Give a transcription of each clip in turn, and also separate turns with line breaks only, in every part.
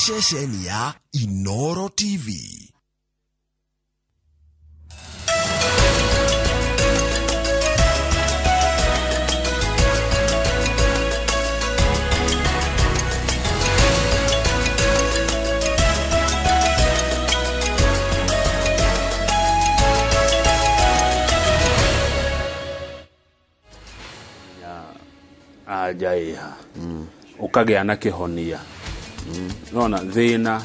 Ceceni ya Inoro TV.
Anja ĩha ũkagĩa na kĩhonia nona thĩna,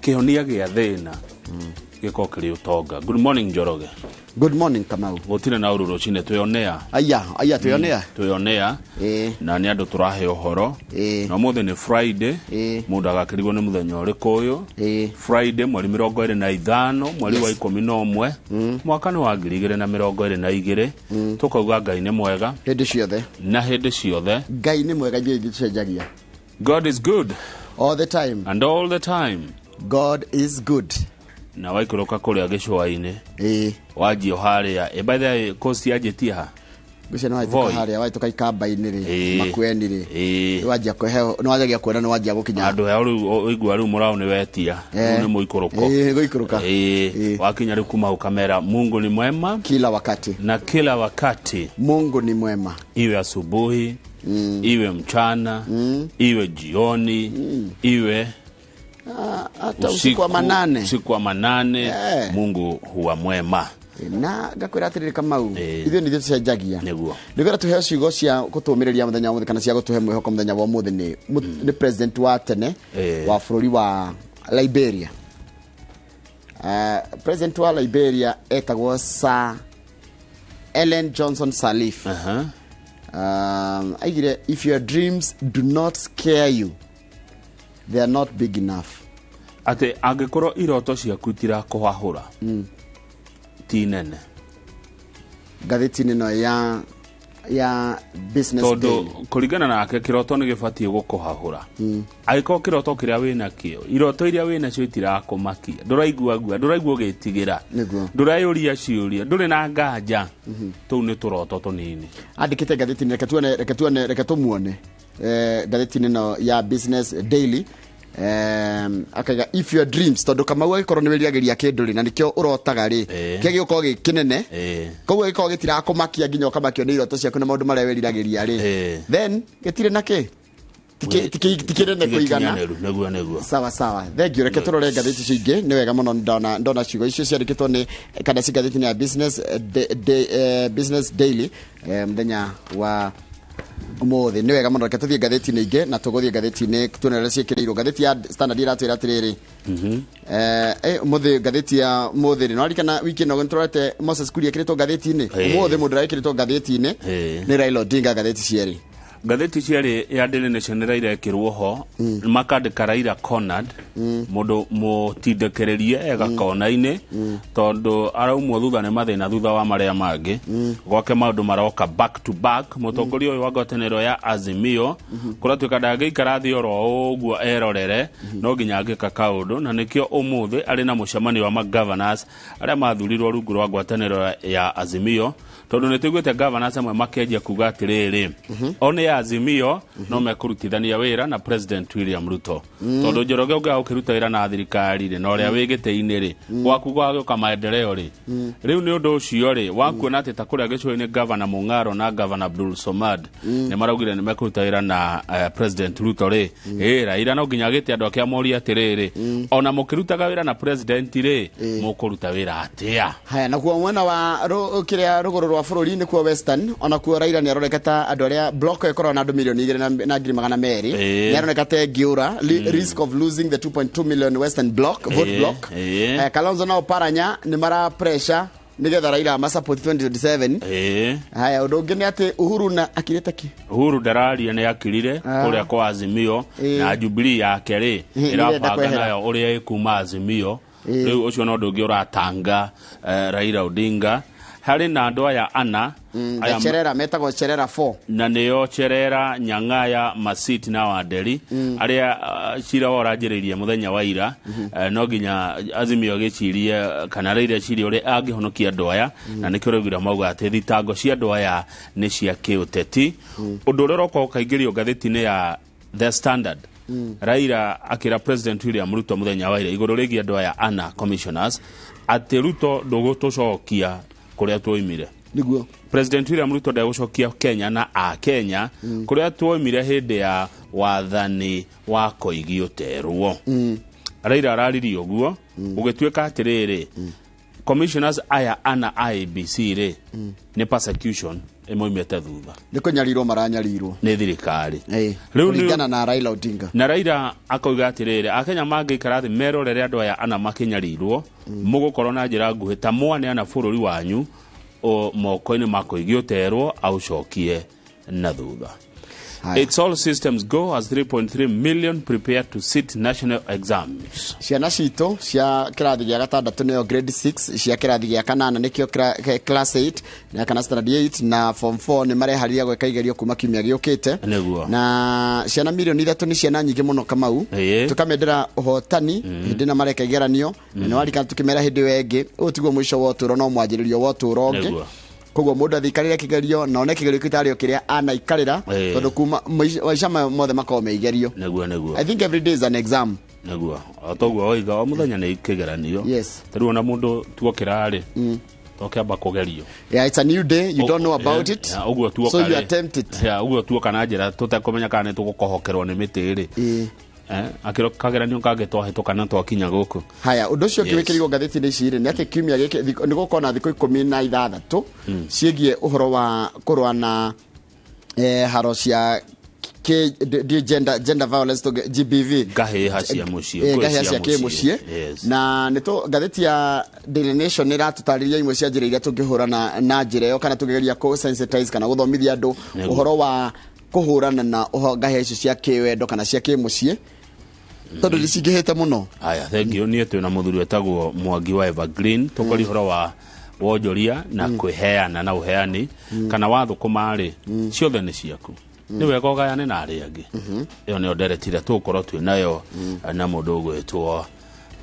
kĩhonia gĩa thĩna gĩkorwo kĩrĩ ũtonga. Good morning, Njoroge.
Good morning, Kamau.
Gũtirĩ na ũru rũcinĩ, twĩonea.
Aya aya, twĩonea.
Twĩonea. Na nĩ andũ tũrahe ũhoro. Na ũmũthĩ nĩ Friday. Mũndũ agakĩrigwo nĩ mũthenya ũrĩkũ ũyũ. Friday, mweri 25, mweri wa 11, mwaka nĩ wa 2022. Tũkauga Ngai nĩ mwega
hĩndĩ ciothe.
Na hĩndĩ ciothe.
Ngai nĩ mwega, ithuĩ tũcenjagia.
God is good
all the time
and all the time.
God is good.
Na waikũrũka kũrĩa gĩcũa-inĩ, wanjia harĩa ĩ, by the way, coast yanjĩtie ha?
Ngwĩciria nĩ
Voi.
wahĩtũka harĩa, wahĩtũka ikamba-inĩ rĩ, Makueni rĩ, nĩ wanjia kũheo, nĩ wanjagia kuona nĩ wanjia gũkinya
Andũ aya rĩu ũigua rĩu mũraũ nĩ wetia. Rĩu nĩ mũikũrũko.
Gũikũrũka.
Wakinya rĩu kuma ũkamera Mungu ni mwema
kila wakati.
Na kila wakati.
Mungu ni mwema.
Iwe asubuhi, iwe mchana, iwe jioni, iwe
Ah, hata usiku wa manane.
Usiku wa manane. Mungu huwa mwema.
Na ngakwĩra atĩrĩrĩ, Kamau, ithuĩ nĩ ithuĩ tũcenjagia.
Nĩguo.
Nĩkwĩra tũheo ciugo cia gũtũmĩrĩria mũthenya wa ũmũthĩ kana cia gũtũhe mwĩhoko mũthenya wa ũmũthĩ nĩ president wa tene wa bũrũri wa Liberia. President wa Liberia etagwo Sir Ellen Johnson Sirleaf. Aigire, "If your dreams do not scare you, they are not big enough."
Atĩ angĩkorwo iroto ciaku itirakũhahũra, ti nene.
Ngathĩti-inĩ ĩno ya Business
Tondũ
Daily.
Kũringana nake, kĩroto nĩ gĩbatiĩ gũkũhahũra. Angĩkorwo kĩroto kĩrĩa wĩnakĩo, iroto iria wĩnacio itirakũmakia, ndũraigua guoya, ndũraigua ũgĩtigĩra, ndũreyũria ciũria, ndũrĩ na nganja, tũu nĩ tũroto tũnini.
Andĩkĩte ngathĩti-inĩ, reke tuone, reke tuone, reke tũmuone ngathĩti-inĩ ĩno ya Business Daily. Akaiga, "If your dreams," tondũ Kamau, agĩkorwo nĩ wĩriragĩria kĩndũ rĩ, na nĩkĩo ũrotaga rĩ, kĩrĩa gĩgũkorwo gĩ kĩnene, koguo gĩkorwo gĩtirakũmakia nginya ũkamakio nĩ iroto ciaku na maũndũ marĩa wĩriragĩria rĩ, then gĩtirĩ na kĩ. Tikĩnene kũigana.
Gĩkinyanĩru, nĩguo.
Sawa sawa, thank you. Reke tũrore ngathĩti icio ingĩ. Nĩ wega mũno, ndona ciugo icio ciandĩkĩtwo nĩ kana ci ngathĩti-inĩ ya Business Daily mũthenya wa ũmũthĩ. Nĩ wega mũno. Reke tũthiĩ ngathĩti-inĩ ingĩ, na tũgũthiĩ ngathĩti-inĩ tuone ũrĩa ciĩkĩrĩirwo. Ngathĩti ya Standard iratwĩra atĩrĩrĩ, ũmũthĩ ngathĩti ya ũmũthĩ rĩ, nĩwarikana wiki ĩno nĩtũrorete Moses Kuria ĩkĩrĩtwo ngathĩti-inĩ. Ũmũthĩ mũndũ ũrĩa wĩkĩrĩtwo ngathĩti-inĩ nĩ Raila Odinga, ngathĩti cierĩ.
Ngathĩti cierĩ, ya Daily Nation nĩ Raila ĩkĩrwo ho, makandĩka Raila cornered, mũndũ mũtindĩkĩrĩrie ega kona-inĩ, tondũ araumwo thutha nĩ mathĩna thutha wa marĩa mangĩ gwake, maũndũ maroka back to back. Mũtongoria ũyũ wa ngwatanĩro ya Azimio kũratuĩka ndangĩikara thĩ oro ũguo erorere, no nginya angĩka kaũndũ, na nĩkĩo ũmũthĩ arĩ na mũcemanio wa magovernors arĩa mathurirwo rungu rwa ngwatanĩro ya Azimio, tondũ nĩ tũiguĩte governors amwe makĩanjia kuga atĩrĩrĩ, o nĩ Azimio no mekũrutithania wĩra na President William Ruto, tondũ Njoroge, ũngĩaga gũkĩruta wĩra na thirikari rĩ, na ũrĩa wĩ gĩtĩ-inĩ rĩ, gwaku gwagĩũka maendeleo rĩ? Rĩu nĩ ũndũ ũcio rĩ, wakuona atĩ ta kũrĩa gĩcũa-inĩ, Governor Mung'aro na Governor Abdul Somad nĩ maraugire nĩ mekũruta wĩra na President Ruto rĩ, ĩ Raila no nginya agĩte andũ ake amorie atĩrĩrĩ, ona mũkĩrutaga wĩra na president rĩ, mũkũruta wĩra atĩa?
Haya, nakuo mwena wa kĩrĩa rũgũrũ rwa bũrũri, nĩkuo Western, onakuo Raila nĩ aroneka ta andũ arĩa block ĩkoragwo na andũ 2,200,000 na 200,000. Nĩ aroneka ta ĩngĩũra. Risk of losing the 2.2 million Western block vote block. Kalonzo na Oparanya nĩ mara pressure nĩgetha Raila amasupport 2027. Haya, ũndũ ũngĩ nĩ atĩ Uhuru na akirĩte ki?
Uhuru ndararia, nĩ akirire kũrĩa kwa Azimio na Jubilee yake rĩ,
nĩrenda
ĩrabanga
kwehera.
nayo ũrĩa ĩkuma Azimio. Rĩu ũcio no ũndũ ũngĩ ũratanga Raila Odinga harĩ na andũ aya ana aya.
Cherera, metagwo Cherera 4.
Na nĩo Cherera, Nyang'aya, Masit na Wanderi, arĩa cira wao ũranjĩrĩirie mũthenya wa ira. No nginya Azimio gĩcirie kana Raila ecirie ũrĩa angĩhonokia andũ aya, na nĩkĩo raugire mauga atĩ thitango cia andũ aya nĩ cia kĩũteti. Ũndũ ũrĩa ũroka ũkaingĩrio ngathĩti-inĩ ya The Standard. Raila akĩra President William Ruto mũthenya wa ira igũrũ rĩgiĩ andũ aya ana commissioners atĩ Ruto ndũgũtũcokia kũrĩa tuoimire.
Niguo.
President William Ruto ndegũcokia Kenya na a Kenya kũrĩa tuoimire hĩndĩ ya wathani wa Koigi ũterwo. Raila araririe ũguo gũgĩtuĩka atĩrĩrĩ, commissioners aya ana IEBC rĩ, nĩ persecution ĩmoimĩte thutha.
Nĩ kũnyarirwo maranyarirwo
nĩ thirikari.
Rĩu
Rĩu
kũringana na Raila Odinga.
Na Raila akoiga atĩrĩrĩ, akenya mangĩikara thĩ merorere andũ aya ana makĩnyarirwo, mũgũkorwo na njĩra nguhĩ ta mwaneana bũrũri wanyu moko-inĩ ma Koigi ũterwo aũcokie na thutha.
Haya.
It's all systems go as 3.3 million prepare to sit national exams.
Ciana citũ cia kĩrathi gĩa gatandatũ nĩyo grade 6, cia kĩrathi gĩa kanana nĩkĩo class 8 na kana standard 8 na form 4 nĩ mareharĩria gwĩka igerio kuma kiumia gĩũkĩte.
Nĩguo.
Na ciana 3 milioni nĩ ciana nyingĩ mũno, Kamau. Tũkamendera ũhotani hĩndĩ ĩno mareka igeranio, na nĩ warikana tũkĩmera hĩndĩ ĩyo ĩngĩ ũyũ tiguo mũico wa ũtũũro no mwanjĩrĩrio wa ũtũũro ũngĩ. Koguo mũndũ athiikarĩre kĩgerio na one kĩgerio kĩu tarĩ o kĩrĩa anaikarĩra, tondũ kuma maica maya mothe makoragwo me igerio.
Nĩguo, nĩguo.
I think every day is an exam.
Nĩguo, o toguo woiga, o mũthenya nĩ kĩgeranio. Tarĩu ona mũndũ tuokĩra rĩ, tokĩamba kũgerio.
Yeah, it's a new day. You don't know about it.
Yeah, ũguo tuoka
So you
rĩ.
attempt it.
Yeah, ũguo tuoka na njĩra tũtekũmenya kana nĩ tũgũkohokerwo nĩ mĩtĩ rĩ. Akĩro kageranio kangĩ twahĩtũka na twakinya gũkũ.
Haya, ũndũ ũcio ũngĩ wĩkĩrirwo ngathĩti-inĩ ici rĩ, nĩ atĩ kiumia gĩkĩ nĩ gũkorwo na thikũ 16 ciĩgiĩ ũhoro wa kũrũa na haro cia gender violence, GBV.
Ngahĩha cia mũciĩ.
Ngahĩha
ngũĩ
cia kĩmũciĩ. Na nĩ tũ ngathĩti ya Daily Nation nĩ ĩratũtarĩria imwe cia njĩra iria tũngĩhũrana na njĩra ĩyo, kana tũngĩgeria kũ sensitize kana gũthomithia andũ ũhoro wa kũhũrana na ngahĩha icio cia kĩwendo kana cia kĩmũciĩ, tondũ nĩ cingĩhĩte mũno.
Aya, thank you. Niĩ twĩna mũthuri wetagwo Mwangi wa Evergreen, tũkori ũhoro wa wonjoria na kwĩheana na ũheani kana wathũkũma rĩ, ciothe nĩ ciaku, nĩ wega ũgayane na arĩa angĩ. Ĩyo nĩyo ndereti ĩrĩa tũgũkorwo twĩ nayo na mũndũ ũgwĩtwo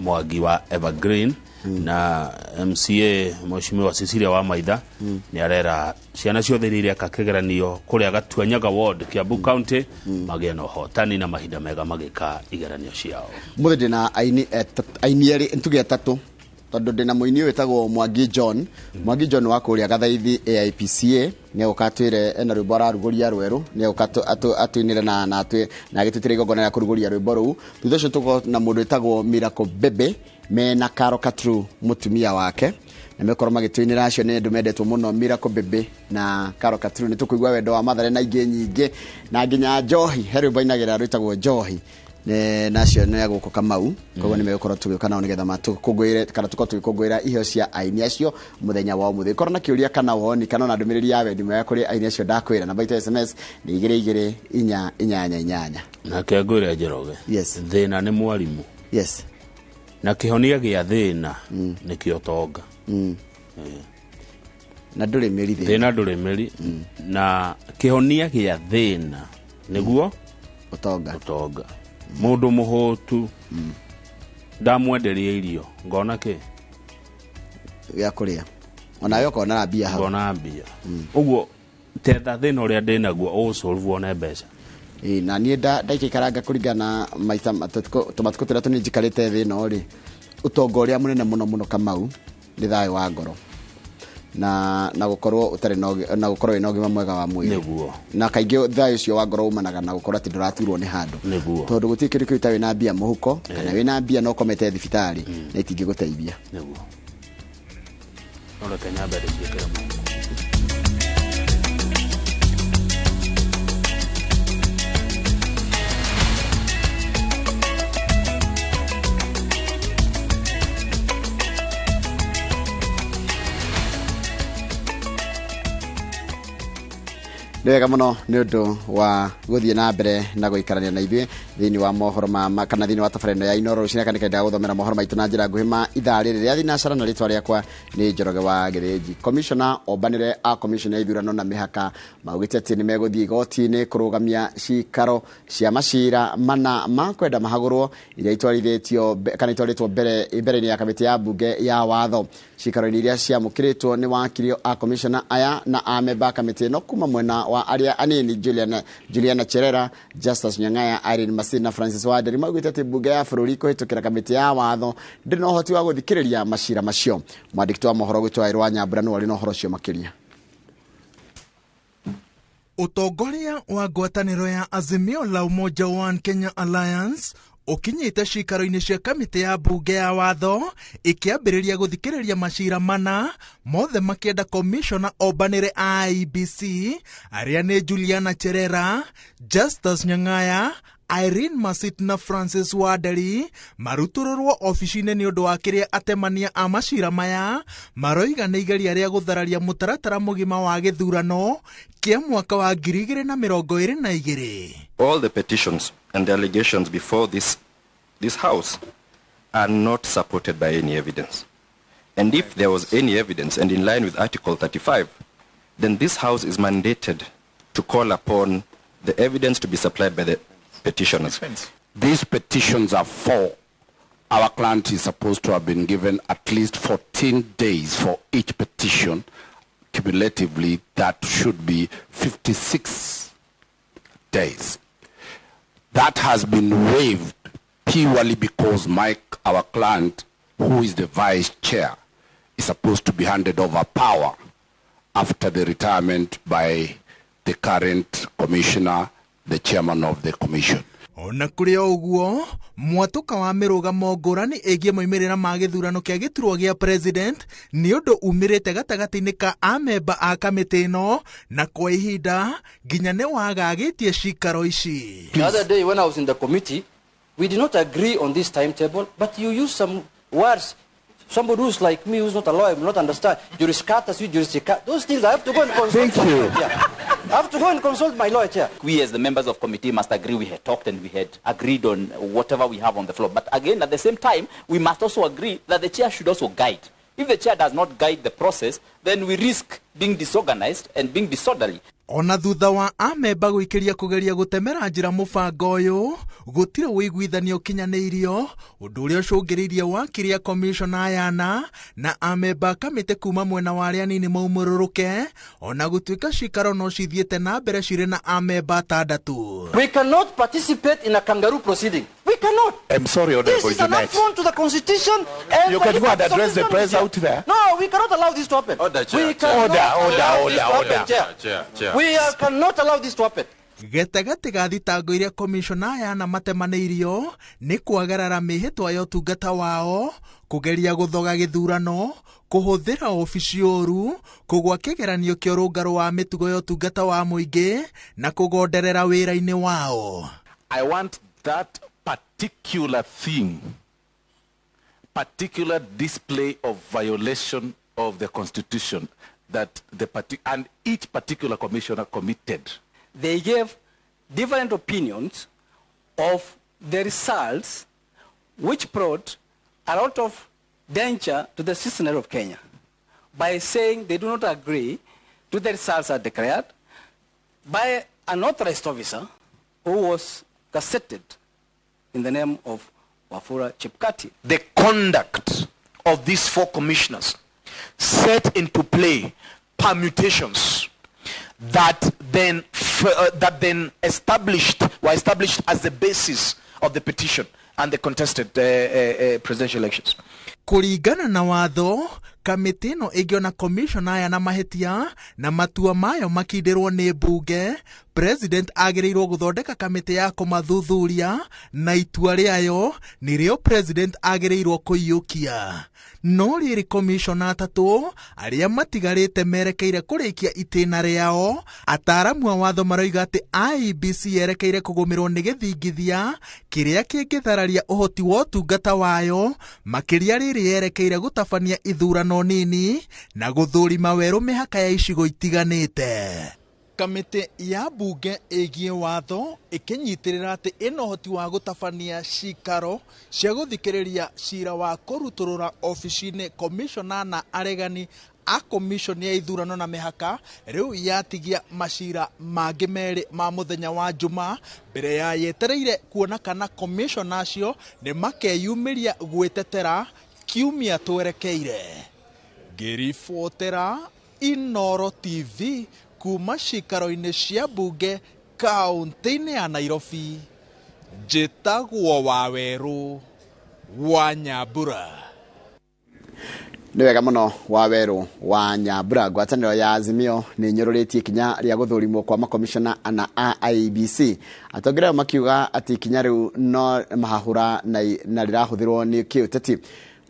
Mwangi wa Evergreen. Na MCA Mheshimiwa Cecilia wa Maitha nĩ arera ciana ciothe iria ireka kĩgeranio kũrĩa Gatuanyaga Ward, Kiambu County, magĩe na ũhotani na mahinda mega magĩka igeranio ciao.
Mũthĩ ndĩna aini aini erĩ, ntuge atatũ, tondũ ndĩna mũini ũyũ wĩtagwo Mwangi John. Mwangi John wa kũrĩa Gathaithi AIPCA nĩ egũka atwĩre ena rwĩmbo ararugũria rwerũ, nĩ egũka atũinĩre na agĩtwĩtĩre igongona rĩa kũrugũria rwĩmbo rũu. Thutha ũcio tũkorwo na mũndũ wĩtagwo Miracle Bebe mena Karo Katru mũtumia wake, na mekorwo magĩtũinĩra. Acio nĩ andũ mendetwo mũno, Miracle Bebe na Karo Katru. Nĩ tũkũigua wendo wa Mathare na ingĩ nyingĩ na nginya njohi, he rwĩmbo ainagĩra rwĩtagwo Njohi. Nacio nĩ agũkũ Kamau, koguo nĩ megũkorwo tũgĩũka nao nĩgetha matũkũngũĩre kana tũkorwo tũgĩkũngũĩra iheo cia aini acio mũthenya wa ũmũthĩ. Korwo na kĩũria kana woni kana ona ndũmĩrĩri ya wendi mwega kũrĩ aini acio ndakwĩra, namba itũ ya SMS nĩ 22488.
Nake ngwĩre Njoroge, thĩna nĩ mwarimũ, na kĩhonia gĩa thĩna nĩkĩo tonga.
Na ndũrĩ mĩri thĩna.
Thĩna ndũrĩ mĩri, na kĩhonia gĩa thĩna nĩguo
ũtonga.
Ũtonga. Mũndũ mũhũtu ndamwenderia irio ngona kĩ?
Gĩa kũrĩa, onawe ũkona mbia hau.
Ngona mbia. Ũguo tetha thĩna ũrĩa ndĩnaguo ũũsolve wone mbeca.
Ĩĩ, na niĩ ndaikaikaranga kũringana na maita tũmatukũ tũrĩa tũnini njikarĩte thĩ ĩno rĩ, ũtonga ũrĩa mũnene mũno mũno, Kamau, nĩ thayũ wa ngoro na gũkorwo ũtarĩ na gũkorwo wĩna ũgima mwega wa mwĩrĩ. Na kaingĩ thayũ ũcio wa ngoro umanaga na gũkorwo atĩ ndũraturwo nĩ handũ, tondũ gũtirĩ kĩndũ kĩu ta wĩna mbia mũhuko kana wĩna mbia na ũkomete thibitarĩ na itingĩgũteithia.
Nĩguo. No reke nyambe ndĩciĩkĩre mũhuko.
Nĩ wega mũno nĩ ũndũ wa gũthiĩ na mbere na gũikarania na ithuĩ thĩinĩ wa mohoro kana thĩinĩ wa tabarĩra ĩno ya Inoro rũcinĩ. Kana nĩkendaga gũthomera mohoro maitũ na njĩra nguhĩ ma ithaa rĩrĩ rĩa thinacara, na rĩtwa rĩakwa nĩ Njoroge wa Gĩthĩnji. Commissioner ombanĩre a commission ya ithurano na mĩhaka maugĩte atĩ nĩ megũthiĩ igoti-inĩ kũrũgamia cikaro cia macira mana ma kwenda mahagũrwo iria itwarithĩtio kana itwarĩtwo mbere-inĩ ya kamĩtĩ ya mbunge ya watho. Cikaro-inĩ iria ciamũkĩrĩtwo nĩ wakiri a commissioner aya na amemba a kamĩtĩ ĩno kuma mwena wa arĩa anini Juliana Cherera, Justus Nyang'aya, Irene Masina Francis Wanderi maugĩte atĩ mbunge ya bũrũri kũhĩtũkĩra kamĩtĩ ya watho ndĩrĩ na ũhoti wa gũthikĩrĩria macira macio. Mwandĩki wa mohoro gwitũ Wairũ wa Nyambura nĩwe ũrĩ na ũhoro ũcio makĩria.
Ũtongoria wa ngwatanĩro ya Azimio la Umoja One Kenya Alliance ũkinyĩte cikaro-inĩ cia kamĩtĩ ya mbunge ya watho ĩkĩambĩrĩria gũthikĩrĩria macira mana mothe makĩenda komishona ombanĩre IEBC arĩa nĩ Juliana Cherera, Justus Nyang'aya, Irene Masit na Francis Wanderi marutũrũrwo obici-inĩ nĩ ũndũ wa kĩrĩa atemania a macira maya maroiga nĩ igeria rĩa gũthararia mũtaratara mũgima wa gĩthurano kĩa mwaka wa 2022.
All the petitions and the allegations before this House are not supported by any evidence. And if there was any evidence, and in line with Article 35, then this House is mandated to call upon the evidence to be supplied by the petitioners.
These petitions are four. Our client is supposed to have been given at least 14 days for each petition. Cumulatively, that should be 56 days. That has been waived purely because Mike, our client, who is the vice chair, is supposed to be handed over power after the retirement by the current commissioner, the chairman of the commission.
Ona kũrĩ o ũguo, mwatũka wa mĩrũgamo ngũrani ĩgiĩ moimĩrĩra ma gĩthurano kĩa gĩturwa gĩa president nĩ ũndũ umĩrĩte gatagatĩ-inĩ ka amemba a kamĩtĩ ĩno na kwa ihinda nginya nĩ wagagĩtie cikaro ici.
The other day when I was in the committee, we did not agree on this timetable, but you used some words. Somebody who's like me, who's not a lawyer, will not understand. Juriscata, sui jurisdica. Those things I have to go and consult.
Thank you.
Yeah. I have to go and consult my lawyer, Chair.
We as the members of committee must agree we had talked and we had agreed on whatever we have on the floor. But again, at the same time, we must also agree that the chair should also guide. If the chair does not guide the process, then we risk being disorganized and being disorderly.
Ona thutha wa amemba gwĩkĩria kũgeria gũtemera njĩra mũbango ũyũ gũtirĩ ũiguithanio ũkinyanĩirio ũndũ ũrĩa ũcũngĩrĩirie wakiri a komishona ayana na amemba kamĩtĩ kuma mwena wa arĩa anini maumũrũrũke ona gũtuĩka cikaro no cithiĩte na mbere cirĩ na amemba atandatũ.
We cannot participate in a kangaroo proceeding. We cannot.
I'm sorry, Honorable
This is an
Junet.
affront to the Constitution. And
You can go and address the press out there.
No, we cannot allow this to happen.
Order, Chair.
We cannot
Order, order,
allow this
order,
to happen,
order.
Chair.
Chair, Chair.
We cannot allow this to happen.
Gatagatĩ ga thitango iria komishona ayana matemanĩirio nĩ kwagarara mĩhĩtwa ya ũtungata wao, kũgeria gũthoga gĩthurano, kũhũthĩra obici ũru, kũgwa kĩgeranio kĩa ũrũngarũ wa mĩtugo ya ũtungata wa mũingĩ na kũgonderera wĩra-inĩ wao.
I want that particular thing, particular display of violation of the Constitution that the and each particular commissioner committed.
They gave different opinions of the results, which brought a lot of danger to the citizenry of Kenya by saying they do not agree to the results are declared by an authorized officer who was gazetted in the name of Wafula Chebukati.
The conduct of these four commissioners set into play permutations that then were established as the basis of the petition and the contested presidential elections.
Kũringana na watho, kamĩtĩ ĩno ĩngĩona komishona aya na mahĩtia na matua mayo makindĩrwo nĩ mbunge, president agĩrĩirwo gũthondeka kamĩtĩ ya kũmathuthuria na itua rĩayo nĩrĩo president agĩrĩirwo kũiyũkia. No rĩrĩ komishona atatũ arĩa matigarĩte merekeire kũrĩkia itĩna rĩao, ataaramu a watho maroiga atĩ IEBC yerekeire kũgũmĩrwo nĩ gĩthingithia kĩrĩa kĩngĩthararia ũhoti wa ũtungata wayo, makĩria rĩrĩ yerekeire gũtabania ithurano nini na gũthũrima werũ mĩhaka ya icigo itiganĩte. Kamĩtĩ ya mbunge ĩgiĩ watho ĩkĩnyitĩrĩra atĩ ĩna ũhoti wa gũtabania cikaro cia gũthikĩrĩria cira wa kũrutũrũra obici-inĩ komishona na aregani a komishoni ya ithurano na mĩhaka rĩu yatigia macira mangĩ merĩ ma mũthenya wa Juma mbere ya yetereire kuona kana komishona acio nĩ makeyumĩria gwĩtetera kiumia twerekeire. Ngĩribotera Inoro TV kuma cikaro-inĩ cia mbunge kaũntĩ-inĩ ya Nairobi, Njĩtagwo Wawerũ wa Nyambura.
Nĩ wega mũno Wawerũ wa Nyambura. Ngwatanĩro ya Azimio nĩ nyũrũrĩtie ikinya rĩa gũthũrimwo kwa makomishona ana a IEBC. Atongoria ayo makiuga atĩ ikinya rĩu no mahahũra na rĩrahũthĩrwo nĩ kĩũteti.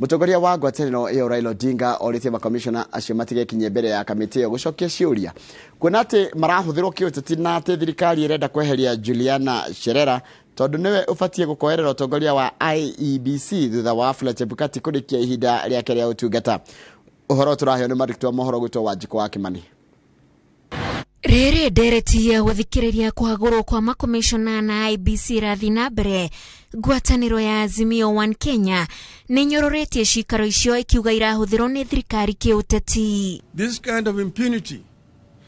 Mũtongoria wa ngwatanĩro ĩyo Raila Odinga orĩtie makomishona acio matigekinyie mbere ya kamĩtĩ ĩyo gũcokia ciũria, kuona atĩ marahũthĩrwo kĩũteti na atĩ thirikari ĩrenda kweheria Juliana Cherera tondũ nĩwe ũbatiĩ gũkoerera ũtongoria wa IEBC thutha wa Wafula Chebukati kũrĩkia ihinda rĩake rĩa ũtungata. Ũhoro tũraheo nĩ mwandĩki wa mohoro gwĩtwo Wanjikũ wa Kimani.
Rĩrĩ ndereti ya gũthikĩrĩria kũhagũrwo kwa makomishona na IEBC ĩrathiĩ na mbere, ngwatanĩro ya Azimio One Kenya nĩ nyororĩtie cikaro icio ikiuga irahũthĩrwo nĩ thirikari kĩũteti.
This kind of impunity,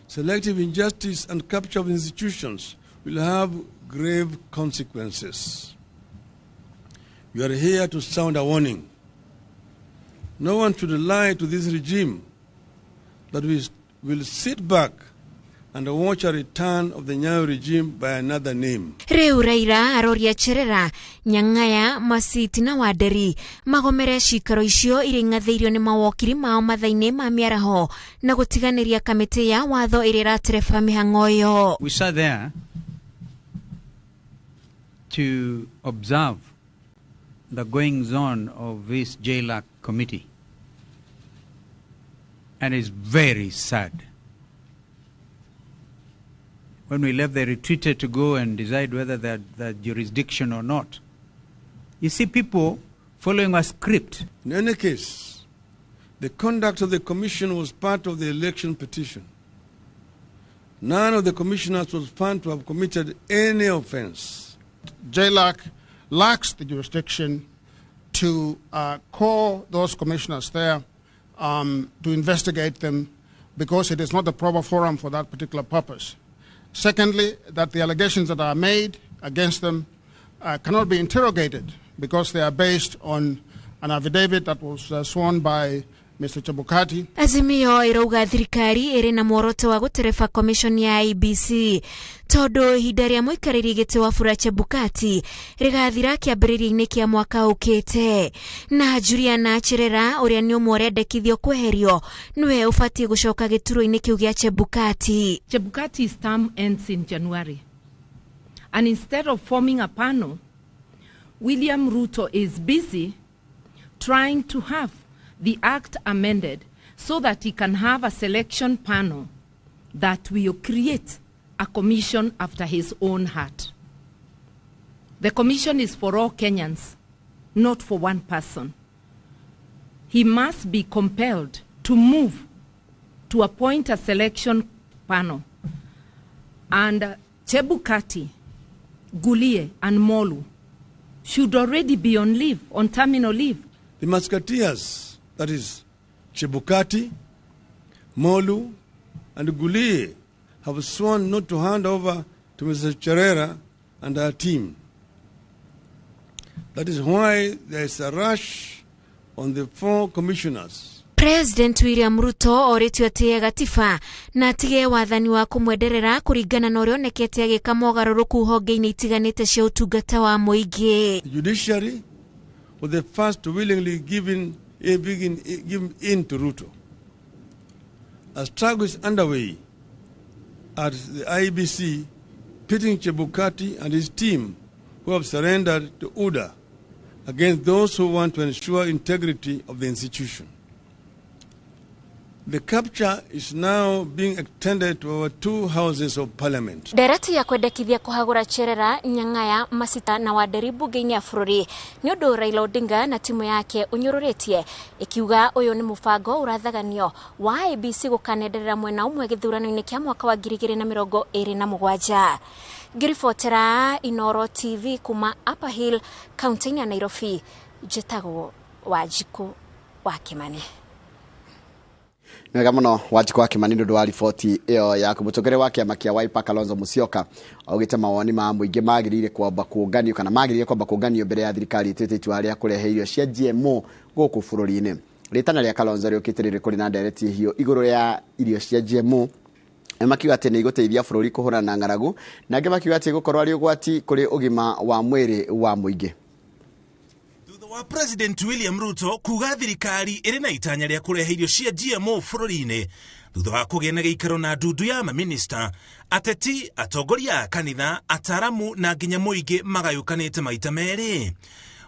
selective injustice and capture of institutions will have grave consequences. We are here to sound a warning. No one should lie to this regime that we will sit back and watch a return of the Nyayo regime by another name.
Rĩu Raila aroria Cherera, Nyang'aya, Masiti na Wanderi magomere cikaro icio iria ing'athĩirio nĩ mawokiri mao mathaa-inĩ ma mĩaraho na gũtiganĩria kamĩtĩ ya watho ĩrĩa ĩratereba mĩhang'o ĩyo.
We sat there to observe the goings-on of this JLAC committee, and it's very sad. When we left, they retreated to go and decide whether they had the jurisdiction or not. You see people following a script.
In any case, the conduct of the commission was part of the election petition. None of the commissioners was found to have committed any offense.
JLAC lacks the jurisdiction to call those commissioners there to investigate them, because it is not the proper forum for that particular purpose. Secondly, that the allegations that are made against them cannot be interrogated because they are based on an affidavit that was sworn by Mr. Chebukati.
Azimio ĩrauga thirikari ĩrĩ na muoroto wa gũtereba commission ya IEBC tondũ ihinda rĩa mũikarĩri gĩtĩ Wafula Chebukati rĩgathira kĩambĩrĩria-inĩ kĩa mwaka ũkĩte. Na Juliana Cherera ũrĩa nĩ ũmwe ũrendekithio kweherio nĩwe ũbatiĩ gũcoka gĩturwa-inĩ kĩu gĩa Chebukati.
Chebukati's term ends in January, and instead of forming a panel, William Ruto is busy trying to have the act amended so that he can have a selection panel that will create a commission after his own heart. The commission is for all Kenyans, not for one person. He must be compelled to move to appoint a selection panel. And Chebukati, Gulie, and Molu should already be on leave, on terminal leave.
The musketeers, that is Chebukati, Molu, and Gulie, have sworn not to hand over to Mr. Cherera and her team. That is why there is a rush on the four commissioners.
President William Ruto orĩtio atĩe gatiba na atige wathani wa kũmwenderera kũringana na ũrĩa onekete agĩka mogarũrũku honge-inĩ itiganĩte cia ũtungata wa mũingĩ.
The judiciary was the first to willingly give in to Ruto. A struggle is underway at the IEBC, pitting Chebukati and his team, who have surrendered to UDA, against those who want to ensure integrity of the institution. The capture is now being extended to our two houses of parliament.
Ndereti ya kwendekithia kũhagũra Cherera, Nyang'aya, Masita na Wanderi mbunge-inĩ ya bũrũri nĩ ũndũ Raila Odinga na timu yake ũnyũrũrĩtie ĩkiuga ũyũ nĩ mũbango ũrathaganio wa IEBC gũkanenderera mwena ũmwe gĩthurano-inĩ kĩa mwaka wa 2027. Ngĩribotera Inoro TV kuma Upper Hill, kaunti-inĩ ya Nairobi, njĩtagwo Wanjikũ wa Kimani.
Wega muno Wanjikũ wa Kimani nĩ ũndũ wa riboti ĩyo yaku. Mũtongoria wa kĩama kĩa Wiper Kalonzo Musyoka augĩte mawoni ma mũingĩ magĩrĩire kwamba kũnganio kana magĩrĩire kwamba kũnganio mbere ya thirikari ĩtuĩte itua rĩa kũrehe irio cia GMO gũkũ bũrũri-inĩ. Rĩtana rĩa Kalonzo rĩũkĩte rĩrĩ kũrĩ na ndereti hiũ igũrũ rĩa irio cia GMO Makiuga atĩ nĩ igũteithia bũrũri kũhũrana na ng'aragu, na angĩ makiuga atĩ gũkorwo arĩ ũgwati kũrĩ ũgima wa mwĩrĩ wa mũingĩ.
Wa President William Ruto kuga thirikari ĩrĩ na itanya rĩa kũrehe irio cia GMO bũrũri-inĩ thutha wa kũgĩa na gĩikaro na ndundu ya maminista, ateti, atongoria a kanitha, ataaramu na nginya mũingĩ magayũkanĩte maita merĩ.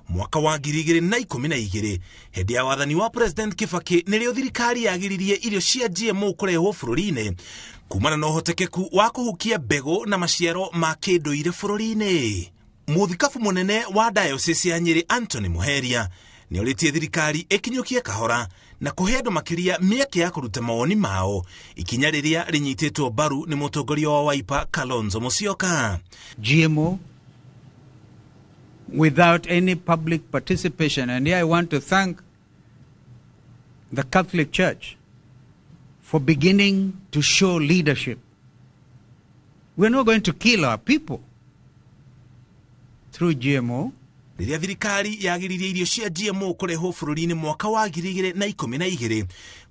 Mwaka wa 2012 hĩndĩ ya wathani wa President Kibaki nĩrĩo thirikari yagiririe irio cia GMO kũrehwo bũrũri-inĩ kumana na ũhotekeku wa kũhukia mbegũ na maciaro ma kĩndũire bũrũri-inĩ. Mũthikabu mũnene wa diocese ya Nyĩrĩ Anthony Muheria nĩorĩtie thirikari ĩkinyũkie kahora na kũhe andũ makĩria mĩeke ya kũruta mawoni mao, ikinya rĩrĩa rĩnyitĩtwo mbaru nĩ mũtongoria wa Wiper Kalonzo Musyoka.
GMO without any public participation. And here I want to thank the Catholic Church for beginning to show leadership. We're not going to kill our people through GMO.
Rĩrĩa thirikari yagiririe irio cia GMO kũrehwo bũrũri-inĩ mwaka wa 2012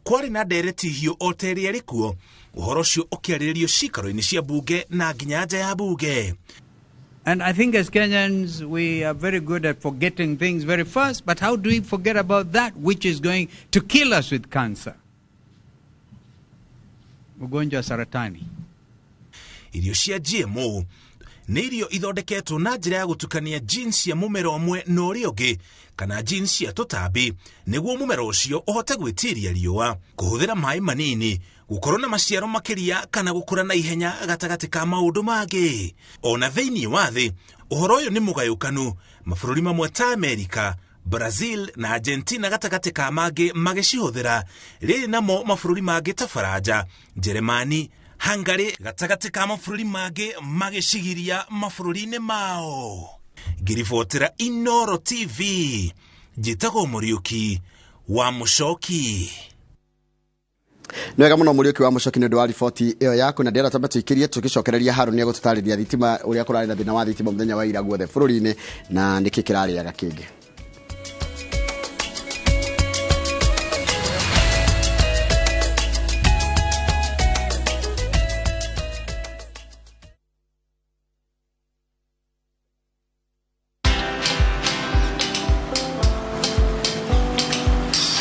kwarĩ na ndereti hiũ o ta ĩrĩa ĩrĩ kuo, ũhoro ũcio ũkĩarĩrĩrio ciikaro-inĩ cia bunge na nginya nja ya bunge.
And I think as Kenyans, we are very good at forgetting things very fast, but how do we forget about that which is going to kill us with cancer? Ugonjwa saratani.
Irio cia GMO nĩ irio ithondeketwo na njĩra ya gũtukania genes cia mũmera ũmwe na ũrĩa ũngĩ kana genes cia tũtambi nĩguo mũmera ũcio ũhote gwĩtiria riũa, kũhũthĩra maĩ manini, gũkorwo na maciaro makĩria kana gũkũra na ihenya gatagatĩ ka maũndũ mangĩ. Ona thĩinĩ wa thĩ ũhoro ũyũ nĩ mũgayũkanu, mabũrũri mamwe ta Amerika, Brazil na Argentina gatagatĩ ka mangĩ magĩcihũthĩra, rĩrĩ namo mabũrũri mangĩ ta Faranja, Jeremani, Hungary gatagatĩ ka mabũrũri mangĩ magĩcigiria mabũrũri-inĩ mao. Ngĩribotera Inoro TV, njĩtagwo Mũriũki wa Mũcoki.
Nĩ wega mũno Mũriũki wa Mũcoki nĩ ũndũ wa riboti ĩyo yaku, na ndĩrenda twambe tũikĩrie tũgĩcokereria Harũni agũtũtarĩria thitima ũrĩa kũrarĩ na thĩna wa thitima mũthenya wa ira guothe bũrũri-inĩ na nĩkĩ kĩrarĩaga kĩngĩ.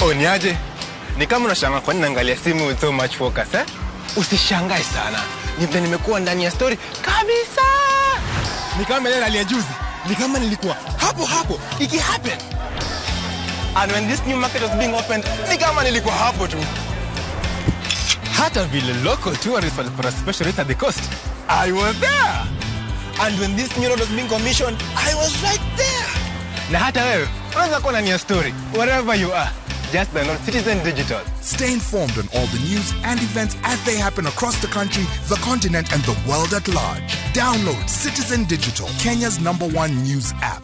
Oh, niaje? Ni kama unashangaa kwa nini naangalia simu with so much focus, eh? Usishangae sana. Ni vile nimekuwa ndani ya story kabisa. Ni kama ile hali ya juzi. Ni kama nilikuwa hapo hapo iki happen. And when this new market was being opened, ni kama nilikuwa hapo tu. Hata vile local tourists walipata special rate at the coast, I was there. And when this new road was being commissioned, I was right there. Na hata wewe unaweza kuwa ndani ya story wherever you are. Just download Citizen Digital.
Stay informed on all the news and events as they happen across the country, the continent, and the world at large. Download Citizen Digital, Kenya's #1 news app.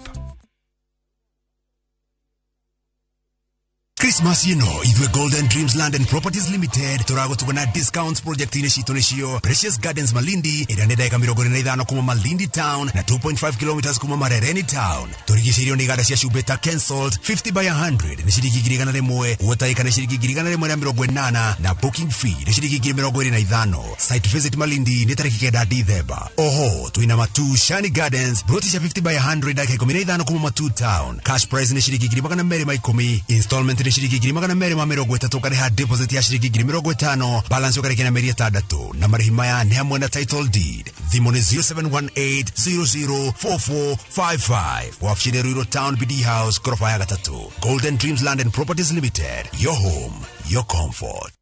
Christmas ino ithwe Golden Dreams Land and Properties Limited turagutugana discounts project ini citu nicio Precious Gardens Malindi ĩrĩa nĩ ndagĩka 45 kuma Malindi Town na 2.5 kilometers kuma Marereni Town. Turigicĩirio nĩ iganda cia cumbĩ ta Kensalt 50 by 100 nĩ ciringi 100,000, Water nĩ ciringi 180 na booking fee nĩ ciringi 25. Site visit Malindi nĩ tarĩki 9 Dithemba. Oho twina Matu Shani Gardens broti cia 50 by 100 ndagĩka 15 kuma Matu Town. Cash price nĩ ciringi 210, installment nĩ ciringi 230, ũkarĩha deposit ya ciringi 50,000, balance ũkarĩkia na mĩeri 6, na marĩhi maya nĩ hamwe na title deed. Thimũ nĩ 0718004455. Wabici nĩ Ruiru Town, BD House, ghorofa ya 3. Golden Dreams Land and Properties Limited, your home, your comfort.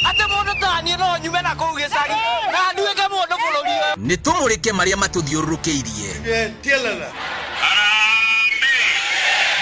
Ate mundu tani no nyume na kuu gicagi na nduike mundu bururi uyu.
Nĩ tũmũrĩke marĩa matũthiũrũrũkĩirie.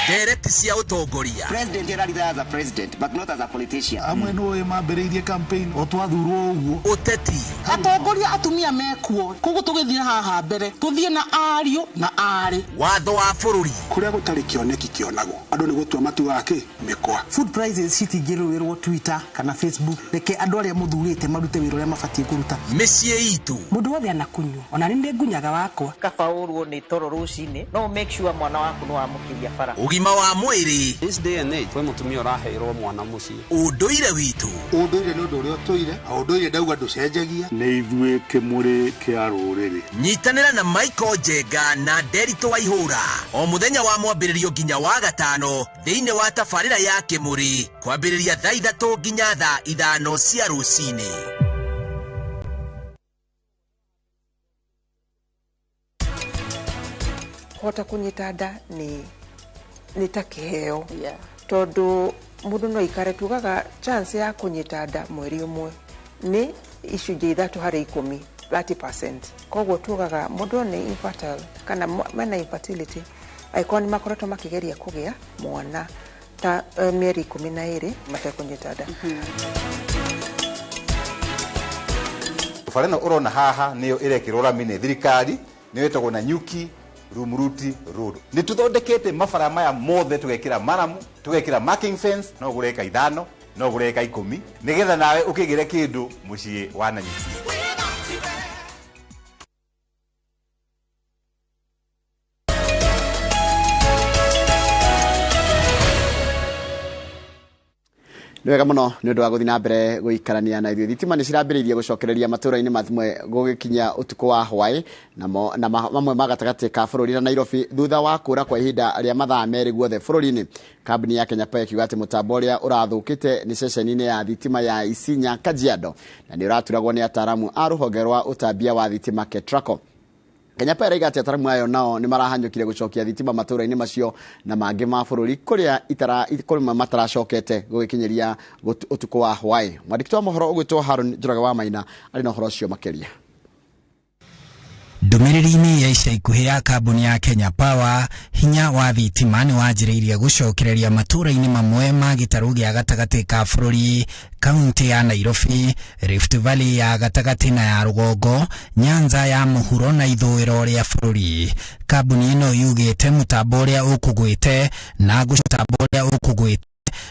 Ndereti cia ũtongoria.
President ararira as a president but not as a politician.
Amwe no mambĩrĩirie campaign o twathurwo ũguo.
Ũteti.
Atongoria atumia mekuo koguo tũgĩthiĩ haha mbere tũthiĩ na ariũ na aarĩ.
Watho wa bũrũri.
Kũrĩa gũtarĩ kĩoneki kĩonagwo andũ nĩ gũtua matuaga kĩ mĩkwa.
Food prices citingĩrũĩrwo Twitter kana Facebook. Reke andũ arĩa mũthurĩte marute wĩra ũrĩa mabatiĩ kũruta.
Mĩciĩ itũ.
Mũndũ wothe anakunyua ona nĩ ngunyaga wakwa.
Kaba ũrwo nĩ toro rũcinĩ no make sure mwana waku nĩ wamũkĩria bara.
Ũgima wa mwĩrĩ.
This day and age, kwĩ mũtumia ũraheirwo mwana mũciĩ.
Ũndũire witũ.
Ũndũire nĩ ũndũ ũrĩa ũtũire, na ũndũire ndauga ndũcenjagia.
Nĩ ithuĩ kĩmũrĩ kĩa rũrĩrĩ.
Nyitanĩra na Michael Njenga na Nderitu Waihũra o mũthenya wa mwambĩrĩrio nginya wa gatano thĩinĩ wa tabarĩra ya Kĩmũrĩ kwambĩrĩria thaa 3 nginya thaa 5 cia rũcinĩ.
Kũhota kũnyita nda nĩ ta kĩheo, tondũ mũndũ no aikare, tugaga chance ya kũnyita nda mweri ũmwe nĩ 3 harĩ 10, 30%. Koguo tugaga mũndũ nĩ infertile kana mena infertility angĩkorwo nĩ makoretwo makĩgeria kũgĩa mwana ta mĩeri 12 matekũnyita nda.
Bara ĩno ũrona haha nĩyo ĩrekĩrwo rami nĩ thirikari, nĩyo ĩtagwo Nanyuki Rumuruti Road. Nĩ tũthondekete mabara maya mothe, tũgekĩra maramu, tũgekĩra marking fence, no ũgũre eka 5, no ũgũre eka 10, nĩgetha nawe ũkĩgĩre kĩndũ mũciĩ wa Nanyuki.
Nĩ wega mũno nĩ ũndũ wa gũthiĩ na mbere gũikarania na ithuĩ. Thitima nĩ cirambĩrĩirie gũcokereria matũũra-inĩ mamwe gũgĩkinya ũtukũ wa hwaĩ na mamwe ma gatagatĩ ka bũrũri na Nairobi thutha wa kũra kwa ihinda rĩa mathaa 2 guothe bũrũri-inĩ. Kambuni ya Kenya Power ĩkiuga atĩ mũtambo ũrĩa ũrathũkĩte nĩ ceceni-inĩ ya thitima ya Isinya Kajiado na nĩ ũraturagwo nĩ ataaramu a rũhonge rwa ũtambia wa thitima KETRACO. Kenya Power ĩraiga atĩ ataaramu ayo nao nĩ marahanyũkire gũcokia thitima matũũra-inĩ macio na mangĩ ma bũrũri kũrĩa kũrĩa mataracokete gũgĩkinyĩria ũtukũ wa hwaĩ. Mwandĩki wa mohoro ũgwĩtwo Harun Njoroge wa Maina arĩ na ũhoro ũcio makĩria.
Ndũmĩrĩri-inĩ ya ica ikuhĩ ya kambuni ya Kenya Power, hinya wa thitima nĩ wanjĩrĩirie gũcokereria matũũra-inĩ mamwe ma gĩtarũ gĩa gatagatĩ ka bũrũri, kaunti ya Nairobi, Rift Valley ya gatagatĩ na ya rũgongo, Nyanza ya mũhuro na ithũĩro rĩa bũrũri. Kambuni ĩno yugĩte mũtambo ũrĩa ũkũgwĩte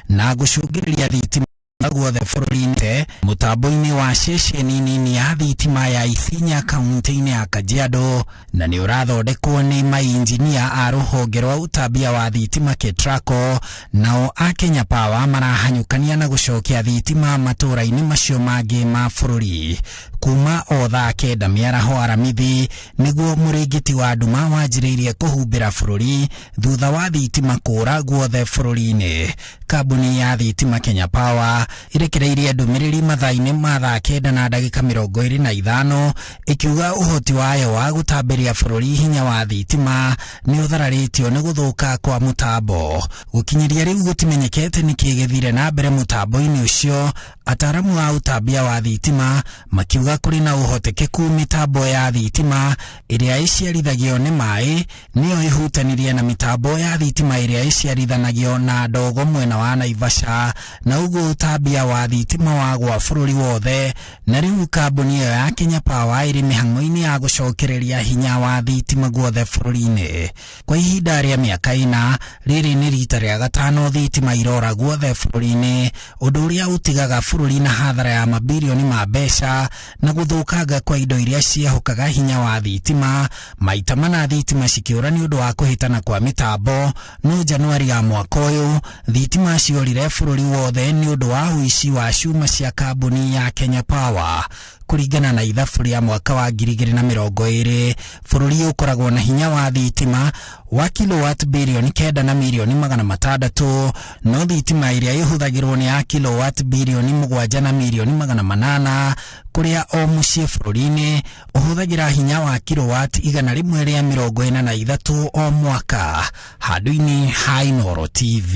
na gũcũngĩrĩria thitima guothe bũrũri-inĩ mũtambo-inĩ wa ceceni nini ya thitima ya Isinya kaunti-inĩ ya Kajiado, na nĩ ũrathondekwo nĩ mainjinia a rũhonge rwa ũtambia wa thitima KETRACO. Nao a Kenya Power marahanyũkania na gũcokia thitima matũũra-inĩ macio mangĩ ma bũrũri kuma o thaa 9 mĩaraho aramithi nĩguo mũrĩngĩti wa nduma wanjĩrĩirie kũhumbĩra bũrũri thutha wa thitima kũra guothe bũrũri-inĩ. Kambuni ya thitima Kenya Power irekereirie ndũmĩrĩri mathaa-inĩ ma thaa 9 na ndagĩka 25 ĩkiuga ũhoti wayo wa gũtambĩria bũrũri hinya wa thitima nĩ ũthararĩtio nĩ gũthũka kwa mũtambo. Gũkinyĩria rĩu gũtimenyekete nĩkĩ gĩthire na mbere mũtambo-inĩ ũcio. Ataaramu a ũtambia wa thitima makiuga kũrĩ na ũhotekeku mĩtambo ya thitima ĩrĩa ĩciarithagio nĩ maĩ nĩyo ĩhutanirie na mĩtambo ya thitima ĩrĩa ĩciarithanagio na ndogo mwena wa Naivasha, na ũguo ũtambia wa thitima wagwa bũrũri wothe. Na rĩu kambuni ĩyo ya Kenya Power ĩrĩ mĩhang'o-inĩ ya gũcokereria hinya wa thitima guothe bũrũri-inĩ. Kwa ihinda rĩa mĩaka 4, rĩrĩ nĩ rita rĩa gatano thitima irora guothe bũrũri-inĩ, ũndũ ũrĩa ũtigaga bũrũri na hathara ya mabirioni ma mbeca na gũthũkanga kwa indo iria ciĩhokaga hinya wa thitima. Maita mana thitima cikĩũra nĩ ũndũ wa kũhĩtana kwa mĩtambo, no Januari ya mwaka ũyũ thitima ciorire bũrũri wothe nĩ ũndũ wa ũici wa cuma cia kambuni ya Kenya Power. Kũringana na ithabu rĩa mwaka wa 2020, bũrũri ũkoragwo na hinya wa thitima wa kilowatt birioni 9 na mirioni 600, no thitima ĩrĩa ĩhũthagĩrwo nĩ ya kilowatt birioni 7 na mirioni 800, kũrĩa o mũciĩ bũrũri-inĩ ũhũthagĩra hinya wa kilowatt 143 o mwaka. Handũ-inĩ ha Inooro TV,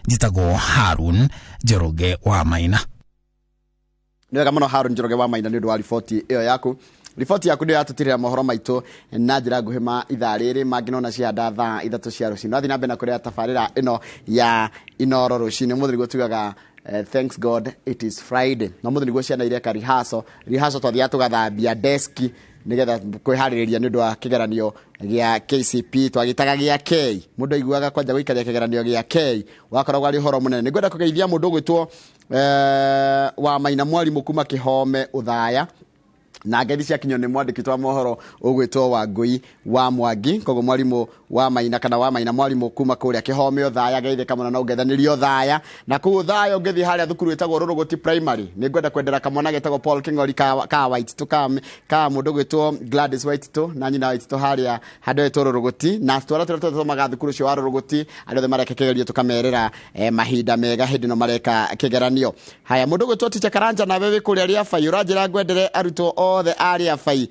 njĩtagwo Harun Njoroge wa Maina.
Nĩ wega mũno Harun Njoroge wa Maina nĩ ũndũ wa riboti ĩyo yaku. Riboti yaku nĩyo yatũtirĩra mohoro maitũ na njĩra nguhĩ ma ithaa rĩrĩ mangĩ nona cihanda thaa 3 cia rũcinĩ. Wathiĩ na mbere na kũrĩa tabarĩra ĩno ya Inooro rũcinĩ. Ũmũthĩ nĩguo tugaga thanks God it is Friday. Na ũmũthĩ nĩguo ciana ireka rehearsal. Rehearsal twathiaga tũgathambia deski nĩgetha kwĩharĩrĩria nĩ ũndũ wa kĩgeranio gĩa KCP, twagĩtaga gĩa K. Mũndũ aiguaga kwanja gũikaria kĩgeranio gĩa K wakoragwo arĩ ũhoro mũnene. Nĩngwenda kũgeithia mũndũ ũgwĩtwo wa Maina mwarimũ kuma Kĩhome Ũthaya. Na ngeithi ciakinywo nĩ mwandĩki twa mohoro ũgwĩtwo Wangũi wa Mwangi. Koguo mwarimũ wa Maina kana wa Maina mwarimũ kuma kũrĩa Kĩhome Othaya, geithĩka mũno na ũngethanĩrio Othaya. Na kũu Othaya ũngĩthiĩ harĩa thukuru ĩtagwo Rũrũgũti Primary, nĩ ngwenda kwendera kamwana getagwo Paul Kĩng'ori ka Waititũ, ka mũndũ ũgwĩtwo Gladys Waititũ na nyina Waititũ harĩa handũ hetwo Rũrũgũti. Na twana tũrĩa tũthomaga thukuru ũcio wa Rũrũgũti, andũ othe mareka kĩgerio tũkamerĩra mahinda mega hĩndĩ ĩno mareka kĩgeranio. Haya, mũndũ ũgwĩtwo Ticha Karanja, nawe wĩ kũrĩa Rĩabai, ũranjĩra ngwendere arutwo othe a Rĩabai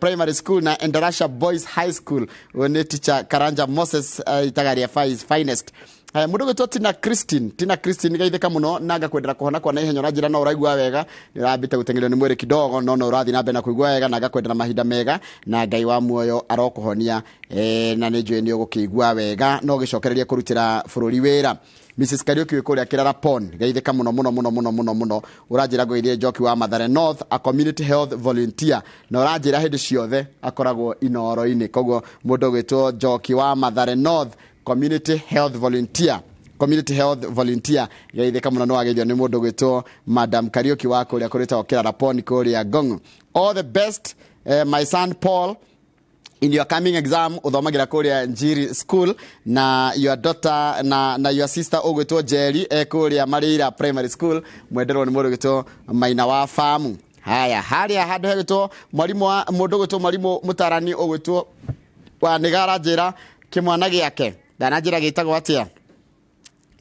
Primary School na Endarasha Boys High School. Ũyũ nĩ Ticha Karanja Moses, itaga Rĩabai finest. Haya, mũndũ ũgwĩtwo Tina Christine, Tina Christine geithĩka mũno na ngakwendera kũhona kwa naihenya. Ũranjĩra no ũraigua wega, nĩ ũrambĩte gũteng'erio nĩ mwĩrĩ kidogo, no ũrathiĩ na mbere na kũigua wega, na ngakwendera mahinda mega na Ngai wa muoyo arokũhonia, na nĩ njũĩ nĩ ũgũkĩigua wega no ũgĩcokererie kũrutĩra bũrũri wĩra. Mrs Kariuki wĩ kũrĩa Kĩrara Pond, geithĩka mũno mũno mũno mũno mũno mũno. Ũranjĩra ngũgeithie Njoki wa Mathare North, a community health volunteer, na ũranjĩra hĩndĩ ciothe akoragwo Inoro-inĩ. Koguo mũndũ ũgwĩtwo Njoki wa Mathare North, community health volunteer, community health volunteer, geithĩka mũno. Nĩ wageithio nĩ mũndũ ũgwĩtwo Madam Kariuki wa kũrĩa kũrĩtagwo Kĩrara Pond kũrĩa Ngong. All the best, my son Paul, in your coming exam. Uthomagira kuria Njiri School, na your daughter na your sister ũgwĩtwo Njeri e kũrĩa Marĩira Primary School, mwenderwo nĩ mũndũ ũgwĩtwo Maina wa Famu. Haya, harĩa handũ hegwĩtwo mwarimũ wa mũndũ ũgwĩtwo mwarimũ mũtarani ũgwĩtwo wa nĩga aranjĩra kĩmwana gĩake ndananjĩra gĩtagwo atĩa,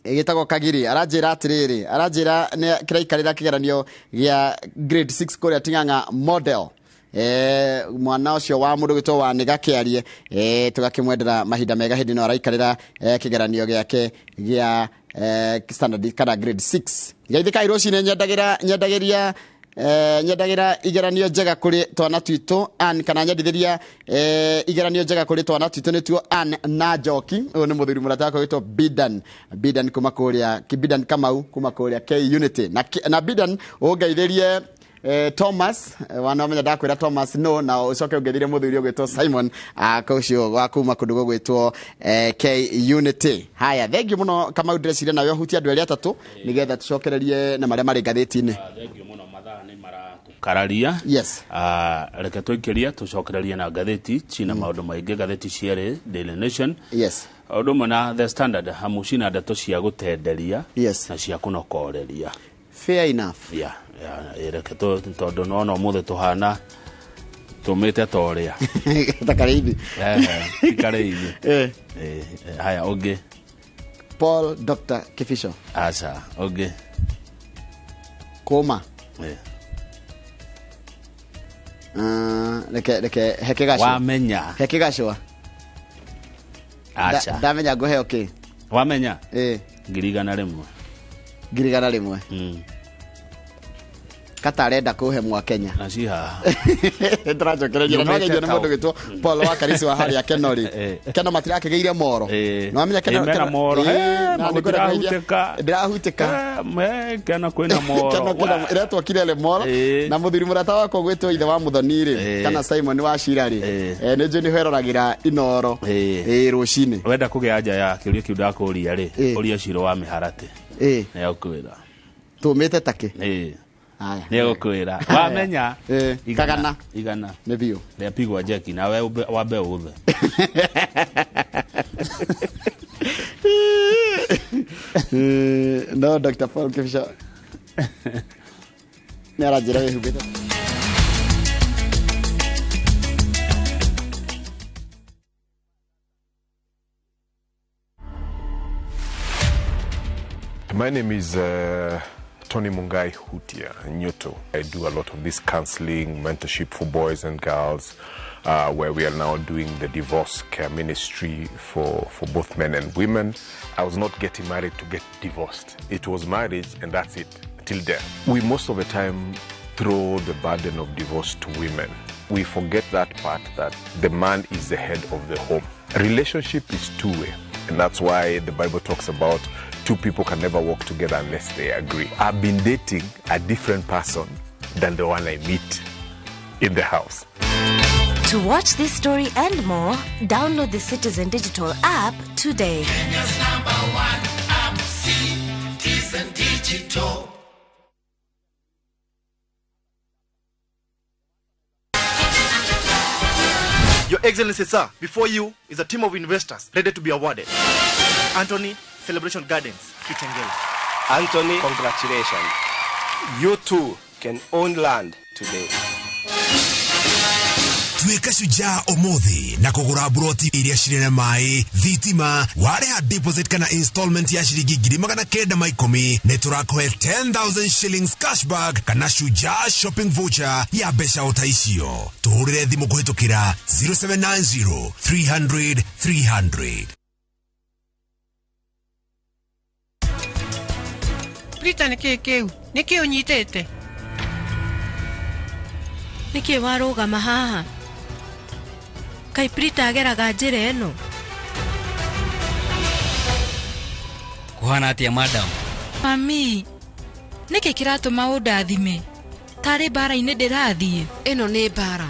gĩtagwo Kagiri. Aranjĩra atĩrĩrĩ, aranjĩra nĩ kĩraikarĩra kĩgeranio gĩa grade 6 kũrĩa Ting'ang'a Model. Mwana ũcio wa mũndũ gwĩtwo wa nĩga kĩarie, tũgakĩmwendera mahinda mega hĩndĩ ĩno araikarĩra kĩgeranio gĩake gĩa standard kana grade 6. Geithĩkai rũcinĩ, nyendagĩria nyendagĩra igeranio njega kũrĩ twana twitũ Ann, kana nyendithĩria igeranio njega kũrĩ twana twitũ nĩtuo Ann na Njoki. Ũyũ nĩ mũthuri mũrata wakwa wĩtwo Bidan, Bidan kuma kũrĩa Bidan Kamau kuma kũrĩa K Unity. Na Bidan ũngeithĩrie Thomas, wanamenya ndakwĩra Thomas no, na ũcoke ũngeithĩrie mũthuri ũgwĩtwo Simon ũcio wa kuma kũndũ gũgwĩtwo K Unity. Haya, thengiũ mũno Kamau, ndĩreciria nawe ũhutie andũ erĩ atatũ nĩgetha tũcokererie na marĩa marĩ ngathĩti-inĩ.
Thengiũ mũno, mathaa nĩ maratũkararia.
Yes.
Reke tũikĩrie tũcokererie na ngathĩti cina maũndũ maingĩ, ngathĩti cierĩ, Daily Nation
yes
ũndũ ũmwe na The Standard, hamu cina ndeto cia gũtenderia
yes
na cia kũnokoreria.
Fair enough.
Yeah, reke tondũ nona ũmũthĩ tũhana tũmĩte ta ũrĩa
ta karĩithi.
Karĩithi. Haya, ũngĩ
Paul Dr. Kifisho.
Aca, ũngĩ
Kũma. Reke heke gacũa.
Wamenya.
Heke gacũa.
Aca.
Ndamenya ngũheo kĩ?
Wamenya?
100,000.
100,000.
Kata arenda kũhe mwa Kenya.
Na ci haha.
Ndĩracokereria na nĩwageithio nĩ mũndũ ũgwĩtwo Paul wa Karisi wa harĩa Kenori. Keno matirakĩgĩire moro. Nĩwamenya Keno
mena moro.
Ndĩrahutĩka. Ndĩrahutĩka.
Keno kwĩna moro.
Keno kwĩna ĩretwo Kirele moro. Na mũthuri mũrata wakwa ũgwĩtwo ithe wa Mũthoni rĩ, kana Simon wa Shira rĩ. Nĩ njũĩ nĩho eroragĩra Inoro. Rũcinĩ.
Wenda kũgĩa anja ya kĩũria kĩu ndakũria rĩ, ũria Ciro wa Mĩharatĩ. Nĩegũkwĩra.
Tũmĩte takĩ?
Nĩ egũkwĩra. Wamenya
kagana
igana
nĩ biũ
rĩapigwa njeki nawe wambe ũthe.
No Dr. Paul Kifisho nĩ aranjĩra wĩhumbĩte.
My name is Tony Mungai Hutia Nyoto. I do a lot of this counseling, mentorship for boys and girls, where we are now doing the divorce care ministry for both men and women. I was not getting married to get divorced. It was marriage and that's it, till death. We most of the time throw the burden of divorce to women. We forget that part, that the man is the head of the home. Relationship is two-way. And that's why the Bible talks about two people can never walk together unless they agree. I've been dating a different person than the one I meet in the house.
To watch this story and more, download the Citizen Digital app today.
Kenya's #1 app, Citizen Digital.
Excellency, sir, before you is a team of investors ready to be awarded. Anthony, Celebration Gardens, Kitengela.
Anthony, congratulations. You too can own land today.
Tuĩka shujaa ũmũthĩ na kũgũra mburoti iria cirĩ na maĩ, thitima, warĩha deposit kana installment ya ciringi 910,000, nĩ tũrakũhe 10,000 shillings cashback kana shujaa shopping voucher ya mbeca o ta icio. Tũhũrĩre thimũ kũhĩtũkĩra 0790 300 300.
Prita, nĩ kĩĩ kĩu? Nĩ kĩĩ ũnyitĩte?
Nĩkĩ warũgama haha? Kaĩ Prita ageraga njĩra ĩno?
Kuhana atia, madam?
Mami, nĩkĩ kĩratũma ũndathime tarĩ mbara-inĩ ndĩrathiĩ?
Ĩno nĩ mbara.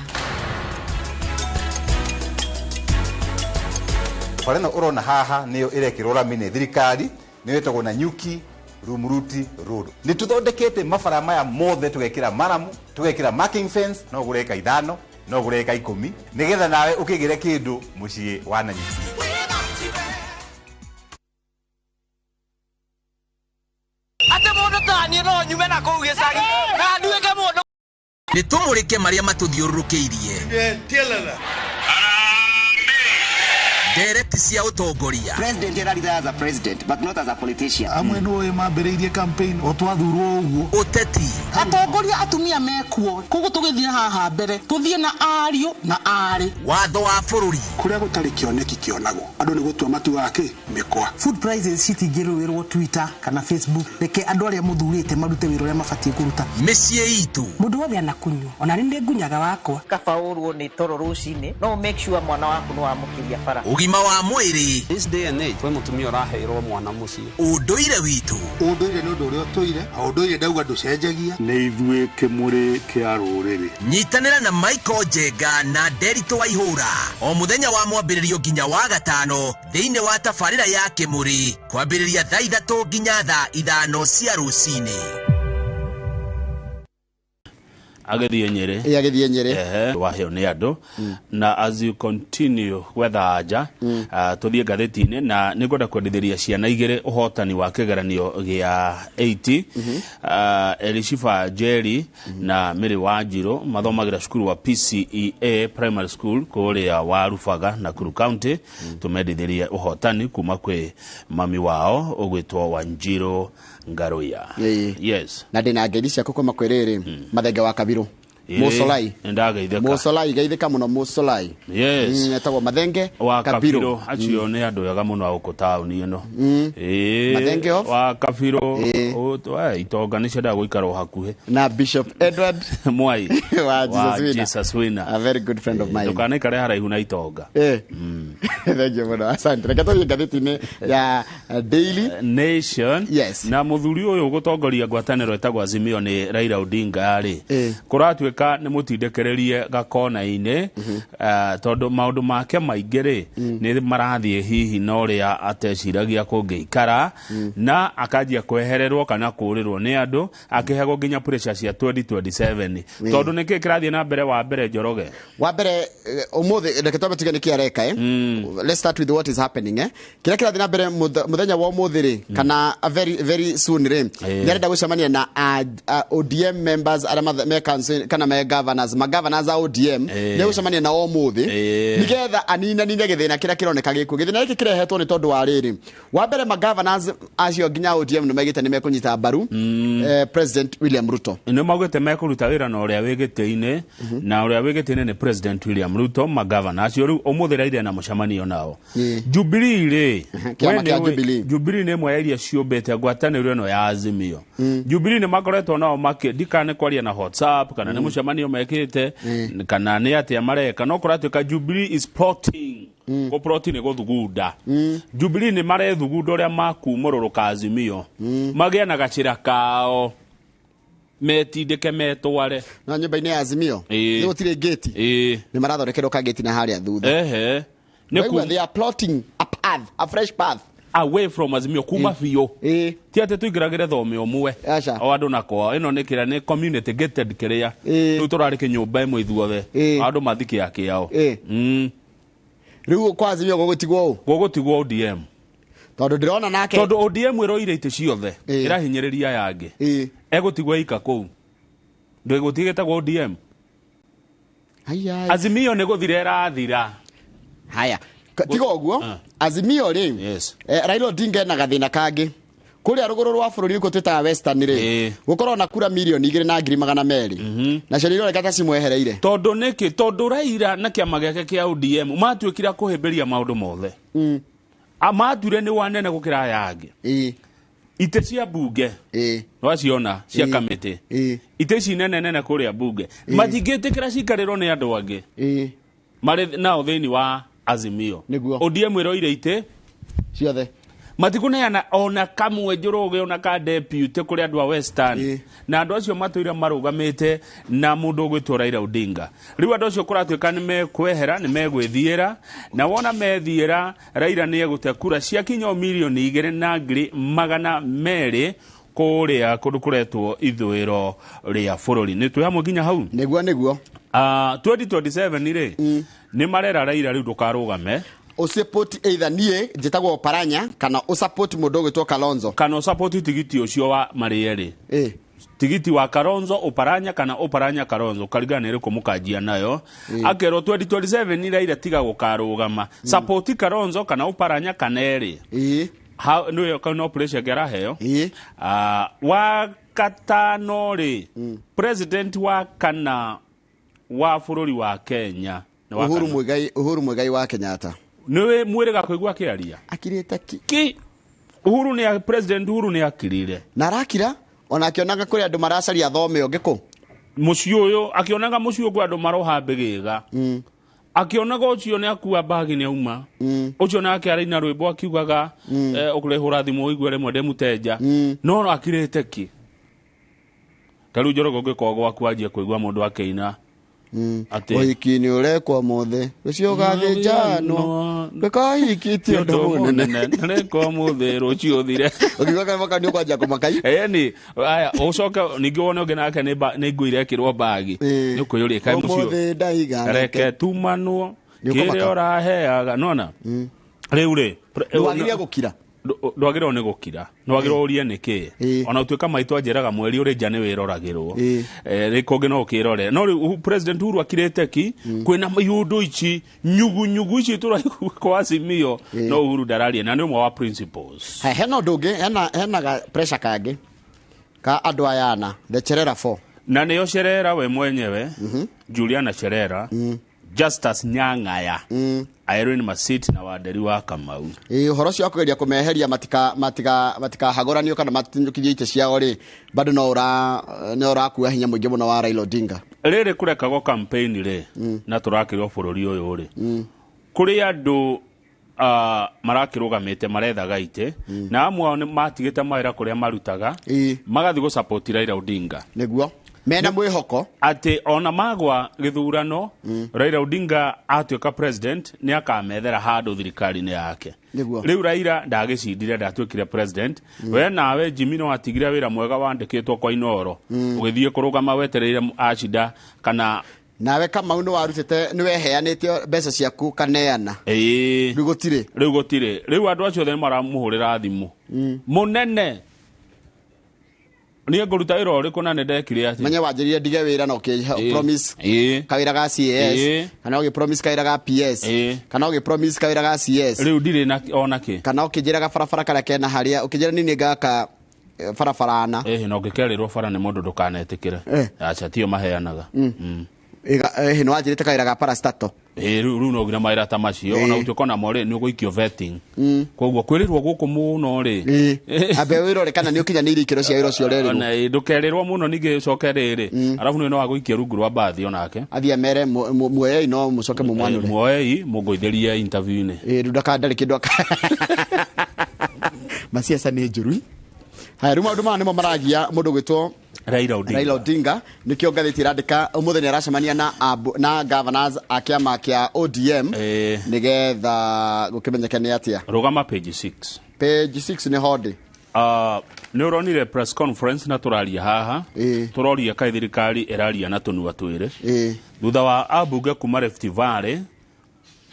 Bara ĩno ũrona haha nĩyo ĩrekĩrwo rami nĩ thirikari, nĩyo ĩtagwo Nanyuki Rumuruti Road. Nĩ tũthondekete mabara maya mothe, tũgekĩra maramu, tũgekĩra marking fence, no ũgũre ĩka 5, no ũgũre ĩka 10, nĩgetha nawe ũkĩgĩre kĩndũ mũciĩ wa Nanyuki.
Atĩ mũndũ ta niĩ no nyume na kũu gĩcagi na nduĩke mũndũ.
Nĩ tũmũrĩke marĩa matũthiũrũrũkĩirie. Ndereti cia ũtongoria.
President ararira as a president, but not as a politician.
Amwe nĩ mambĩrĩirie campaign o twathurwo ũguo.
Ũteti.
Atongoria atumia mekuo, koguo tũgĩthiĩ haha mbere tũthiĩ na ariũ na aarĩ.
Watho wa bũrũri.
Kũrĩa gũtarĩ kĩoneki kĩonagwo, andũ nĩ gũtua matuaga kĩ mĩkwa.
Food prices citingĩrũĩrwo Twitter kana Facebook. Reke andũ arĩa mũthurĩte marute wĩra ũrĩa mabatiĩ kũruta.
Mĩciĩ itũ.
Mũndũ wothe anakunyua, ona nĩ ngunyaga wakwa.
Kaba ũrwo nĩ toro rũcinĩ, no make sure mwana waku nĩ wamũkĩria bara.
Ũgima wa mwĩrĩ.
This day and age, kwĩ mũtumia ũraheirwo mwana mũciĩ.
Ũndũire witũ.
Ũndũire nĩ ũndũ ũrĩa ũtũire, na ũndũire ndauga ndũcenjagia.
Nĩ ithuĩ kĩmũrĩ kĩa rũrĩrĩ.
Nyitanĩra na Michael Njenga na Nderitu Waihũra o mũthenya wa mwambĩrĩrio nginya wa gatano thĩinĩ wa tabarĩra ya Kĩmũrĩ, kwambĩrĩria thaa 3 nginya thaa 5 cia rũcinĩ.
Agĩthiĩ Nyĩrĩ.
Ĩ, agĩthiĩ Nyĩrĩ.
Ehe, waheo nĩ andũ. Na as you continue gwetha anja, tũthiĩ ngathĩti-inĩ, na nĩ ngwenda kwendithĩria ciana igĩrĩ ũhotani wa kĩgeranio gĩa 80. Elishifa Njeri na Mary Wanjirũ mathomagĩra cukuru wa PCEA Primary School kũrĩa Warubaga, Nakuru County. Tũmendithĩrie ũhotani kuma kwĩ mami wao ũgwĩtwo Wanjirũ Ngaruiya. Yes.
Na ndĩna ngeithi ciaku kuma kwĩ rĩrĩ, Mathenge wa Kabirũ. Mũcolai.
Nĩndageithĩka.
Mũcolai, geithĩka mũno Mũcolai.
Yes.
Etagwo Mathenge
wa
Kabirũ.
Kabirũ. Acio nĩ andũ ega mũno a gũkũ taũni ĩno. Ĩĩ,
Mathenge of?
wa Kabirũ. Itonga nĩ ciendaga gũikara o hakuhĩ.
Na Bishop Edward
Mwai
wa Jesus Winner.
Jesus Winner.
A very good friend of mine.
Ndũkanaikare haraihu na itonga.
Thank you mũno, asante. Reke tũthiĩ ngathĩti-inĩ ya Daily
Nation.
Yes.
Na mũthuri ũyũ ũgũtongoria ngwatanĩro ĩtagwo Azimio nĩ Raila Odinga rĩ, kũratuĩka nĩ mũtindĩkĩrĩrie gakona-inĩ, tondũ maũndũ make maingĩ rĩ, nĩ marathiĩ hihi na ũrĩa ateciragia kũngĩikara, na akanjia kwehererwo kana kũũrĩrwo nĩ andũ, akĩheagwo nginya pressure cia 2027. Tondũ nĩkĩ kĩrathiĩ na mbere? Wa mbere, Njoroge?
Wa mbere, ũmũthĩ, reke twambe tuge nĩkĩ areka. Let's start with what is happening. Kĩrĩa kĩrathiĩ na mbere mũthenya wa ũmũthĩ rĩ, kana a very very soon rĩ, nĩ arenda gũcemania na ODM members arĩa me council kana me governors, ma governors a ODM, nĩ gũcemania nao ũmũthĩ nĩgetha aninanine gĩthĩna kĩrĩa kĩroneka gĩkuo. Gĩthĩna gĩkĩ kĩrehetwo nĩ tondũ wa rĩrĩ: wa mbere, ma governors acio nginya ODM nĩ maigĩte nĩ mekũnyita mbaru President William Ruto.
Nĩ maugĩte mekũruta wĩra na ũrĩa wĩ gĩtĩ-inĩ, na ũrĩa wĩ gĩtĩ-inĩ nĩ President William Ruto. Magavana acio rĩu ũmũthĩ Raila na mũcemanio nao. Jubilee rĩ,
Kĩama
we
kĩa
nĩũĩ-
Jubilee.
Jubilee nĩ ĩmwe ya iria ciũmbĩte ngwatanĩro ĩno ya Azimio. Jubilee nĩ makoretwo nao makĩ ndikana nĩ kwaria na WhatsApp kana nĩ mũcemanio mekĩte kana nĩ atĩa mareka, no kũratuĩka Jubilee is plotting. Kũplot nĩ gũthugunda. Jubilee nĩ marethugunda ũrĩa makumũrũrũka Azimio, magĩe na gacĩra kao, metindĩke metware.
Na nyũmba-inĩ ya Azimio
Ĩĩ.
nĩ gũtirĩ ngĩti, nĩ marathondekerwo kangĩti na harĩa thutha.
Ehe. Nĩ
Waigua, they are plotting a path, a fresh path
away from Azimio kuma biũ. Ti atĩ tũingĩragĩre thome ũmwe o andũ na kwao. Ĩno nĩ kĩrĩa nĩ community gated, kĩrĩa rĩu tũrarĩ kĩnyũmba ĩmwe ithuothe, andũ mathi kĩa kĩao.
Rĩu kwa Azimio gũgũtigwo ũ?
Gũgũtigwo ODM.
Tondũ ndĩrona nake
Tondũ ODM ĩroire itĩ ciothe, ĩrahinyĩrĩria aya angĩ. Egũtigwo ika kũu. Ndũgũtigĩtagwo ODM.
Haya.
Azimio nĩ gũthira ĩrathira.
Haya. Tiga ũguo, Azimio rĩ,
Yes.
Raila Odinga ena gathĩna kangĩ. Kũrĩa rũgũrũ rwa bũrũri gũkũ twĩtaga Western rĩ, gũkorwo na kura 2,200,000. Nacio nĩ ironeka ta cimwehereire.
Tondũ nĩkĩ? Tondũ Raila na kĩama gĩake kĩa ODM matuĩkire a kũhĩmbĩria maũndũ mothe. Matuire nĩ wanene gũkĩra aya angĩ. Itĩ cia bunge waciona cia kamĩtĩ, itĩ ici nene nene kũrĩa bunge matingĩtĩkĩra cikarĩrwo nĩ andũ angĩ marĩ nao thĩinĩ wa Azimio. ODM ĩroire itĩ
ciothe,
matikũneana ona kamwe Njoroge ona ka deputy kũrĩ andũ a Western, na andũ acio matũire marũgamĩte na mũndũ ũgwĩtwo Raila Odinga. Rĩu andũ acio kũratuĩka nĩ mekwehera, nĩ megwĩthiĩra, na wona methiĩra Raila nĩ egũte kura ciakinya o 2,200,000 kũrĩa kũndũ kũretwo ithũĩro rĩa bũrũri. Nĩ twĩ hamwe nginya hau?
Nĩguo nĩguo.
2027 rĩ, nĩ marera Raila rĩu ndũkarũgame.
Ũsupport either niĩ njĩtagwo Oparanya kana ũsupport mũndũ ũgwĩtwo Kalonzo.
Kana ũsupport tigiti ũcio wa marĩ erĩ. Tigiti wa Kalonzo Oparanya kana Oparanya Kalonzo karingana nĩ ĩrĩkũ mũkanjia nayo. Akerwo 2027 Raila tiga gũkarũgama. Support Kalonzo kana Oparanya kana erĩ. Nĩyo kana pressure ĩngĩ araheo. Wa katano rĩ, president wa kana wa bũrũri wa Kenya nĩ wa
Uhuru
kana.
Muigai, Uhuru Muigai wa Kenyatta.
Nĩwe mwĩrĩga kũigua akĩaria?
Akirĩte ki.
Ki. Uhuru nĩ president Uhuru nĩ akirire.
Na arakira ona akĩonaga kũrĩ andũ maracaria thome ũngĩ kũ?
Mũciĩ ũyũ akĩonaga mũciĩ ũngĩ andũ maroha mbĩgĩga. Akĩonaga ũcio nĩ akua mbagi nĩ auma. Ũcio nake araina rwĩmbo akiugaga, ũkũrehũra thimũ ũigue rĩmwe ndĩ mũtenja. No akirĩte ki. Ta rĩu Njoroge ũngĩkorwo gwaku anjie kũigua mũndũ akĩina. Atĩ
Ũhiki nĩ ũrekwo mũthĩ, rũciũ ũgathĩnjanwo. Ndũkahikĩtie ũndũ mũnene.
Nĩrekwo mũthĩ, rũciũ ũthire.
Ũkiuga kama nĩ ũkwanjia kũmaka.
Ĩni, aya, ũcoke ningĩ wone ũngĩ nake nĩ ngui irekĩrwo mbagi. Nĩ ũkwĩyũria kaĩ mũciĩ.
Ũmũthĩ ndaiga.
Reke tumanwo.
Nĩ ũkũmaka.
Kĩrĩa ũraheaga, nĩwona? Rĩu rĩ,
Ndwagĩrĩire gũkira.
Ndwagĩrĩirwo nĩ gũkira. Ndwagĩrĩirwo ũrie nĩkĩ. Ona ũtuĩka maitũ anjĩraga mweri ũrĩ nja nĩ wĩroragĩrwo. Rĩ kũngĩ no ũkĩrore. No rĩu President Uhuru akirĩte ki, kwĩna iũndũ ici, nyugu nyugu ici tũraigua kwa Azimio, no Uhuru ndararia na nĩ ũmwe wa principles.
Hena ũndũ ũngĩ, hena ga pressure kangĩ ka andũ aya ana, the Cherera 4.
Na nĩo Cherera we mwenyewe, Juliana Cherera, Justus Nyang'aya, Irene Masit na Wanderi wa Kamau.
Ũhoro ũcio wa kũgeria kũmeheria matikahagũranio kana matinyũkithie itĩ ciao rĩ, bado no ũrakua hinya mũingĩ mũno wa Raila Odinga.
Rĩrĩ kũrekagwo campaign rĩ, na tũrakĩrwo bũrũri ũyũ rĩ, kũrĩ andũ marakĩrũgamĩte marethaga itĩ, na amwe ao nĩ matigĩte mawĩra kũrĩa marutaga, magathiĩ gũ-support Raila Odinga.
Nĩguo. Mena mwĩhoko
atĩ ona magwa gĩthurano, Raila Odinga atuĩka president nĩ akamethera handũ thirikari-inĩ yake.
Nĩguo.
Rĩu Raila ndagĩcindire, ndatuĩkire president. We nawe Jimmy no watigire wĩra mwega wandĩkĩtwo kwa Inooro. Ũgĩthiĩ kũrũgama wetereire acinda kana
nawe Kamau nĩ warutĩte, nĩ weheanĩte mbeca ciaku kaneana. Rĩu gũtirĩ.
Rĩu gũtirĩ. Rĩu andũ acio othe nĩ maramũhũrĩra thimũ. Mũnene. Niĩ ngũruta wĩra ũrĩkũ na nĩ ndekire atĩa?
Menye wanjĩrire ndige wĩra na ũkĩ promise kawĩra ga CAS, kana ũgĩ promise kawĩra ga PS, kana ũgĩ promise kawĩra ga CS.
Rĩu ndirĩ na ona kĩ.
Kana ũkĩnjĩra gabarabara karĩa kena harĩa, ũkĩnjĩra niĩ nĩ ngaka barabara na.
Na ũngĩkerĩrwo bara nĩ mũndũ ndũkanetĩkĩre. Aca tio maheanaga.
Nĩ wanjĩrĩte kawĩra ga parastato.
Rĩu no nginya mawĩra ta macio, ona ũtuĩka onamo rĩ, nĩ ũgũikio vetting. Koguo kwĩrĩrwo gũkũ mũno rĩ.
Ambe wĩrore kana nĩ ũkinyanĩirie ikĩro cia wĩra ũcio ũrerĩrwo.
Ona ndũkerĩrwo mũno ningĩ ũcoke rĩrĩ. Arabu nĩ no agũikie rungu rwa mbathi onake.
Athiĩ amere muoyei no mũcoke mũmwanũre.
Muoyei mũngũithĩrie interview-inĩ.
Rĩu ndakandarĩ kĩndũ Maciaca nĩ njũru. Haya, rĩu maũndũ maya nĩmo maragia mũndũ gwĩtwo
Raila Odinga.
Raila Odinga nikio ngathĩti ĩrandĩka ũmũthĩ nĩ aracemania na governors a kĩama kĩa ODM nĩgetha gũkĩmenyeke nĩ atĩa.
Rũgama page 6.
Page 6 nĩ hodi.
Nĩ ũronire press conference na tũraria haha. Tũroria kaĩ thirikari ĩraria na tũnua twĩrĩ. Thutha wa ambunge kuma Rift Valley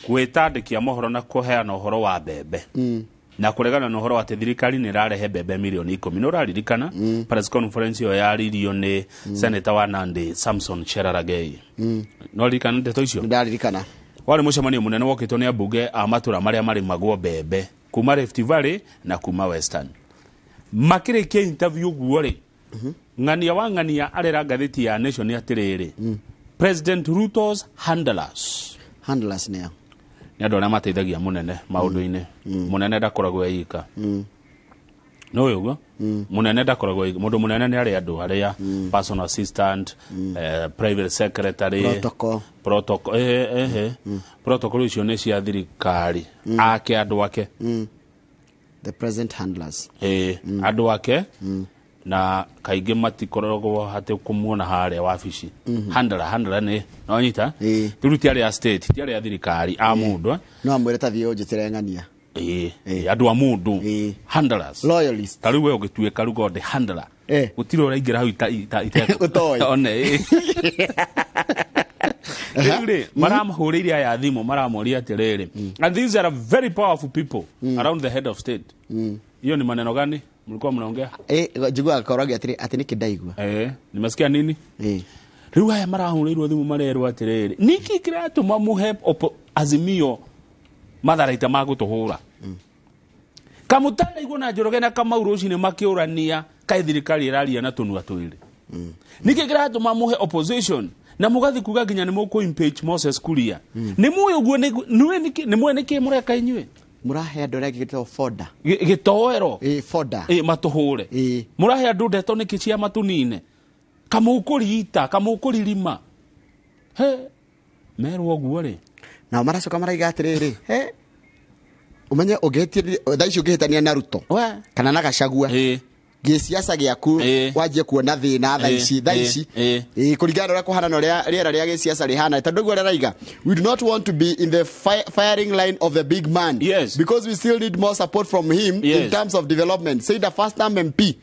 Gwĩta andĩki a mohoro na kũheana ũhoro wa mbembe na kũregana na ũhoro atĩ thirikari nĩ ĩrarehe mbembe mirioni 10. Nĩ ũraririkana press conference ĩyo yaririo nĩ senator wa Nandi Samson Cherargei? No ririkana ndeto icio?
Ndaririkana.
Warĩ mũcemanio mũnene wokĩtwo nĩ ambunge a matũra marĩa marĩmagwo mbembe kuma Rift Valley na kuma Western. Makĩrĩkia interview ũguo rĩ, ng'ania wa ng'ania arera ngathĩti ya Nation atĩrĩrĩ, President Ruto's handlers.
Handlers nĩ a?
Nĩ andũ arĩa mateithagia mũnene maũndũ-inĩ. Mũnene ndakoragwo eika. No ũguo mũnene ndakoragwo eika. Mũndũ mũnene nĩ arĩ andũ arĩa personal assistant, private secretary,
Protocol.
Protocol, protocol icio nĩ cia thirikari ake, andũ ake.
The present handlers.
Andũ ake na kaingĩ matikoragwo hatĩ kũmuona harĩa wabici. Handler nĩ no nyita rĩu ti arĩa a state, ti arĩa a thirikari a mũndũ.
No amwĩre ta thiĩ ũnjĩtĩre ng'ania.
Andũ a mũndũ, handlers.
Loyalist.
Ta rĩu we ũgĩtuĩka rĩu God handler, gũtirĩ ũraingĩra hau
Ũtoĩ.
One rĩu rĩ, maramahũrĩire aya thimũ, maramoria atĩrĩrĩ, and these are very powerful people around the head of state, hiyo ni maneno gani mlikuwa mnaongea?
Njiguaga koragia atĩrĩ, atĩ nĩkĩ ndaigua.
Nimesikia nini? Rĩu aya marahũrĩirwo thimũ marerwo atĩrĩrĩ, nĩkĩ kĩratũma mũhe Azimio matharaita ma gũtũhũra? Kamũtana igua na Njoroge na Kamau rũcinĩ makĩũrania kaĩ thirikari ĩraria na tũnua twĩrĩ. Nĩkĩ kĩratũma mũhe opposition na mũgathi kuga nginya nĩ mũkũ impeach Moses Kuria? Nĩ mũĩ ũguo nĩ mũĩ nĩkĩ mũreka inyuĩ?
Mũrahe andũ arĩa gĩtagwo foda.
Gĩtoero.
Foda.
Matũhũre. Mũrahe andũ ndeto nĩkĩ cia matũnine? Kamũkũriita, kamũkũririma. He, merwo ũguo rĩ.
Nao maracoka maraiga atĩrĩrĩ, he, ũmenye ũngĩhĩtania thaa ici, ũngĩhĩtania na Ruto kana na Gachagua, gĩciaca gĩaku wanjie kuona thĩna thaa ici, thaa ici kũringana na ũrĩa kũhana na ũrĩa rĩera rĩa gĩciaca rĩhana, tondũ ũguo rĩraiga, we do not want to be in the firing line of the big man, because we still need more support from him in terms of development, said the first time MP.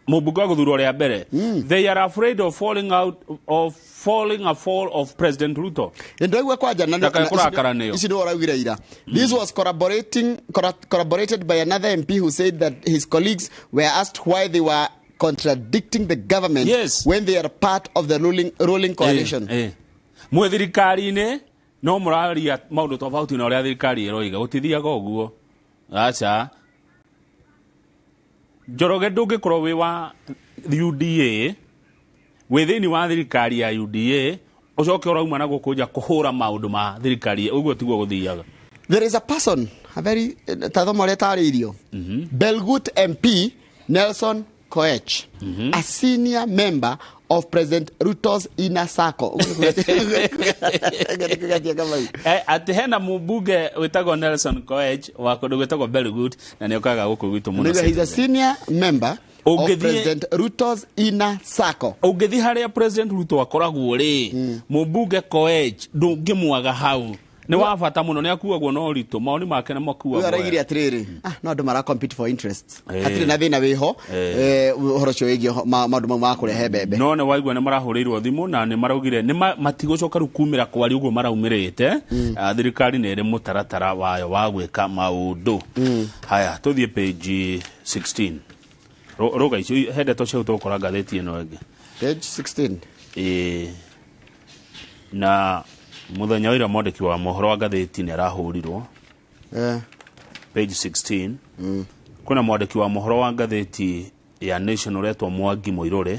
Mũmbunge wa gũthurwo rĩa mbere. They are afraid of falling out of falling afoul of President Ruto.
Ndaigua kwanja na
Ndakae kũrakara nĩo.
Ici nĩwe ũraugire ira. This was corroborated by another MP who said that his colleagues were asked why they were contradicting the government when they are part of the ruling coalition.
Mwĩ thirikari-inĩ no mũraria maũndũ tofauti na ũrĩa thirikari ĩroiga, gũtithiaga ũguo. Aca. Njoroge, ndũngĩkorwo wĩ wa UDA, wĩ thĩinĩ wa thirikari ya UDA, ũcoke ũrauma na gũkũ nja kũhũra maũndũ ma thirikari, ũguo tiguo gũthiaga.
There is a person, a very tathoma ũrĩa tarĩirio. Belgut MP Nelson Koech, a senior member of President Ruto's inner circle.
Atĩ hena mũmbunge wĩtagwo Nelson Koech wa kũndũ gwĩtagwo Belgut na nĩ okaga gũkũ gwitũ mũno.
He's a senior member of
Ũngĩthiĩ
President Ruto's inner circle.
Ũngĩthiĩ harĩa President Ruto akoragwo rĩ, mũmbunge Koech ndũngĩmwaga hau. Nĩ wa bata mũno, nĩ akuagwo na ũritũ, maoni make nĩ makuagwo.
Ũyũ araigire atĩrĩrĩ, no andũ mara compete for interest.
Eh.
Hatirĩ na thĩna wĩho ũhoro ũcio wĩgiĩ maũndũ mau ma kũrehe mbembe.
No nĩ waigua nĩ marahũrĩirwo thimũ na nĩ maraugire nĩ matigũcoka rĩu kumĩra kwaria ũguo maraumĩrĩte. Ah, thirikari nĩ ĩrĩ mũtaratara wayo wa gwĩka maũndũ. Haya, tũthiĩ page 16. Rũga icio he ndeto cia tũgũkora ngathĩti ĩno ĩngĩ.
Page 16.
Ĩĩ, na mũthenya wa ira mwandĩki wa mohoro wa ngathĩti nĩ arahũrirwo. Page 16, kwĩna mwandĩki wa mohoro wa ngathĩti ya Nation ũretwo Mwangi Mũirũrĩ,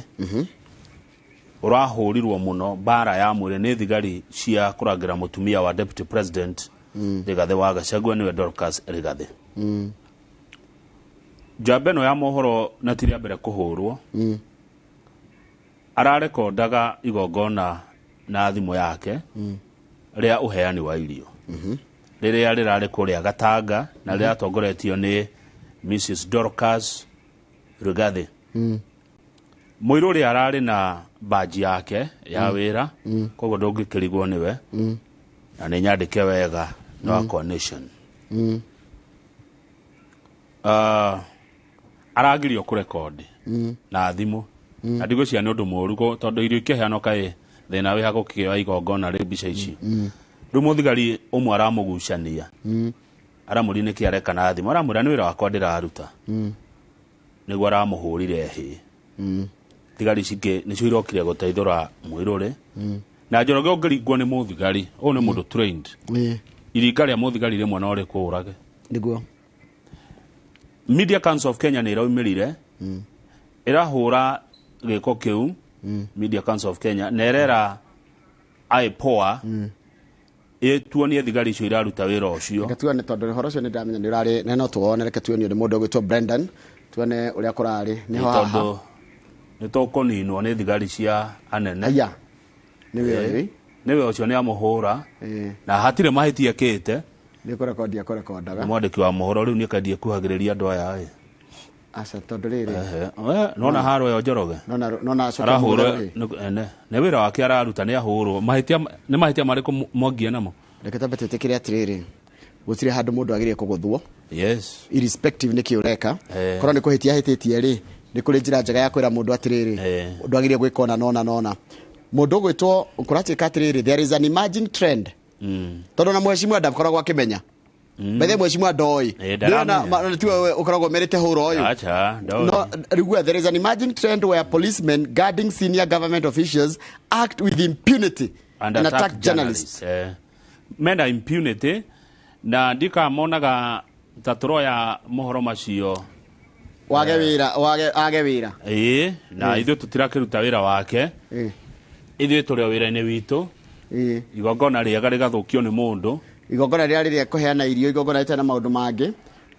ũrahũrirwo mũno mbara ya mwĩrĩ nĩ thigari cia kũrangĩra mũtumia wa deputy president Rigathĩ wa Gachagua, nĩwe Dorcas Rigathĩ. Njamba ĩno ya mohoro na ti rĩa mbere kũhũrwo. Ararekondaga igongona na thimũ yake rĩa ũheani wa irio rĩrĩa rĩrarĩ kũrĩa Gatanga na rĩratongoretio nĩ Mrs Dorcas Rigathĩ. Mũirũrĩ ararĩ na baji yake ya wĩra, koguo ndũngĩkĩrigwo nĩwe, na nĩ nyandĩke wega nĩ wa Nation. Aragirio kũrekondi na thimũ, na ndigwĩciria nĩ ũndũ mũũru tondũ irio ikĩheanwo kaĩ thĩna wĩ ha gũkĩoya igongona rĩ mbica ici? Rĩu mũthigari ũmwe aramũgucania, aramũria nĩkĩ areka na thimũ, aramwĩra nĩ wĩra wakwa ndĩraruta. Nĩguo aramũhũrire hĩ. Thigari cingĩ nĩcio irokire gũteithũra Mũirũrĩ. Na Njoroge, ũngĩringwo nĩ mũthigari ũyũ, nĩ mũndũ trained, iringa rĩa mũthigari rĩmwe no rĩkũũrage. Media Council of Kenya nĩ ĩraumĩrire, ĩrahũra gĩko kĩu. Media Council of Kenya na ĩrera IPOA ĩtuonie thigari icio iraruta wĩra ũcio.
Reke tuone, tondũ ũhoro ũcio nĩ ndamenya nĩ ũrarĩ na no tuwone. Reke tuonio nĩ mũndũ ũgwĩtwo Brendan, tuone ũrĩa kũrarĩ nĩho haha.
Tondũ nĩ tũkũninwo nĩ thigari cia anene.
Aya nĩwe ũyũ.
Nĩwe ũcio, nĩ amũhũra na hatirĩ mahĩtia ekĩte.
Nĩ kũrekondi akũrekondaga.
Mwandĩki wa mohoro rĩu nĩ akendie kuhagĩrĩria andũ aya ĩ.
Aca, tondũ rĩrĩ,
Ehe. We, nona haro ĩyo, Njoroge.
Nona acoka.
Arahũrwo.
Mũthigari.
Nĩ wĩra wake araruta, nĩ ahũrwo. Mahĩtia nĩ mahĩtia marĩkũ mwangia namo?
Reke twambe twĩtĩkĩre atĩrĩrĩ, gũtirĩ handũ mũndũ agĩrĩire kũgũthwo, irrespective nĩ kĩ ũreka. Korwo nĩ kũhĩtia ahĩtĩtie rĩ, nĩ kũrĩ njĩra njega ya kwĩra mũndũ atĩrĩrĩ, ndwagĩrĩire gwĩka ũna nona nona. Mũndũ ũgwĩtwo kũratuĩka atĩrĩrĩ, there is an emerging trend, tondũ na mheshimiwa ndakoragwo akĩmenya. Bethe mheshimiwa ndoĩ.
Ndaramenya.
Ndĩrona tiwe ũkoragwo merĩte hũra ũyũ.
Acha, ndoĩ.
No, rĩu there is an emerging trend where policemen guarding senior government officials act with impunity
and attack journalists. Mena impunity na ndikamonaga ta tũroya mohoro macio.
Wage wĩra, wage age wĩra.
Ĩĩ, na ithuĩ tũtirakĩruta wĩra wake, ithuĩ tũrĩ o wĩra-inĩ witũ. Igongona rĩega rĩgathũkio nĩ mũndũ.
Igongona rĩrĩa rĩrĩa kũheana irio, igongona rĩtarĩ na maũndũ mangĩ.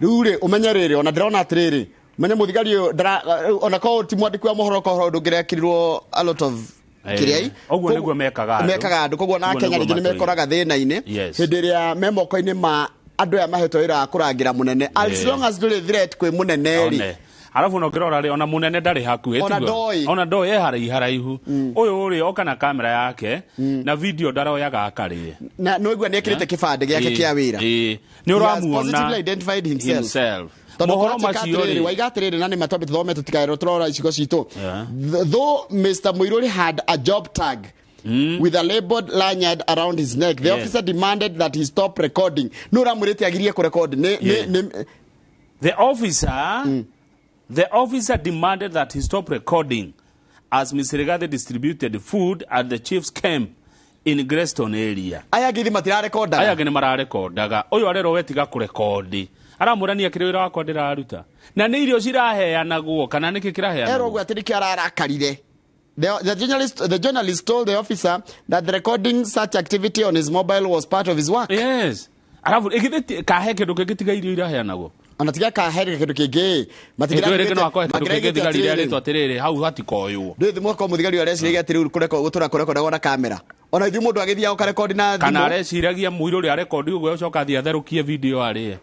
Rĩu rĩ, ũmenye rĩrĩ, ona ndĩrona atĩrĩrĩ, ũmenye mũthigari ũyũ ona korwo ti mwandĩki wa mohoro, korwo ndũngĩrekĩrirwo a lot of kĩrĩa.
Ũguo nĩguo mekaga andũ.
Mekaga andũ, koguo na
Ũguo
Kenya
nĩguo
rĩngĩ nĩ
matũire.
mekoraga thĩna-inĩ hĩndĩ ĩrĩa me moko-inĩ ma andũ aya mahetwo wĩra wa kũrangĩra mũnene, as long as ndũrĩ threat kwĩ mũnene rĩ.
One. Arabu no ngĩrora rĩ, ona mũnene ndarĩ hakuhĩ.
Ona
Tiguo?
ndoĩ.
Ona ndoĩ, e haraihu haraihu. Ũyũ rĩ, oka na kamera yake na video, ndaroyaga akarĩe.
Na nĩwaigua nĩ ekĩrĩte kĩbandĩ gĩake kĩa wĩra.
Nĩ
He has
ũramuona.
positively identified himself.
Himself.
Tondũ
Mohoro
kũratuĩka
macio
atĩrĩrĩ,
rĩ,
waiga atĩrĩrĩ, na nĩ matwambe tũthome tũtikaerwo tũrora icigo citũ. Though Mr. Muiruri had a job tag with a labeled lanyard around his neck, the officer demanded that he stop recording. Nĩ ũramwĩrĩte agirie kũrekodi nĩ nĩ
The officer demanded that he stop recording as Mr. Rigathi distributed food at the chief's camp in Greystone area.
Aya angĩ matirarekondaga.
Aya angĩ nĩ mararekondaga. Ũyũ arerwo we tiga kũrekondi. Aramũrania kĩrĩ wĩra wakwa ndĩraruta. Na nĩ irio ciraheanagwo kana nĩkĩ kĩraheanagwo?
Erwo ũguo atĩ nĩkĩo ararakarire. The journalist told the officer that the recording such activity on his mobile was part of his work.
Yes. Arabu ĩgithĩ kahe kĩndũ kĩngĩ tiga irio iraheanagwo?
Ona tiga kahe kĩndũ kĩngĩ.
Ĩndũ rĩngĩ no akohe kĩndũ kĩngĩ thigari iria atĩrĩrĩ, hau hatikoywo.
Ndũĩ mwaka mũthigari ũyũ areciragia atĩ rĩu kũreko gũtũra kũrekondagwo na kamera. Ona ithuĩ mũndũ agĩthiaga ũkarekondi na
Kana
thimũ.
Areciragia mũirũ ũrĩa arekondi ũguo acoka athiĩ atherũkie video arĩe,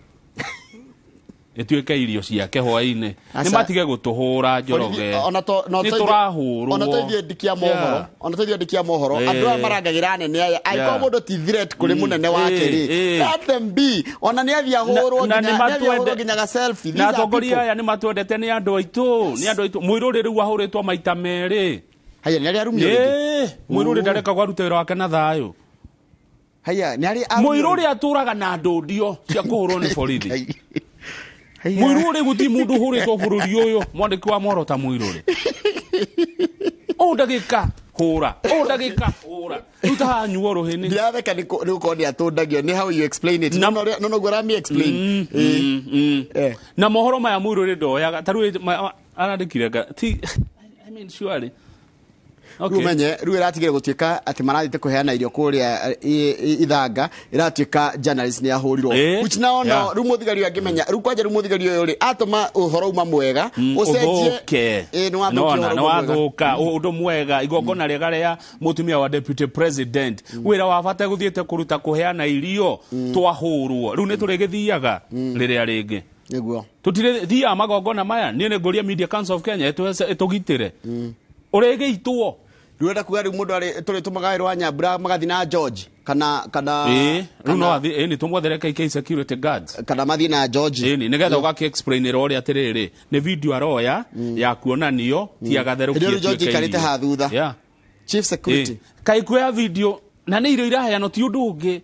ĩtuĩke irio ciake hwaĩ-inĩ. Nĩ
Aca.
matige gũtũhũra, Njoroge.
Ona to no
Nĩ tũrahũrwo.
Ona to ithuĩ andĩki a mohoro, ona to ithuĩ andĩki a mohoro, andũ aya marangagĩra anene aya, angĩkorwo mũndũ ti threat kũrĩ mũnene wake rĩ, let them be. Ona nĩ athiĩ ahũrwo
Na
nginya
nĩ
nĩ athiĩ ahũrwo
matwende-
nginya ga selfie. These
na
are
atongoria
people.
aya nĩ matwendete, nĩ andũ aitũ, nĩ andũ aitũ. Mũirũrĩ rĩu ahũrĩtwo maita merĩ.
Haya, nĩ arĩ arumio rĩngĩ?
Mũirũrĩ ndarekagwo arute wĩra wake na thayũ.
Haya, nĩ arĩ arumio?
Mũirũrĩ atũraga na ndũndio cia kũhũrwo nĩ borithi. Mũirũrĩ, gũtirĩ mũndũ ũhũrĩtwo bũrũri ũyũ mwandĩki wa mohoro ta mũirũrĩ. Ũũ ndagĩka hũra, ũũ ndagĩka hũra, rĩu ta hanyuo rũhĩ nĩ
Ndiratheka nĩ gũkorwo nĩ atũndagio nĩ how you explain it. No no no ũrami explain.
Na mohoro maya mũirũrĩ ndoyaga ta rĩu arandĩkire ti, I mean, surely.
Rĩu ũmenye rĩu ĩratigire gũtuĩka atĩ marathiĩte kũheana irio kũrĩa ithanga, ĩratuĩka journalist nĩ ahũrirwo, which now no rĩu mũthigari ũyũ angĩmenya rĩu kwanja, rĩu mũthigari ũyũ rĩ atũma ũhoro uma mwega ũcenjie.
Ũthũke.
Ĩ, nĩ wathũkia
Nona,
ũhoro
nĩ
uma mwega.
wathũka ũndũ mwega, igongona rĩega rĩa mũtumia wa deputy president, wĩra wa bata gũthiĩte kũruta kũheana irio, twahũrwo. Rĩu nĩ tũrĩgĩthiaga rĩrĩa rĩngĩ?
Nĩguo.
Tũtirĩ thiaga magongona maya. Niĩ nĩ ngũria Media Council of Kenya ĩtũgitĩre ũrĩgĩitwo.
Rĩu enda kuga rĩu mũndũ arĩ tũrĩtũmaga wĩra wa Nyambura magathiĩ na George kana
Ĩĩ, rĩu no athiĩ, ĩĩ, nĩ tũmwethere KK security guards.
Kana mathiĩ na George.
Ĩĩ, nĩgetha ũgakĩ explainĩra ũrĩa atĩrĩrĩ, nĩ video aroya ya kuonanio, ti agatherũkie
Hĩndĩ ĩyo rĩu George
ĩtuĩke
aikarĩte
irio.
ha thutha. Chief security.
Kaĩ kuoya video na nĩ irio iraheanwo ti ũndũ ũngĩ.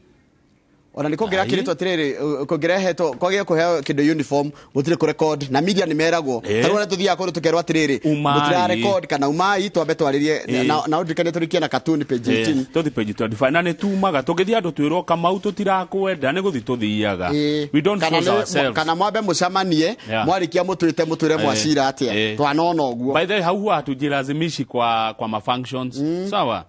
Ona nä kå ngä rakä atirä kå ngä rehetwo kwagä kå heo kä ndå uniform gå tirä kå record na media nä meragwo.
Eh.
Tarä u tå thiaga kå ndå tå kerwo atirä rä
Umai.
må tira record kana umai twambe twarä rie.
Eh.
Na å ndirikanie tå rä kie na cartoon page 18.
Tũthi page 25 na nĩ tumaga tũgĩthiĩ andũ twĩrwo Kamau tũtirakwenda nĩ gũthiĩ tũthiaga. We don't
Kana
force
nĩ-
ourselves.
kana mwambe mũcemanie
Yeah.
mwarĩkia mũtwĩte mũtwĩre mwacira atĩa
Eh.
twanona ũguo.
By the way, hau huwa hatujilazimishi kwa mafunctions, sawa.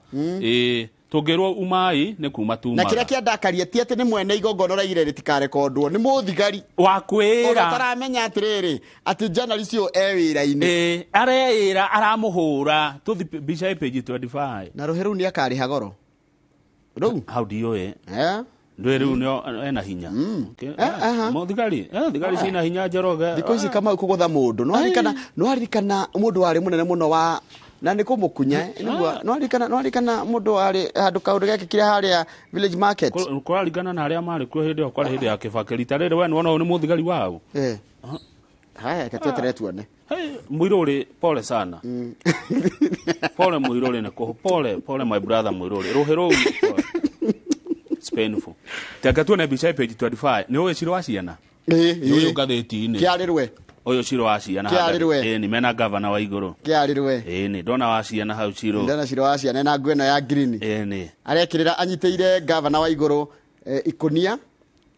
Tũngĩrwo umai nĩ kuma
Na
tumaga.
kĩrĩa kĩandakaria ti atĩ nĩ mwene igongona ũraigire rĩtikarekondwo, nĩ mũthigari
wa
ũrĩa
kwĩra
ũtaramenya atĩrĩrĩ atĩ journalist ũyũ e wĩra-inĩ.
Areĩra aramũhũra tũthi mbica ĩ page 25.
Na rũhĩ rũu nĩ akarĩha goro rũu.
Hau ndiũĩ.
Eh?
Ndũĩ rĩu nĩo ena hinya. Okay.
Aha.
Mũthigari thigari cina hinya, Njoroge.
Thikũ ici Kamau kũgũtha mũndũ no aririkana mũndũ warĩ mũnene mũno wa na nĩ kũmũkunya nĩguo no aririkana mũndũ warĩ handũ kaũndũ gekĩkire harĩa village market.
Kũraringana na arĩa marĩ kuo hĩndĩ ĩyo kwarĩ hĩndĩ ya Kĩbakĩ rita rĩrĩ we nĩwona ũyũ nĩ mũthigari wao.
Eh. Haya, reke tweterere tuone.
Hey, Mwiruri, pole sana. Pole Mwiruri nĩ kũhũ. Pole, pole my brother Mwiruri. Rũhĩ rũu pole. It's painful. Teka tuone mbica ĩ page 25. Nĩ ũĩ Ciro wa ciana? Nĩ ũyũ ngathĩti-inĩ.
Kĩarĩrwe.
Ũyũ Ciro wa ciana.
Kĩarĩrwe.
Ĩĩ nĩ mena gavana wa igũrũ.
Kĩarĩrwe.
Ĩĩ nĩ ndona wa ciana hau Ciro.
Ndona Ciro wa ciana na nguo ĩno ya green.
Ĩĩ nĩ.
Arekĩrĩra anyitĩire gavana wa igũrũ ikũnia.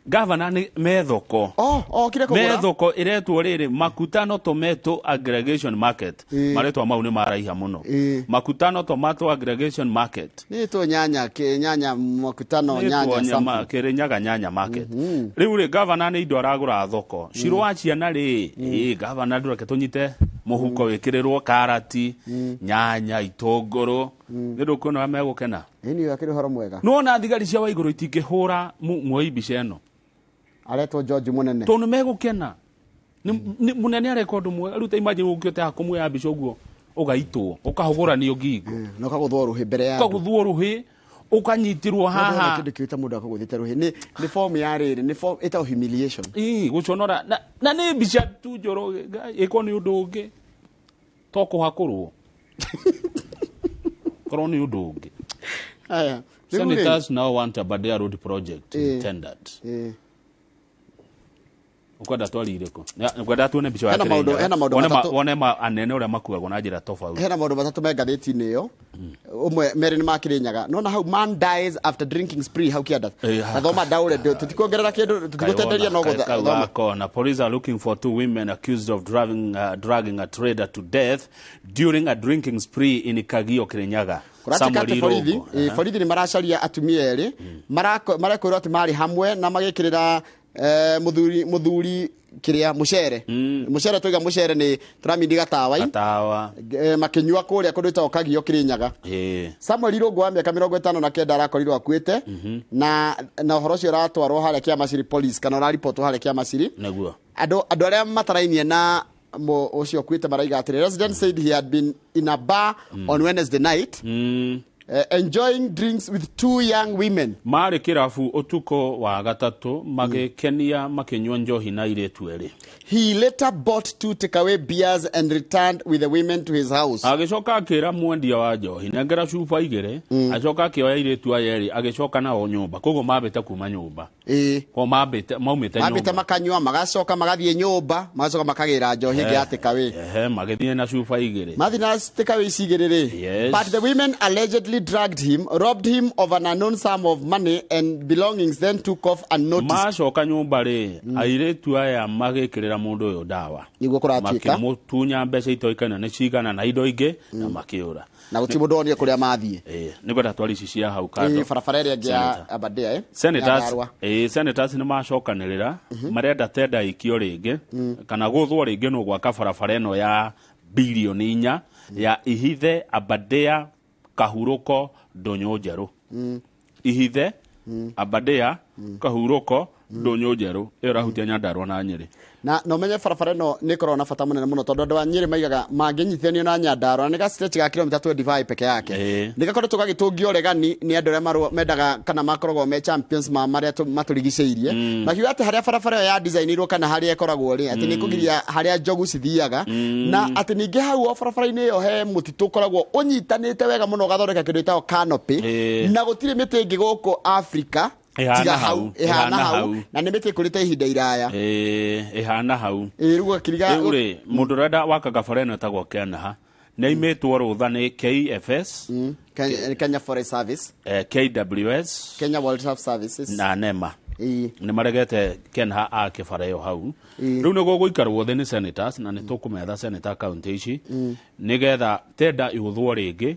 Gavana nĩ methoko.
Oh, kire kũgũra.
Methoko ĩretwo rĩrĩ Makutano Tomato Aggregation Market. Marĩtwa mau nĩ maraiha mũno. Makutano Tomato Aggregation Market.
Nĩ tũ nyanya kĩ nyanya makutano nyanya something.
Kĩrĩnyaga nyanya market. Rĩu rĩ gavana nĩ indo aragũra thoko. Ciro wa ciana rĩ, ĩ gavana ndũreke tũnyite mũhuko wĩkĩrĩrwo karati, nyanya, itũngũrũ. Nĩ ndũkuona ũrĩa megũkena.
Ĩ nĩ akĩrĩ ũhoro mwega.
Nĩwona thigari cia Waigũrũ itingĩhũra muoi mbica ĩno.
Aretwo George Mũnene.
Tondũ nĩ megũkena. Mũnene areka ũndũ mwega. Rĩu ta imagine ũngĩte haha kũmuoya mbica ũguo ũgaitwo, ũkahũgũranio ngingo.
Na ũkagũthwo rũhĩ mbere ya andũ.
Ũkagũthwo rũhĩ, ũkanyitirwo haha.
Kĩndũ kĩu ta mũndũ akũgũthĩte rũhĩ nĩ form ya rĩrĩ nĩ form ĩtagwo humiliation.
Ii, gũconora na nĩ mbica tu Njoroge, ĩko nĩ ũndũ ũngĩ to kũhakũrwo korwo nĩ ũndũ ũngĩ.
Aya. Rĩu rĩ-
Senators now want Aberdare Road project tendered. Ukwenda twari irĩkũ? Ngwenda tuone mbica ya
Hena maũndũ-
Kĩrĩnyaga.
hena maũndũ
Wone
matatũ.
wone ma anene ũrĩa makuagwo na njĩra tofauti.
Hena maũndũ matatũ me ngathĩti-inĩ ĩyo. Ũmwe merĩ nĩ ma Kĩrĩnyaga. Nona hau man dies after drinking spree hau kĩanda. Gathoma ndaũre tũtikuongerera kĩndũ tũtigũtenderia no gũthoma.
Kona. Police are looking for two women accused of drugging a trader to death during a drinking spree in Kagio, Kirinyaga.
Kũratuĩka
Samuel
atĩ borithi
Irũngũ.
Borithi nĩ maracaria atumia erĩ marekwĩrwo atĩ marĩ hamwe na magĩkĩrĩra mũthuri kĩrĩa mũcere mũcere twaiga mũcere nĩ tũramindi gatawa
Gatawa.
Makĩnyua kũrĩa kũndũ ĩtagwo Kagio Kĩrĩnyaga. Samuel Irũngũ wa mĩaka 59 arakorirwo akuĩte na ũhoro ũcio ũratwarwo harĩa Kĩamaciri police kana ũraribotwo harĩa Kĩamaciri.
Nĩguo.
Andũ arĩa matarainie na ũcio ũkuĩte maraiga atĩrĩ resident said he had been in a bar on Wednesday night enjoying drinks with two young women.
Marĩ kĩrabu ũtukũ wa gatatũ magĩkenia makĩnyua njohi na airĩtu erĩ.
He later bought two takeaway beers and returned with the women to his house.
Agĩcoka akĩra mwendia wa njohi nengera cuba igĩrĩ, acoka akĩoya airĩtu aya erĩ agĩcoka nao nyũmba, koguo mambĩte kuma nyũmba. Koguo mambĩte maumĩte
mambĩte
nyũmba.
Makanyua magacoka magathiĩ nyũmba magacoka makagĩra njohi ĩngĩ ya takeaway.
Ehe, magĩthiĩ na cuba igĩrĩ.
Mathiĩ na takeaway ici igĩrĩ rĩ.
Yes.
But the women allegedly drugged him, robbed him of an unknown sum of money and belongings, then took off unnoticed.
Macoka nyũmba rĩ, airĩtu aya magĩkĩrĩra mũndũ ũyũ ndawa.
Nĩguo kũratuĩka.
Makĩmũtunya mbeca itoĩkaine nĩ cigana na indo ingĩ na makĩũra.
Na gũtirĩ mũndũ wonire kũrĩa mathiĩ.
Nĩngwenda twari ici cia hau kando.
Ĩ, barabara ĩrĩa ĩngĩ ya
Senator.
Aberdare, eh?
Senators,
Nyandarua.
senators nĩ macokanĩrĩra marenda tenda ikio rĩngĩ kana gũthwo rĩngĩ nũ gwaka barabara ĩno ya bilioni 4 ya Ihithe Aberdare Kahurũko Ndũnyũ Njerũ. Ihithe Aberdare Kahurũko Ndũnyũ Njerũ ĩyo ĩrahutia Nyandarua na Nyĩrĩ.
Na ũmenye barabara ĩno nĩ ĩkoragwo na bata mũnene mũno tondũ andũ a Nyĩrĩ maigaga mangĩnyitithanio na Nyandarua nĩ ga stretch ga kilomita 25 peke yake. Nĩ gakoretwo gagĩtũngio ũregani nĩ andũ arĩa mendaga kana makoragwo me champions ma marĩa matũrigicĩirie. Makiuga atĩ harĩa barabara ĩyo ya designirwo kana harĩa ĩkoragwo rĩ atĩ nĩ kũgiria harĩa njogu cithiaga na atĩ ningĩ hau o barabara-inĩ ĩyo he mũtitũ ũkoragwo ũnyitanĩte wega mũno ũgathondeka kĩndũ gĩtagwo canopy na gũtirĩ mĩtĩ ĩngĩ gũkũ Africa
Ĩhana
Tiga
hau,
ĩhana
ĩhana
hau
hau.
na nĩ mĩtĩ ĩkũrĩte ihinda iraya.
Ĩĩ, ĩhana hau.
Ĩĩ, rĩu ũgakiriga.
Rĩu rĩ, mũndũ ũrenda wakaga bara ĩno ĩtagwo Kenha nĩ aimĩtwo rũtha nĩ KFS,
Kenya Forest Service,
KWS,
Kenya Wildlife Services
na NEMA.
Ĩĩ.
Nĩ maregete Kenha ake bara ĩyo hau. Rĩu nĩ gũgũikarwo thĩ nĩ senators, na nĩ tũkũmetha senator kaunti ici nĩgetha tenda ĩgũthwo rĩngĩ.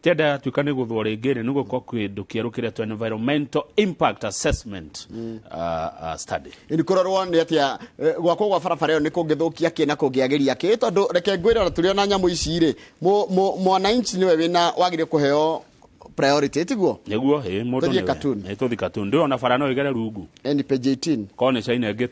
Tenda yatuĩka nĩ gũthwo rĩngĩ rĩ, nĩ gũkorwo kĩndũ kĩerũ kĩretwo environmental impact assessment study.
Nĩ kũrorwo nĩ atĩa gwakwo gwa barabara ĩyo nĩ kũngĩthũkia kĩ na kũngĩagĩria kĩ, tondũ reke ngwĩre ona tũrĩ ona nyamũ ici rĩ, mwananchi nĩwe wĩna wagĩrĩire kũheo priority, tiguo?
Nĩguo, ĩ mũndũ
Tũthiĩ
nĩwe.
cartoon.
Ĩ, tũthiĩ cartoon. Ndĩrona bara no ĩgere rungu.
Ni page 18.
Korwo nĩ China ĩngĩ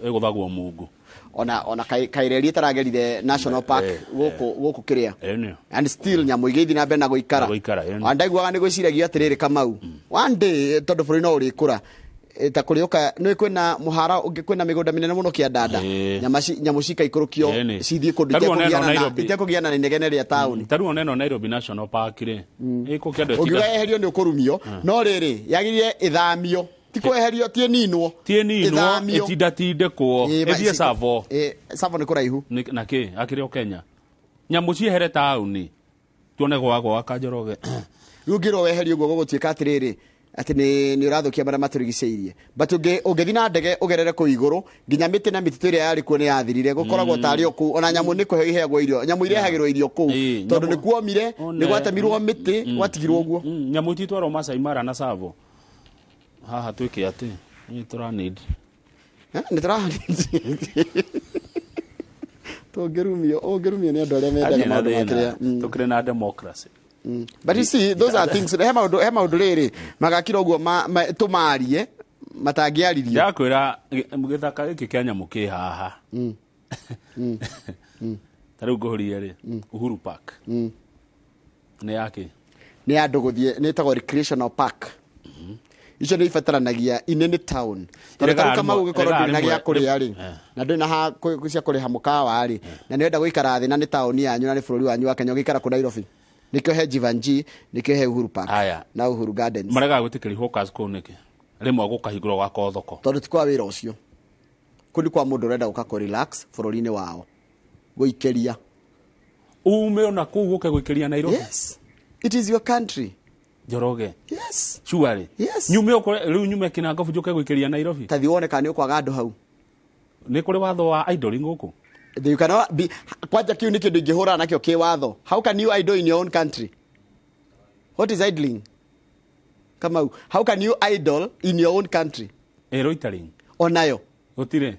ĩgũthagwo mungu.
Ona kaireri ĩtaragerire national park gũkũ kĩrĩa.
Ĩ nĩyo.
And still nyamũ igĩthiĩ na mbere na gũikara.
Na gũikara, ĩ nĩyo.
Ona ndaiguaga nĩ gwĩciragia atĩrĩrĩ, Kamau, one day tondũ bũrũri no ũrĩkũra, ta kũrĩũka nĩ kwĩna mũhara ũngĩ, kwĩna mĩgũnda mĩnene mũno kĩandanda, nyamũ cikaikũrũkio
Ĩĩ nĩ.
cithiĩ kũndũ
Ta rĩu ona ĩno Nairobi.
itekũgiana na inegene rĩa taũni.
Ta rĩu ona ĩno Nairobi National Park rĩ, ĩkũ kĩandũ
Ũngiuga yeherio nĩ ũkũrumio, no rĩrĩ yagĩrĩire ĩthamio, ti kweherio, ti ĩninwo.
Ti ĩninwo.
Ĩthamio.
Ĩtindatindĩkwo.
Ĩĩ,
ĩthiĩ Tsavo.
Ĩĩ, Tsavo nĩ kũraihu.
Na kĩ akĩrĩ o Kenya nyamũ ciehere taũni tuone gwagwa Kanjoroge.
Rĩu ũngĩrwo weherio ũguo gũgũtuĩka atĩrĩrĩ atĩ nĩ ũrathũkia marĩa matũrigicĩirie, but ũngĩthiĩ na ndege ũgerere kũu igũrũ nginya mĩtĩ na mĩtitũ ĩrĩa yarĩ kuo nĩ yathirire, gũkoragwo tarĩ o kũu, ona nyamũ nĩ kũheo iheagwo irio, nyamũ irehagĩrwo irio kũu tondũ nĩ kuomire, nĩ gwatemirwo mĩtĩ, gwatigirwo ũguo.
Nyamũ ititwarwo Masai Mara na Tsavo. Haha twĩke atĩ nĩ tũra need.
Nĩ tũra tũngĩrumio, ũngĩrumio nĩ andũ arĩa mendaga
Hatirĩ na
maũndũ ma
thĩna.
kĩrĩa.
Tũkĩrĩ na democracy.
But you see, those are things, he maũndũ rĩrĩ magakira ũguo tũmarie matangĩaririo.
Ndakwĩra gĩthaka gĩkĩ kĩa nyamũ kĩ haha, ta rĩu ngũhũrie rĩ, Uhuru Park nĩ yake?
Nĩ andũ gũthiĩ, nĩ ĩtagwo recreational park. Icio nĩ ibataranagia in any town, tondũ
Ĩrega
tarĩu Kamau ũgĩkorwo
ĩrega
ndũrĩ na gĩa kũrĩa rĩ, na ndũrĩ na ha cia kũrĩha mũkawa rĩ, na nĩ ũrenda gũikara thĩ, na nĩ taũni yanyu na nĩ bũrũri wanyu wa Kenya, ũgĩikara kũ Nairobi, nĩkĩo he Jeevanjee, nĩkĩo he Uhuru Park
Aya.
na Uhuru Gardens.
Maregaga gwĩtĩkĩria hawkers kũu nĩkĩ? Rĩmwe gũkahingũrwo gwakorwo thoko.
Tondũ ti kwa wĩra ũcio, kũu nĩ kwa mũndũ ũrenda gũka kũ relax bũrũri-inĩ wao, gũikĩria.
Ume ona kũu gũke gũikĩria Nairobi?
Yes, it is your country.
Njoroge?
Yes.
Surely?
Yes.
Nyume ũkore rĩu, nyume Kinangobu njũke gũikĩria Nairobi?
Tathi wone kana nĩ ũkwaga andũ hau.
Nĩ kũrĩ watho wa idling gũkũ?
You cannot be, kwanja kiu nĩ kĩndũ ingĩhũrana nakĩo kĩ watho. How can you idle in your own country? What is idling, Kamau? How can you idle in your own country?
Ĩ loitering?
Onayo.
Gũtirĩ.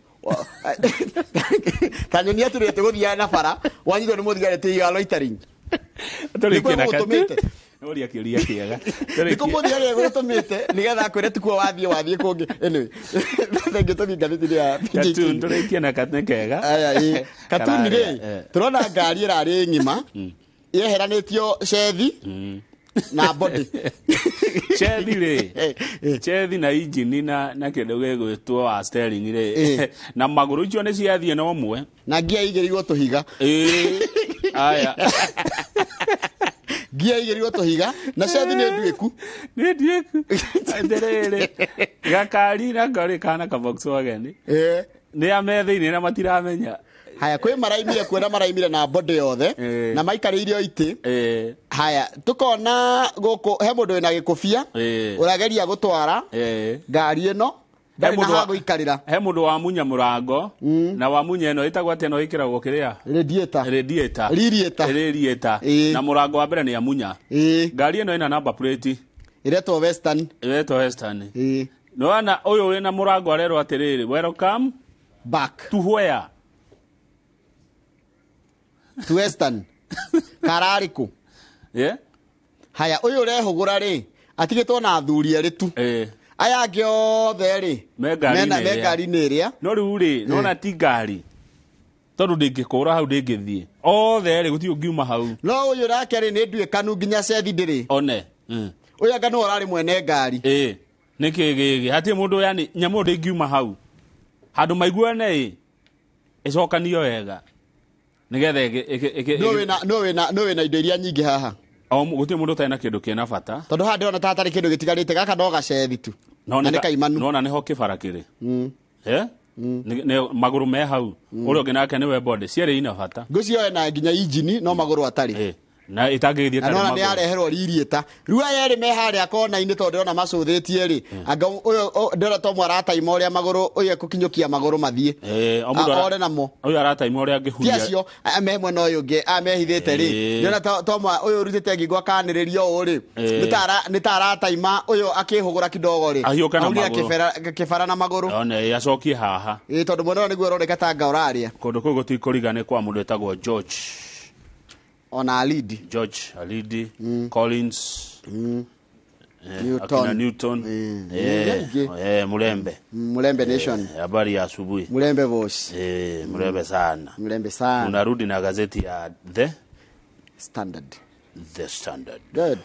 Ta nyonia atĩrĩ, tũgũthiaga na bara wanyitwo nĩ mũthigari atĩ you are loitering.
Tũrĩkie na
Nĩkuo gũgũtũmĩte.
Ũria kĩũria kĩega.
Nĩkũ mũthigari egũgũtũmĩte nĩgetha akwĩre tikuo wathiĩ, wathiĩ kũngĩ. Anyway, thengiũ, tũthiĩ ngathĩti-inĩ ya
Cartoon, tũrĩkie na nĩ kega.
Aya, ĩ katuni rĩ,
Kararĩa,
tũrona ngari ĩrarĩ ng'ima yeheranĩtio cethi na body.
Chethi rĩ, chethi na injini na kĩndũ gĩgwĩtwo wa steering rĩ, na magũrũ icio nĩ ciathiĩ na ũmwe.
Na ngia igĩrĩirwo tũhiga.
Ĩĩ, aya.
Ngia igĩrĩirwo tũhiga na cethi nĩ nduĩku.
Nĩ nduĩku. Atĩrĩrĩ, gakari nako rĩ kana ka Volkswagen nĩ ame thĩinĩ na matiramenya.
Haya, kwĩ maraimire kuona maraimire na body yothe na maikarĩire o itĩ. Haya, tũkona gũkũ he mũndũ wĩna gĩkũbia ũrageria gũtwara ngari ĩno, ndarĩ na ha gũikarĩra.
He mũndũ wamunya mũrango na wamunya ĩno ĩtagwo atĩa ĩno ĩkĩragwo kĩrĩa?
Radiator.
Radiator.
Radiator.
Radiator. Na mũrango wa mbere nĩ amunya. Ngari ĩno ĩna number plate.
Ĩretwo Western.
Ĩretwo Western. Nĩwona ũyũ wĩna mũrango arerwo atĩrĩrĩ, "Welcome
back
to where?"
To Western kararĩ kũ?
Yeah.
Haya, ũyũ ũrehũgũra rĩ, atigĩtwo na athuri erĩ tu, aya angĩ othe rĩ
me ngari-inĩ
me
ĩrĩa.
ngari-inĩ ĩrĩa.
No rĩu rĩ, nona ti ngari tondũ ndĩngĩkũra hau, ndĩngĩthiĩ othe rĩ, gũtirĩ ũngiuma hau.
No ũyũ nake rĩ, nĩ nduĩkanu nginya cethi ndĩrĩ.
One.
Ũyũ anga nĩwe ũrarĩ mwene ngari.
Ĩ nĩkĩ gĩgĩ hatirĩ mũndũ, yani nyamũ ĩyo ndĩngiuma hau handũ maiguane, ĩ ĩcokanio wega nĩgetha
No wĩna indo iria nyingĩ haha?
O gũtirĩ mũndũ ũtarĩ na kĩndũ kĩna bata.
Tondũ haha ndĩrona ta hatarĩ kĩndũ gĩtigarĩte, gaka no gacethi tu. Na nĩ kaimanu.
Nona nĩho kĩbara kĩrĩ. Eh? Nĩ magũrũ me hau. Ũrĩa ũngĩ nake nĩwe body cierĩ ina bata.
Ngwĩciria ena nginya injini no magũrũ atarĩ.
Na itangĩgĩthiĩ
Na
ĩtarĩ
nona nĩ
magũrũ.
yareherwo ririĩta. Rĩu aya erĩ me harĩa kona-inĩ tondũ ndĩrona macũthĩtie rĩ. Anga ũyũ ndĩrona to mwarataima ũrĩa magũrũ ũyũ ekũkinyũkia magũrũ mathiĩ.
O mũndũ
Ore namo.
Ũyũ arataima ũrĩa
Ti
angĩhuria.
acio me mwena ũyũ ũngĩ aya mehithĩte rĩ. Ndĩrona to ũyũ ũrutĩte ngingo akanĩrĩria ũũ rĩ. Nĩ ta arataima ũyũ akĩhũgũra kidogo rĩ.
Ahiũke na
Ahuria
magũrũ.
kĩbara na magũrũ.
One acokie haha.
Tondũ mwena ũyũ nĩguo ũroneka ta anga ũrarĩa.
Kũndũ kũu gũtikũriga nĩ kwa mũndũ wĩtagwo George.
Ona Alidi.
George Alidi, Collins,
Newton.
akina Newton. Mulembe.
Mulembe Nation.
Habari ya asubuhi.
Mulembe Voice.
Mulembe sana.
Mulembe sana.
Unarudi na gazeti ya The
Standard.
The Standard.
Good.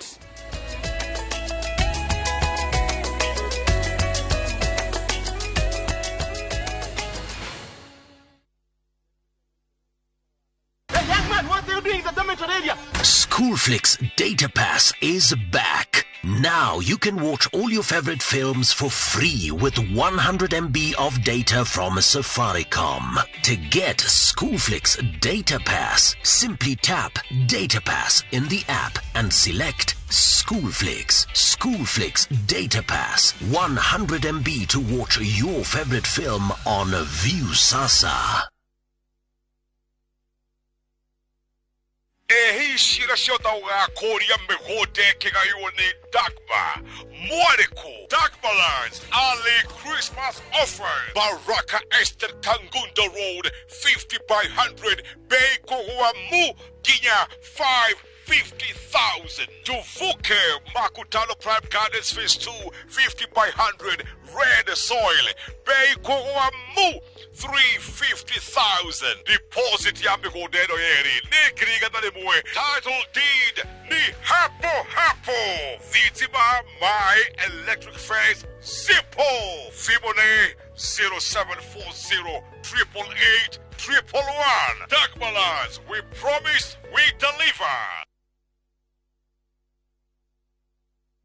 Schoolflix Data Pass is back. Now you can watch all your favorite films for free with 100 MB of data from Safaricom. To get Schoolflix Data Pass, simply tap Data Pass in the app and select Schoolflix. Schoolflix Data Pass. 100 MB to watch your favorite film on Viusasa.
Ehi cira ciothe ũgakũria mĩgũnda ĩkĩgaywo nĩ Dagmar Mwarĩkũ Dagmarlands Early Christmas Offer Baraka Estate Kangundo Road 50 by 100 bei kũgũa mu nginya 550,000 Tuvuke Makutano Prime Gardens Phase 2 50 by 100 red soil bei kũgũa mu 350,000 deposit ya mĩgũnda ĩno yerĩ nĩ 100,000 title deed nĩ hapo hapo thitima maĩ electric fence simple thimũ nĩ 0740 888 111 Dagmarlands, we promise we deliver.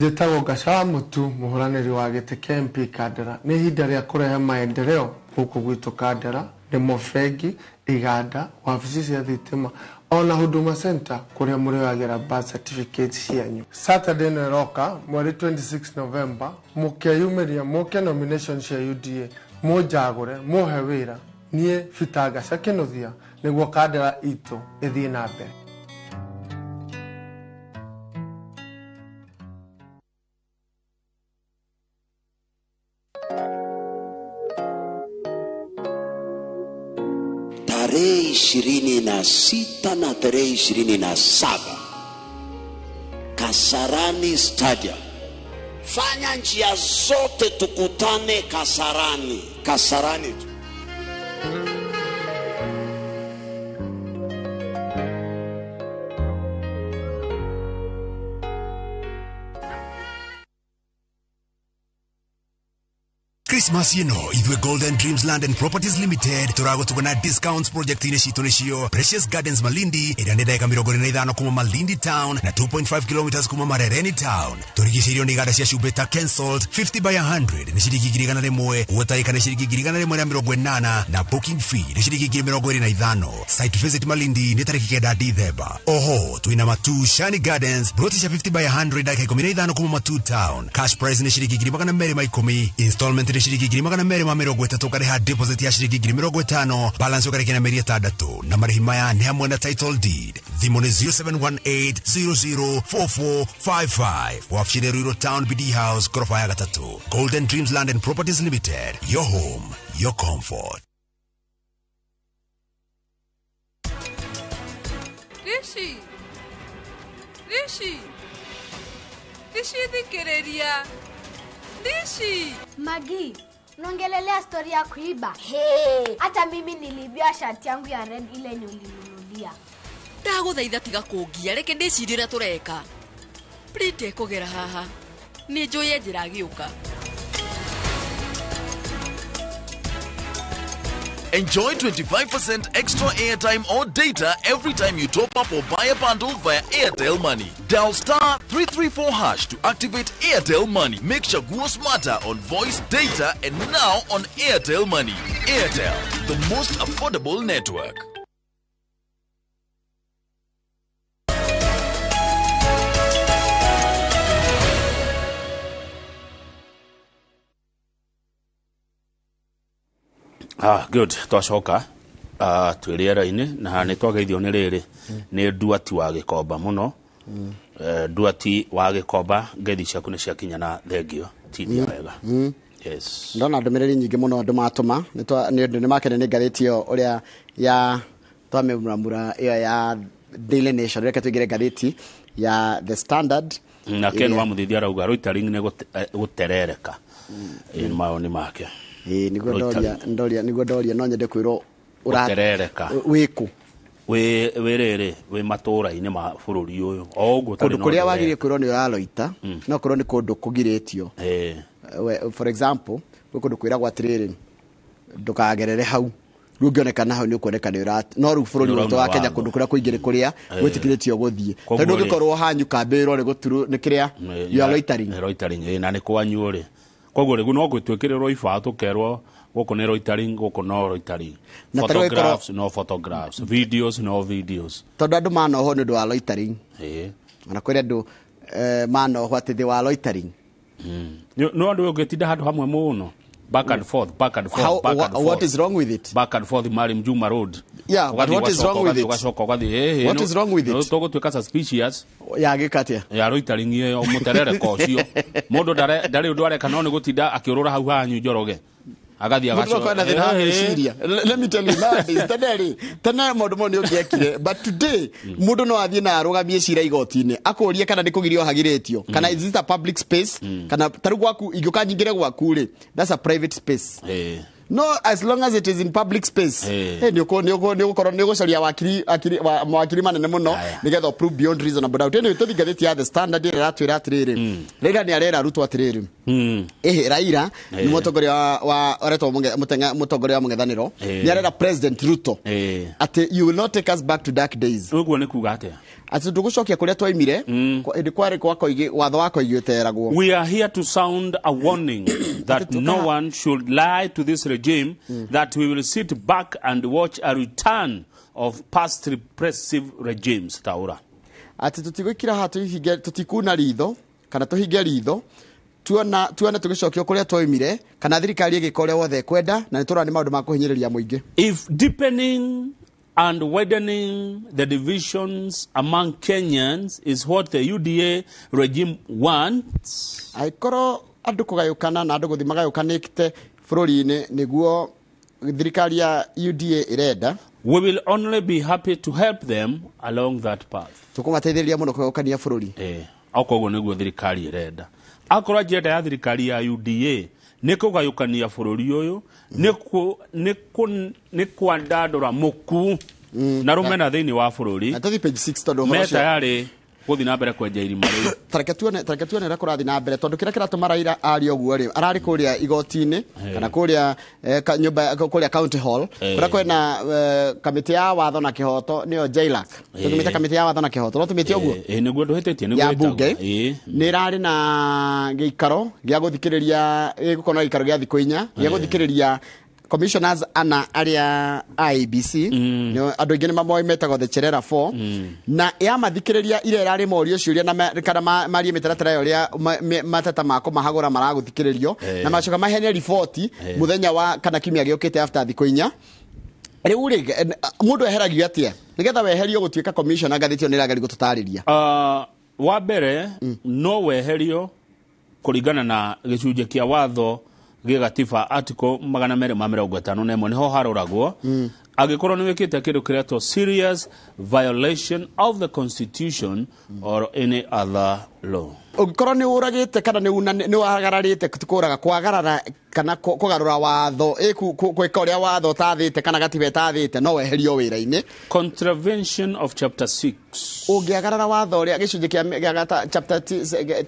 Njĩtagwo Gacawa Mũtu mũhũranĩri wa gĩtĩ kĩa MP Kandara. Nĩ ihinda rĩa kũrehe maendeleo gũkũ gwitũ Kandara, nĩmo bengi, iganda, wabici cia thitima ona Huduma Center kũrĩa mũrĩoyagĩra birth certificate cianyu. Saturday ĩno ĩroka mweri 26 November mũkeyumĩria mũke nomination cia UDA mũnjagũre mũhe wĩra niĩ Peter Gaca Kĩnuthia nĩguo Kandara itũ ĩthiĩ na mbere.
Tarehe 26 na tarehe 27 Kasarani Stadium. Fanya njia zote tukutane Kasarani. Kasarani tu.
Christmas ĩno ithuĩ Golden Dreams Land and Properties Limited tũragũtuga na discounts project-inĩ citũ nĩcio Precious Gardens Malindi ĩrĩa nĩ ndagĩka 45 kuma Malindi Town na 2.5 kilometers kuma Marereni Town. Tũrigicĩirio nĩ iganda cia cumbĩ ta Kensalt 50 by 100 nĩ ciringi 100,000, Water nĩ ciringi 180,000 na booking fee nĩ ciringi 25,000. Site visit Malindi nĩ tarĩki 9 Dithemba. Oho twĩna Matu Shani Gardens ploti cia 50 by 100 ndagĩka 15 kuma Matu Town. Cash price nĩ ciringi 210,000, installment nĩ ciringi 230,000 ũkarĩha deposit ya ciringi 50,000, balance ũkarĩkia na mĩeri 6 na marĩhi maya nĩ hamwe na title deed. Thimũ nĩ 0718004455. Wabici nĩ Ruiru Town BD House goroba ya 3. Golden Dreams Land and Properties Limited, your home, your comfort.
Rishi, Rishi, Rishi thikĩrĩria. Rishi.
Magi, unaongelelea story ya kuiba. Hey, hata mimi niliibiwa shati yangu ya red ile nilinunulia.
Ndagũthaitha tiga kũngia, reke ndĩcirie ũrĩa tũreka. Print ĩkũgera haha. Nĩ njũĩ njĩra agĩũka.
Enjoy 25% extra airtime or data every time you top up or buy a bundle via Airtel Money. Dial star 334 hash to activate Airtel Money. Make Chaguo smarter on voice, data, and now on Airtel Money. Airtel, the most affordable network.
Ah, good. Twacoka twĩ rĩera-inĩ na nĩ twageithio nĩ rĩrĩ nĩ Nduati wa Gĩkomba mũno. Nduati wa Gĩkomba, ngeithi ciaku nĩ ciakinya na thengio tindia wega. Yes.
Ndona ndũmĩrĩri nyingĩ mũno andũ matũma nĩ ũndũ nĩ makene nĩ ngathĩti ĩyo ũrĩa ya twamĩmuramura ĩyo ya Daily Nation. Reke tũingĩre ngathĩti ya The Standard.
Na Ken wa Mũthithia arauga loitering nĩ gũterereka. Ĩ maoni make.
Ĩĩ, nĩguo ndoria ndoria, nĩguo ndoria, no nyende kwĩrwo
gũterereka
wĩkũ.
Wĩ rĩrĩ wĩ matũũra-inĩ ma bũrũri ũyũ o ũguo
kũndũ kũrĩa wagĩrĩire kwĩrwo nĩ ũraloita no korwo nĩ kũndũ kũgirĩtio. For example, gwĩ kũndũ kwĩragwo atĩrĩrĩ, ndũkagerere hau, rĩu ũngĩonekana hau nĩ ũkuoneka nĩ ũra, no rĩu bũrũri witũ wa Kenya kũndũ kũrĩa kũingĩ nĩ kũrĩa gwĩtĩkĩrĩtio gũthiĩ. Tondũ ũngĩkorwo hanyu kambĩ-ĩrwo nĩ gũturu nĩ kĩrĩa, you are loitering.
Loitering, ĩ, na nĩ kwanyu rĩ. Koguo rĩu no gwĩtwĩkĩrĩrwo ibaa tũkerwo gũkũ nĩ loitering, gũkũ no loitering.
Na ta rĩu ĩkorwo-
Photographs no photographs, videos no videos.
Tondũ andũ manohwo nĩ ũndũ wa loitering. Ona kũrĩ andũ manohwo atĩ thĩ wa loitering.
No andũ ũngĩtinda handũ hamwe mũno, back and forth, back and forth, back and forth.
What is wrong with it?
Back and forth, Mariam Juma Road.
Yeah, but what is wrong with it?
Ugacoka ugathiĩ,
What is wrong with it?
Tũgũtuĩka suspicious.
Ya gĩka atĩa?
Ya loitering ĩyo mũterereko ũcio. Mũndũ ndarĩ ũndũ areka no nĩ gũtinda akĩũrũra hau hanyu Njoroge. Agathiĩ
Mũndũ akorwo na thĩna wa meciria. Let me tell you nowadays, tene rĩ, tene maũndũ mau nĩ ũngĩekire, but today mũndũ no athiĩ na arũgamie cira igoti-inĩ akũrie kana nĩ kũgirio hagirĩtio, kana is it a public space, kana ta rĩu gwaku ingĩũka nyingĩre gwaku rĩ, that's a private space. No, as long as it is in public space, nĩ ũgũkorwo nĩ ũgũcaria mawakiri manene mũno nĩgetha prove beyond reasonable doubt. Anyway, tũthiĩ ngathĩti ya The Standard ĩrĩa ĩratwĩra atĩrĩrĩ, Raila nĩ arera Ruto atĩrĩrĩ, ĩhĩ Raila nĩ mũtongoria wa aretwo mũtongoria wa mũng'ethanĩro, nĩ arera President Ruto atĩ you will not take us back to dark days.
Ũguo nĩ kuga atĩa?
Atĩ tũgũcokia kũrĩa twaimire, hĩndĩ kwarĩ kwa Koigi, watho wa Koigi ũteragwo.
We are here to sound a warning that no one should lie to this regime, that we will sit back and watch a return of past repressive regimes. Taura.
Atĩ tũtigũikira haha tũhinge, tũtikuna ritho kana tũhinge ritho tuona tũgĩcokio kũrĩa twaimire, kana thirikari ĩgĩka ũrĩa wothe ĩkwenda, na nĩ tũrona nĩ maũndũ ma kũhinyĩrĩria mũingĩ.
If deepening and widening the divisions among Kenyans is what the UDA regime wants,
angĩkorwo andũ kũgayũkana na andũ gũthiĩ magayũkanĩte bũrũri-inĩ nĩguo thirikari ya UDA ĩrenda,
we will only be happy to help them along that path.
Tũkũmateithĩrĩria mũno kũgayũkania bũrũri.
Okorwo nĩguo thirikari ĩrenda. Akorwo agenda ya thirikari ya UDA nĩ kũgayũkania bũrũri ũyũ, nĩ kwandandũra mũku na rũmena thĩinĩ wa bũrũri.
Na tũthiĩ page 6 tondũ ũhoro ũcio-
Me tayarĩ gũthiĩ na mbere kwenja irima rĩu.
Tareke tuone ũrĩa kũrathiĩ na mbere, tondũ kĩrĩa kĩratũma Raila arie ũguo rĩ, ararĩ kũrĩa igoti-inĩ, kana kũrĩa nyũmba, kũrĩa county hall, kũrĩa kwĩna kamĩtĩ ya watho na kĩhoto, nĩyo JLAC. Tũmĩte kamĩtĩ ya watho na kĩhoto, no tũmĩte ũguo?
Nĩguo ndũhĩtĩtie, nĩguo
Ya
ĩtagwo.
mbunge. Nĩ ĩrarĩ na gĩikaro gĩa gũthikĩrĩria, gĩgũkorwo na gĩikaro gĩa thikũ inya, gĩa gũthikĩrĩria commissioners ana arĩa IEBC, andũ aingĩ nĩ mamoĩ metagwo the Cherera 4, na yamathikĩrĩria ira ĩrarĩ morio ciũria na kana marie mĩtaratara ya ũrĩa mateta ma kũmahagũra maragũthikĩrĩrio, na macoka maheane riboti mũthenya wa kana kiumia gĩũkĩte after thikũ inya. Rĩu rĩ, mũndũ eheragio atĩa nĩgetha weherio gũtuĩka commissioner? Ngathĩti ĩyo nĩ ĩrageria gũtũtarĩria.
Wa mbere, no weherio kũringana na gĩcunjĩ kĩa watho gĩgatiba article 251 niho haroragwo. Angĩkorwo nĩ wĩkĩte kĩndũ kĩretwo serious violation of the constitution or any other law.
Ũngĩkorwo nĩ ũragĩte kana nĩ wagararĩte, ti kũraga, kwagarara kana kũgarũra watho, gwĩka ũrĩa watho ũtathĩte kana gatiba ĩtathĩte, no weherio wĩra-inĩ.
Contravention of chapter 6.
Ũngĩagarara watho ũrĩa gĩcunjĩ kĩa chapter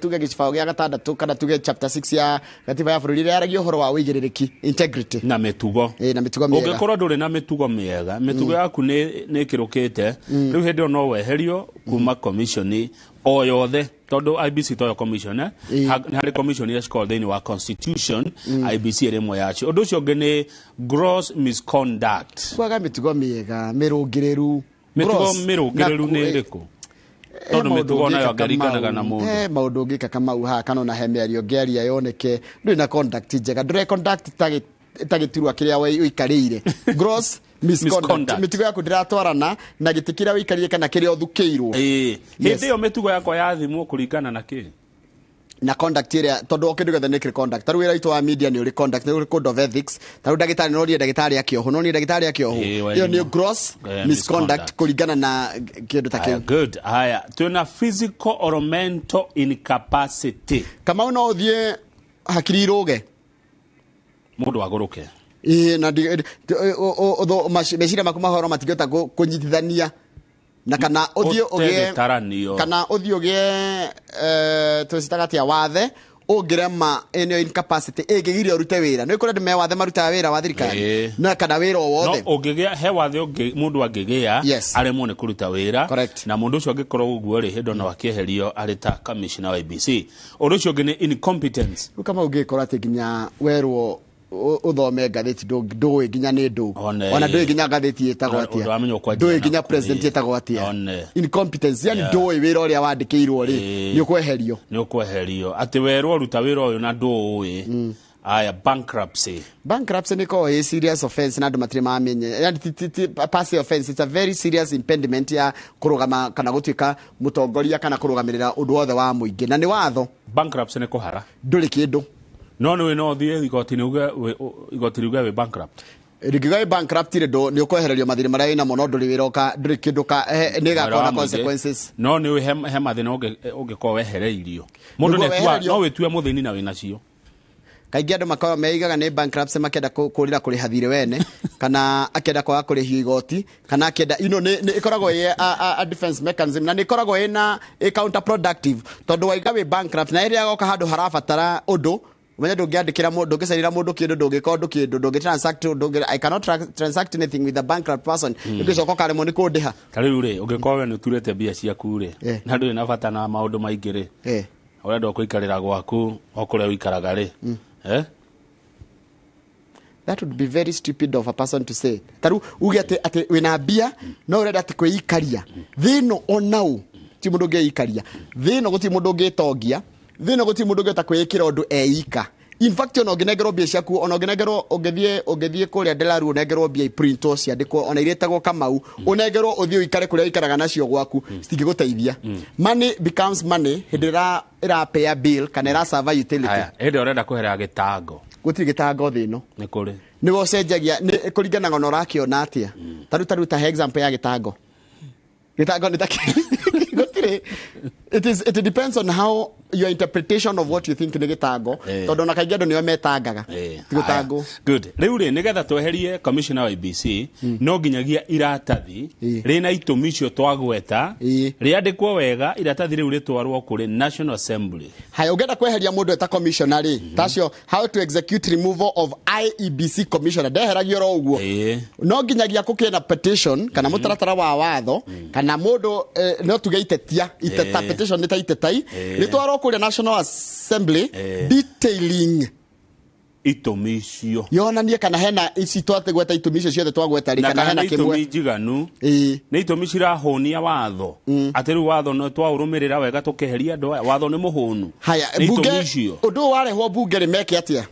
tuge gĩcibaũ gĩa gatandatũ kana tuge chapter 6 ya gatiba ya bũrũri ĩrĩa yaragia ũhoro wa ũigĩrĩrĩki, integrity
na mĩtugo.
Na mĩtugo mĩega.
Ũngĩkorwo ndũrĩ na mĩtugo mĩega, mĩtugo yaku nĩ ĩkĩrũkĩte, rĩu hĩndĩ ĩyo no weherio kuma commission o yothe, tondũ IBC toyo commission, eh? Nĩ harĩ commission iria cikoragwo thĩinĩ wa constitution, IBC ĩrĩ ĩmwe yacio. Ũndũ ũcio ũngĩ nĩ gross misconduct.
Kwaga mĩtugo mĩega mĩrũngĩrĩru.
Mĩtugo
Gross.
mĩrũngĩrĩru
Na
nĩ ĩrĩkũ? Tondũ
maũndũ
mĩtugo nayo
ũngĩka
angĩringanaga na
Kamau,
mũndũ.
he maũndũ ũngĩka Kamau haha, kana ona he mĩario ũngĩaria yoneke ndũrĩ na conduct njega, ndũre conduct ta gĩturwa kĩrĩa ũikarĩire. Gross misconduct.
Misconduct.
Mĩtugo yaku ndĩratwarana na gĩtĩ kĩrĩa ũikarĩire kana kĩrĩa ũthukĩirwo.
Hĩndĩ ĩyo mĩtugo yakwa yathimwo kũringana na kĩ?
Na conduct ĩrĩa, tondũ o kĩndũ gĩothe nĩ kĩrĩ conduct. Ta rĩu wĩra witũ wa media nĩ ũrĩ conduct, nĩ ũrĩ code of ethics. Ta rĩu ndagĩtarĩ, no niĩ ndagĩtarĩ akĩohwo, no niĩ ndagĩtarĩ akĩohwo.
Ĩĩ,
Ĩyo nĩ
warimũ.
gross
misconduct.
misconduct kũringana na kĩndũ ta
Haya,
kĩu.
good. Haya, twĩna physical or mental incapacity.
Kamau, no ũthiĩ hakiri irũge,
Mũndũ agũrũke.
Ĩĩ, na meciria maku mahoro matingĩhota kũnyitithania, na kana ũthiĩ
Ũte
ũgĩe
gĩtaranio.
kana ũthiĩ ũgĩe, twĩcitaga atĩa, wathe ũngĩrema, ĩno incapacity ĩngĩgiria ũrute wĩra. Nĩ kũrĩ andũ me wathe marutaga wĩra wa thirikari na kana wĩra o wothe.
No ũngĩgĩa, he wathe ũngĩ mũndũ angĩgĩa aremwo nĩ kũruta wĩra. Na mũndũ ũcio angĩkorwo ũguo rĩ, hĩndĩ no akĩeherio arĩ ta commissioner wa IBC. Ũndũ ũcio ũngĩ nĩ incompetence.
Rĩu kama ũngĩkorwo atĩ nginya werwo ũthome ngathĩti ndũĩ nginya nĩ ndũ,
One.
ona ndũĩ nginya ngathĩti ĩtagwo
Ona
atĩa,
ũndũ wamenya ũkwanjia
ndũĩ nginya
naku,
president ĩtagwo atĩa.
One.
Incompetence, yani ndũĩ wĩra ũrĩa wandĩkĩirwo rĩ, nĩ ũkweherio.
Nĩ ũkweherio atĩ werwo ruta wĩra ũyũ na ndũũĩ. Aya, bankruptcy.
Bankruptcy nĩ ĩkoragwo ĩ serious offense na andũ matirĩ mamenya, yani ti per se offense, it's a very serious impediment ya kũrũgama kana gũtuĩka mũtongoria kana kũrũgamĩrĩra ũndũ wothe wa mũingĩ, na nĩ watho.
Bankruptcy nĩ kũhara.
Ndũrĩ kĩndũ.
No nĩ no ũthiĩ igoti-inĩ uge igoti riuge wĩ bankrupt.
Rĩngiuga wĩ bankrupt rĩ, nĩ ũkwehererio mathirĩ marĩa wĩnamo, no ndũrĩ wĩra ũka, ndũrĩ kĩndũ ka nĩ ĩgakorwo
Wĩra
na
wa mũingĩ.
consequences.
No nĩ he mathĩna ũngĩkorwo wehereirio mũndũ.
Nĩguo
Nĩ
wehererio.
no wĩtue mũthĩni na wĩnacio.
Kaingĩ andũ makoragwo meigaga nĩ bankruptcy makĩenda kũrĩra kũrĩha thirĩ wene, kana akĩenda kwaga kũrĩhio igoti, kana akĩenda nĩ ĩkoragwo ĩ a defense mechanism, na nĩ ĩkoragwo ĩna ĩ counterproductive, tondũ waiga wĩ bankrupt na ĩrĩa goka handũ harabatara ũndũ ũmenye ndũngĩandĩkĩra mũndũ, ndũngĩcainĩra mũndũ kĩndũ, ndũngĩka ũndũ kĩndũ, ndũngĩ transact, ndũngĩ, I cannot transact anything with a bankrupt person. Ũngĩcoka ũkaremwo nĩ kũndĩha.
Ta rĩu rĩ, ũngĩkorwo we nĩ ũturĩte mbia ciaku rĩ, na ndũrĩ na bata na maũndũ maingĩ rĩ, ũrenda kũikarĩra gwaku o kũrĩa ũikaraga rĩ, eh?
That would be very stupid of a person to say. Taru uge atĩ wĩna mbia no ũrenda atĩ kwĩikaria thĩ ĩno, onau ti mũndũ ũngĩikaria thĩ ĩno, gũtirĩ mũndũ ũngĩtongia thĩ ĩno, gũtirĩ mũndũ ũngĩhota kwĩĩkĩra ũndũ eika. In fact, ona ũngĩnengerwo mbia ciaku, ona ũngĩnengerwo, ũngĩthiĩ kũrĩa Delaru ũnengerwo mbia iprintwo ciandĩkwo ona irĩtagwo Kamau, ũnengerwo ũthiĩ ũikare kũrĩa ũikaraga nacio gwaku, citingĩgũteithia. Money becomes money hĩndĩ ĩrĩa ĩrapay bill kana ĩrasava utility.
Haya, hĩndĩ ĩrĩa ũrenda kũherera gĩtango.
Gũtirĩ gĩtango thĩ ĩno.
Nĩ kũrĩ.
Nĩwe ũcenjagia nĩ kũringana na ũrakĩona atĩa. Tarĩu ta he example ya gĩtango. Gĩtango nĩ ta gũtirĩ, it depends on how your interpretation of what you think nĩ gĩtango, tondũ ona kaingĩ andũ nĩo metangaga, ti gũtangwo.
Haya. Good. Rĩu rĩ, nĩgetha tweherie commissioner wa IBC, no nginyagia iratathi rĩna itũmi icio twagweta rĩandĩkwo wega, iratathi rĩu rĩtwarwo kũrĩ National Assembly.
Haya, ũngĩenda kweheria mũndũ eta commissioner rĩ, tacio how to execute removal of IEBC commissioner, ndeheragio oro ũguo. No nginyagia kũkĩe na petition kana mũtaratara wa watho, kana mũndũ, no tuge itetia, iteta, petition nĩ ta itetai, rĩtwarwo kũrĩa National Assembly detailing
itũmi icio,
yonanie kana hena ici twagweta, itũmi icio ciothe twagweta rĩ,
na
kana
kana
hena
nĩ
kĩmwe.
itũmi njiganu, nĩ itũmi cirahũnia watho, atĩ rĩu watho no twaũrũmĩrĩra wega tũkĩheria andũ aya, watho nĩ mũhũnu.
Haya,
Nĩ
bunge
itũmi icio.
Ũndũ ũyũ warehwo bunge rĩ, meke atĩa?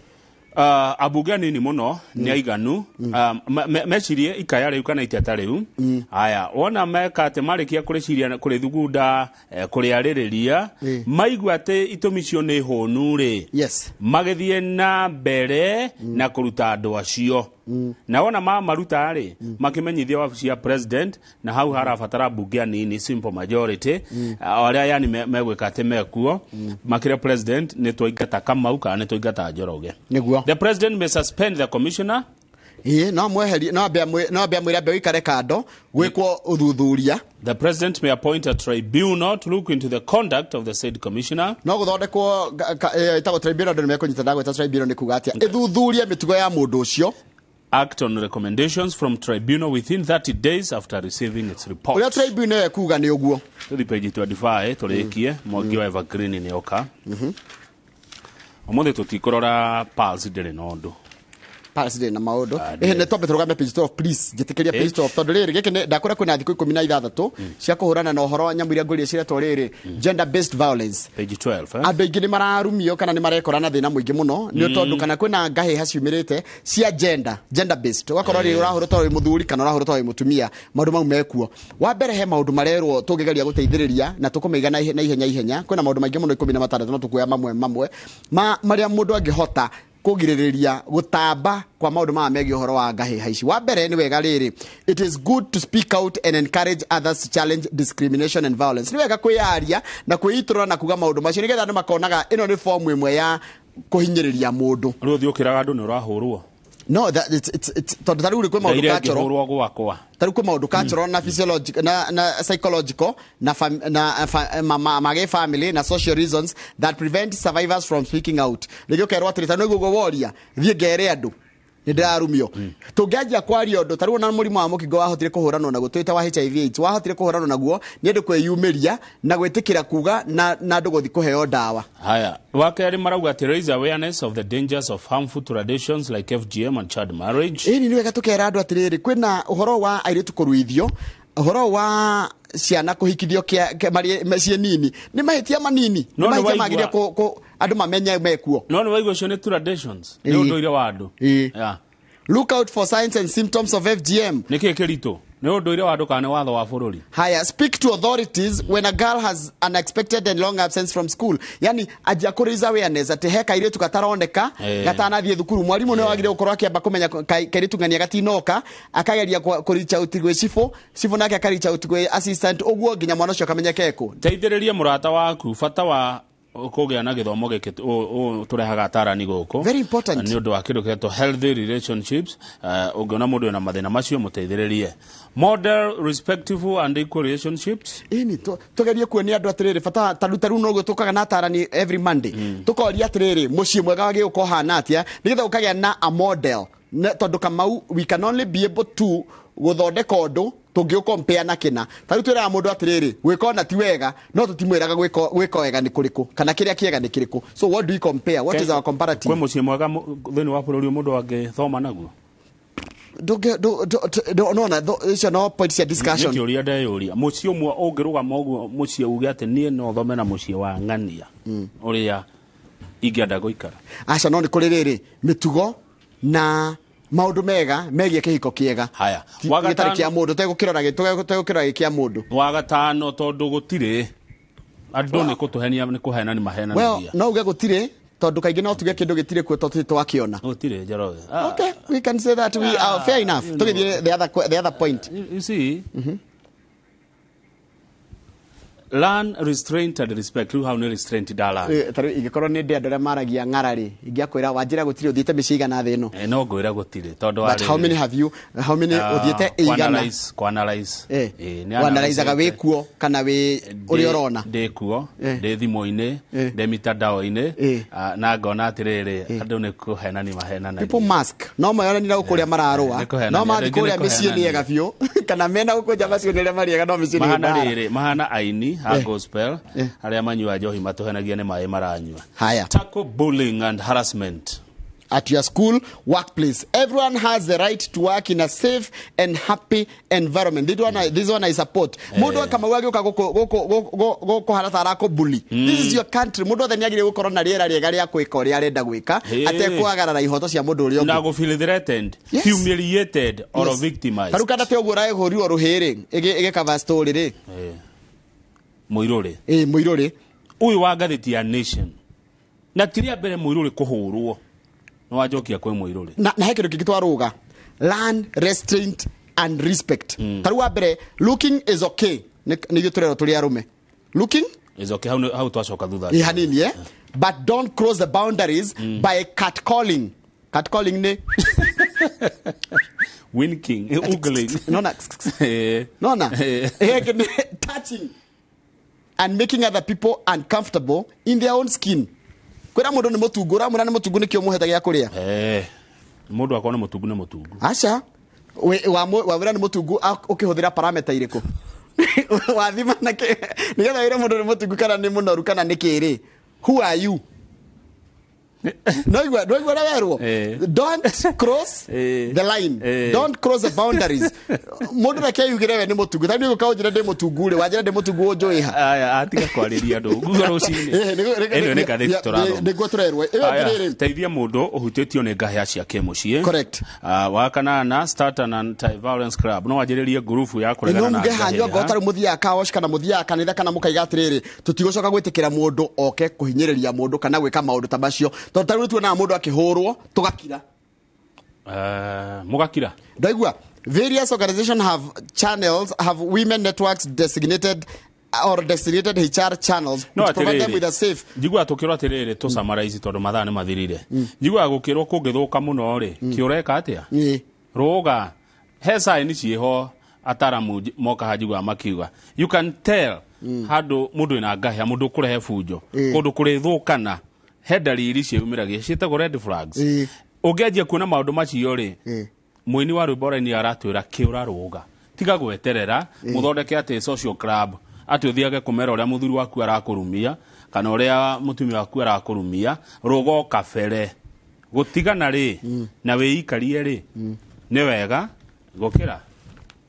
Ambunge anini mũno nĩ aiganu, mecirie ikaya rĩu kana iteta rĩu. Aya, wona meka atĩ marĩkia kũrĩciria, kũrĩthugunda, kũrĩarĩrĩria, maigua atĩ itũmi icio nĩ hũnu rĩ, magĩthiĩ na mbere na kũruta andũ acio. Na wona mamaruta rĩ, makĩmenyithia wabici ya president, na hau harabatara mbunge anini, simple majority, o arĩa yani megwĩka atĩ mekuo makĩria president nĩ twaingata Kamau kana nĩ twaingata Njoroge.
Nĩguo.
The president may suspend the commissioner.
Ĩĩ, no mweherie, no ambe amwĩre ambe ũikare kando gwĩkwo ũthuthuria.
The president may appoint a tribunal to look into the conduct of the said commissioner.
No gũthondekwo ĩtagwo tribunal, andũ nĩmekũnyita ndagwĩta tribunal nĩ kuga atĩa, ĩthuthurie mĩtugo ya mũndũ ũcio.
Act on recommendations from tribunal within 30 days after receiving its report.
Ũrĩa tribunal ĩkuga nĩ ũguo.
Tũthi page 25 tũrĩkie. Mwangi wa Evergreen nĩ oka ũmũthĩ, tũtikũrora Pulse, ndĩrĩ na ũndũ.
Pulse ndĩrĩ na maũndũ. Ĩhĩ, nĩ twambe tũrũgame page 12, please, njĩtĩkĩria page 12, tondũ rĩrĩ gĩkĩ nĩ ndakwĩra kwĩna thikũ 16 cia kũhũrana na ũhoro wa nyamũ iria ngũrĩre ciretwo rĩrĩ gender based violence.
Page 12, eh?
Andũ aingĩ nĩ mararumio kana nĩ marekora na thĩna mũingĩ mũno nĩ tondũ kana kwĩna ngahĩha ciumĩrĩte cia gender based, ũgakorwo rĩrĩ ũrahũrwo tondũ wĩ mũthuri kana ũrahũrwo tondũ wĩ mũtumia, maũndũ mau mekuo. Wa mbere, he maũndũ marerwo tũngĩgeria gũteithĩrĩria na tũkũmaiga na ihenya ihenya. Kwĩna maũndũ maingĩ mũno 16, no tũkuoya mamwe mamwe ma marĩa mũndũ angĩhota kũgirĩrĩria gũtamba kwa maũndũ maya megiĩ ũhoro wa ngahĩha ici. Wa mbere nĩ wega rĩrĩ, it is good to speak out and encourage others to challenge discrimination and violence. Nĩ wega kwĩyaria na kwĩitũrũra na kuga maũndũ macio nĩgetha andũ makonaga ĩno nĩ fomu ĩmwe ya kũhinyĩrĩria mũndũ.
Rĩu ũthiĩ ũkĩraga andũ nĩ ũrahũrwo.
No, that, it's tondũ ta rĩu rĩ kwĩ maũndũ
Ndaire
cultural,
ngĩhũrwo gwakwa.
Ta rĩu kwĩ maũndũ cultural na physiological na psychological na fam, na fa, ma, ma, ma, family na social reasons that prevent survivors from speaking out. Rĩngĩ ũkerwo atĩrĩ, ta nĩguo woria thiĩ ngere andũ nĩ ndĩrarumio. Tũngĩanjia kwaria ũndũ ta rĩu ona mũrimũ wa mũkingo wahotire kũhũranwo naguo, twĩta wa HIV AIDS wahotire kũhũranwo naguo nĩ andũ kwĩyumĩria na gwĩtĩkĩra kuga na andũ gũthiĩ kũheo ndawa.
Haya, wa kerĩ marauga atĩ raise awareness of the dangers of harmful traditions like FGM and child marriage.
Ĩni nĩ wega tũkera andũ atĩrĩrĩ, kwĩna ũhoro wa airĩtu kũruithio, ũhoro wa ciana kũhikithio ciĩ nini, nĩ mahĩtia manini, nĩ
No nĩ
mahĩtia
waigua-
magĩrĩire andũ mamenye mekuo.
No nĩ waigua ũcio nĩ traditions, nĩ ũndũire wa andũ. Yeah.
Look out for signs and symptoms of FGM.
Nĩ kĩĩ kĩritũ? Nĩ ũndũire wa andũ kana nĩ watho wa bũrũri?
Haya, speak to authorities when a girl has unexpected and long absence from school. Yani anjia kũ raise awareness atĩ he kairĩtu gataroneka gatanathiĩ thukuru. Mwarimũ nĩwe wagĩrĩire gũkorwo akĩamba kũmenya kairĩtu ng'ania gatinoka, akageria kũ reach out gwĩ cibũ, cibũ nake aka reach out gwĩ assistant, ũguo nginya mwana ũcio akamenyeka ekũ.
Teithĩrĩria mũrata waku bata wa kũgĩa na gĩthomo gĩkĩ tũrehaga atarani gũkũ.
Very important.
Nĩ ũndũ wa kĩndũ kĩretwo healthy relationships. Ũngĩona mũndũ wĩna mathĩna macio, mũteithĩrĩrie. Model respectful and equal relationships.
Ĩni tũgerie kuonia andũ atĩrĩrĩ bata ta rĩu noguo tũkaga na atarani every Monday, tũkoria atĩrĩrĩ mũciĩ mwega wagĩrĩirwo gũkorwo ũhana atĩa nĩgetha ũkagĩa na a model. Tondũ Kamau, we can only be able to gũthondeka ũndũ tũngĩũkompea na kĩna. Ta rĩu twĩraga mũndũ atĩrĩrĩ gwĩka ona ti wega, no tũtimwĩraga gwĩka wega nĩ kũrĩkũ kana kĩrĩa kĩega nĩ kĩrĩkũ. So what do we compare? What is our comparative?
Kwĩ mũciĩ mwega thĩinĩ wa bũrũri mũndũ angĩthoma naguo?
Nona icio no point cia discussion.
Nĩ kĩũria ndeyũria, mũciĩ ũmwe ũngĩrũgama ũguo, mũciĩ uge atĩ niĩ no thome na mũciĩ wa ng'ania ũrĩa ingĩenda gũikara.
Aca, no nĩ kũrĩ rĩrĩ mĩtugo na maũndũ mega megiĩ kĩhiko kĩega.
Haya.
Gĩtarĩ kĩa mũndũ, tegũkĩrora gĩ kĩa mũndũ.
Wa gatano, tondũ gũtirĩ andũ nĩ kũtũhenia, nĩ kũhenani mahenanagia.
Well, no uge gũtirĩ, tondũ kaingĩ no tuge kĩndũ gĩtirĩ kuo tondũ twakĩona.
Gũtirĩ, Njoroge.
Okay, we can say that we are fair enough. Tũgĩthiĩ the other point.
You see, learn restraint and respect. Rĩu hau nĩ restraint ndala.
Ta rĩu ingĩkorwo nĩ ndĩ andũ arĩa maragia ng'ararĩ, ingĩakwĩra wanjĩra gũtirĩ ũthiĩte mĩciĩ igana thĩ ĩno.
No ngwĩra gũtirĩ tondũ wa
But how many have you, how many ũthiĩte igana?
Kũ-analyze. Nĩ
Wanalizaga
analyze.
wĩ kuo kana wĩ ũrĩa ũrona?
Ndĩ kuo, ndĩ thimũ-inĩ, ndĩ mitandao-inĩ, na ngona atĩrĩrĩ andũ nĩ kũhenani mahenanagia.
People mask. No mayonanire gũkũ ũrĩa mararũa.
Nĩ kũhenania,
No mathiĩ
rĩngĩ nĩ
kũrĩa mĩciĩ nĩ
kũhenania.
ega biũ. Kana mena gũkũ nja macio nĩ arĩa marĩ ega, no mĩciĩ nĩ
Mahana
mbara.
rĩrĩ, mahana aini a gospel arĩa manyua njohi matũhenagia nĩ maĩ maranyua.
Haya.
Tackle bullying and harassment.
At your school, workplace. Everyone has the right to work in a safe and happy environment. This one I support. Mundu kama wagĩũka gũkũ harata arakũbully. This is your country. Mundu othe nĩagĩrĩire gũkorwo na rĩera rĩega rĩa gwĩka ũrĩa arenda gwĩka, atekwagarara ihoto cia mũndũ ũrĩa ũngĩ.
Na gũ feel threatened, humiliated or victimized.
Tarĩu kana te ũguo ũrahũrirwo rũhĩ rĩ, ĩgĩcover story rĩ.
Mũirũrĩ.
Mũirũrĩ.
Ũyũ wa ngathĩti ya Nation. Na ti rĩa mbere mũirũrĩ kũhũrwo. Nĩ wanjokia kwĩ mũirũrĩ.
Na he kĩndũ kĩngĩ twarũga. Learn restraint and respect. Ta rĩu wa mbere, looking is okay, nĩ ithuĩ tũrerwo tũrĩ arũme, looking
is okay. Hau hau twacoka thutha.
Ĩ hanini, eh? But don't cross the boundaries by catcalling. Catcalling nĩ
Winking, ogling.
Nona. Nona. Touching and making other people uncomfortable in their own skin. Kwĩra mũndũ nĩ mũtungu, ũramwĩra nĩ mũtungu nĩkĩo mũhete gĩa kũrĩa.
Mũndũ akorwo nĩ mũtungu, nĩ mũtungu.
Aca, wawĩra nĩ mũtungu ũkĩhũthĩra parameter irĩkũ wathima na nĩgetha wĩre mũndũ nĩ mũtungu kana nĩ mũnoru kana nĩ kĩrĩ? Who are you? Noigua noigua ũrĩa werwo, don't cross the line, don't cross the boundaries. Mũndũ reke yugire we nĩ mũtungu. Ta niĩ gũka ũnjĩre ndĩ mũtungu rĩ, wanjĩra ndĩ mũtungu, ũnjũĩ ha?
Aya, atiga kwarĩria andũ nguga rũcinĩ. Ĩno nĩ ngathĩti tũrathoma.
Nĩguo tũrerwo ĩyo.
Aya,
atĩrĩrĩ,
teithia mũndũ ũhutĩtio nĩ ngahĩa cia kĩmũciĩ.
Correct.
Wa kanana, start an anti-violence club, no wanjĩrĩrie ngurubu ya kũregana
no
na
muge hanyu angorwo
ngahĩha.
tarĩ mũthiaga kawash kana mũthiaga kanitha kana mũkaiga atĩrĩrĩ, tũtigũcoka gwĩtĩkĩra mũndũ oke kũhinyĩrĩria mũndũ kana gwĩka maũndũ ta macio, tondũ tarĩu tuonaga mũndũ akĩhũrwo tũgakira.
Mũgakira.
Ndaigua various organizations have channels, have women networks designated or designated HR channels
No
which provide them
atĩrĩrĩ,
with a safe
njiguaga tũkĩrwo atĩrĩrĩ, tũ summarize tondũ mathaa nĩ mathirire. Njiguaga gũkĩrwo kũngĩthũka mũno rĩ, kĩũreka atĩa? Rũga he sign ciĩho, ataramu moka ha, njiguaga makiuga you can tell handũ mũndũ wĩna ngahĩa, mũndũ ũkũrehe bunjo, kũndũ kũrĩthũkana, he ndariri ciĩyumĩragia ciĩtagwo red flags. Ũngĩanjia kuona maũndũ macio rĩ, mũini wa rwĩmbo raini aratwĩra kĩũra, rũga, tiga gweterera. Mũthondeke atĩ social club, atĩ ũthiage kũmera ũrĩa mũthuri waku arakũrumia kana ũrĩa mũtumia waku arakũrumia. Rũga o kabere. Gũtigana rĩ na wĩikarie rĩ, nĩ wega gũkĩra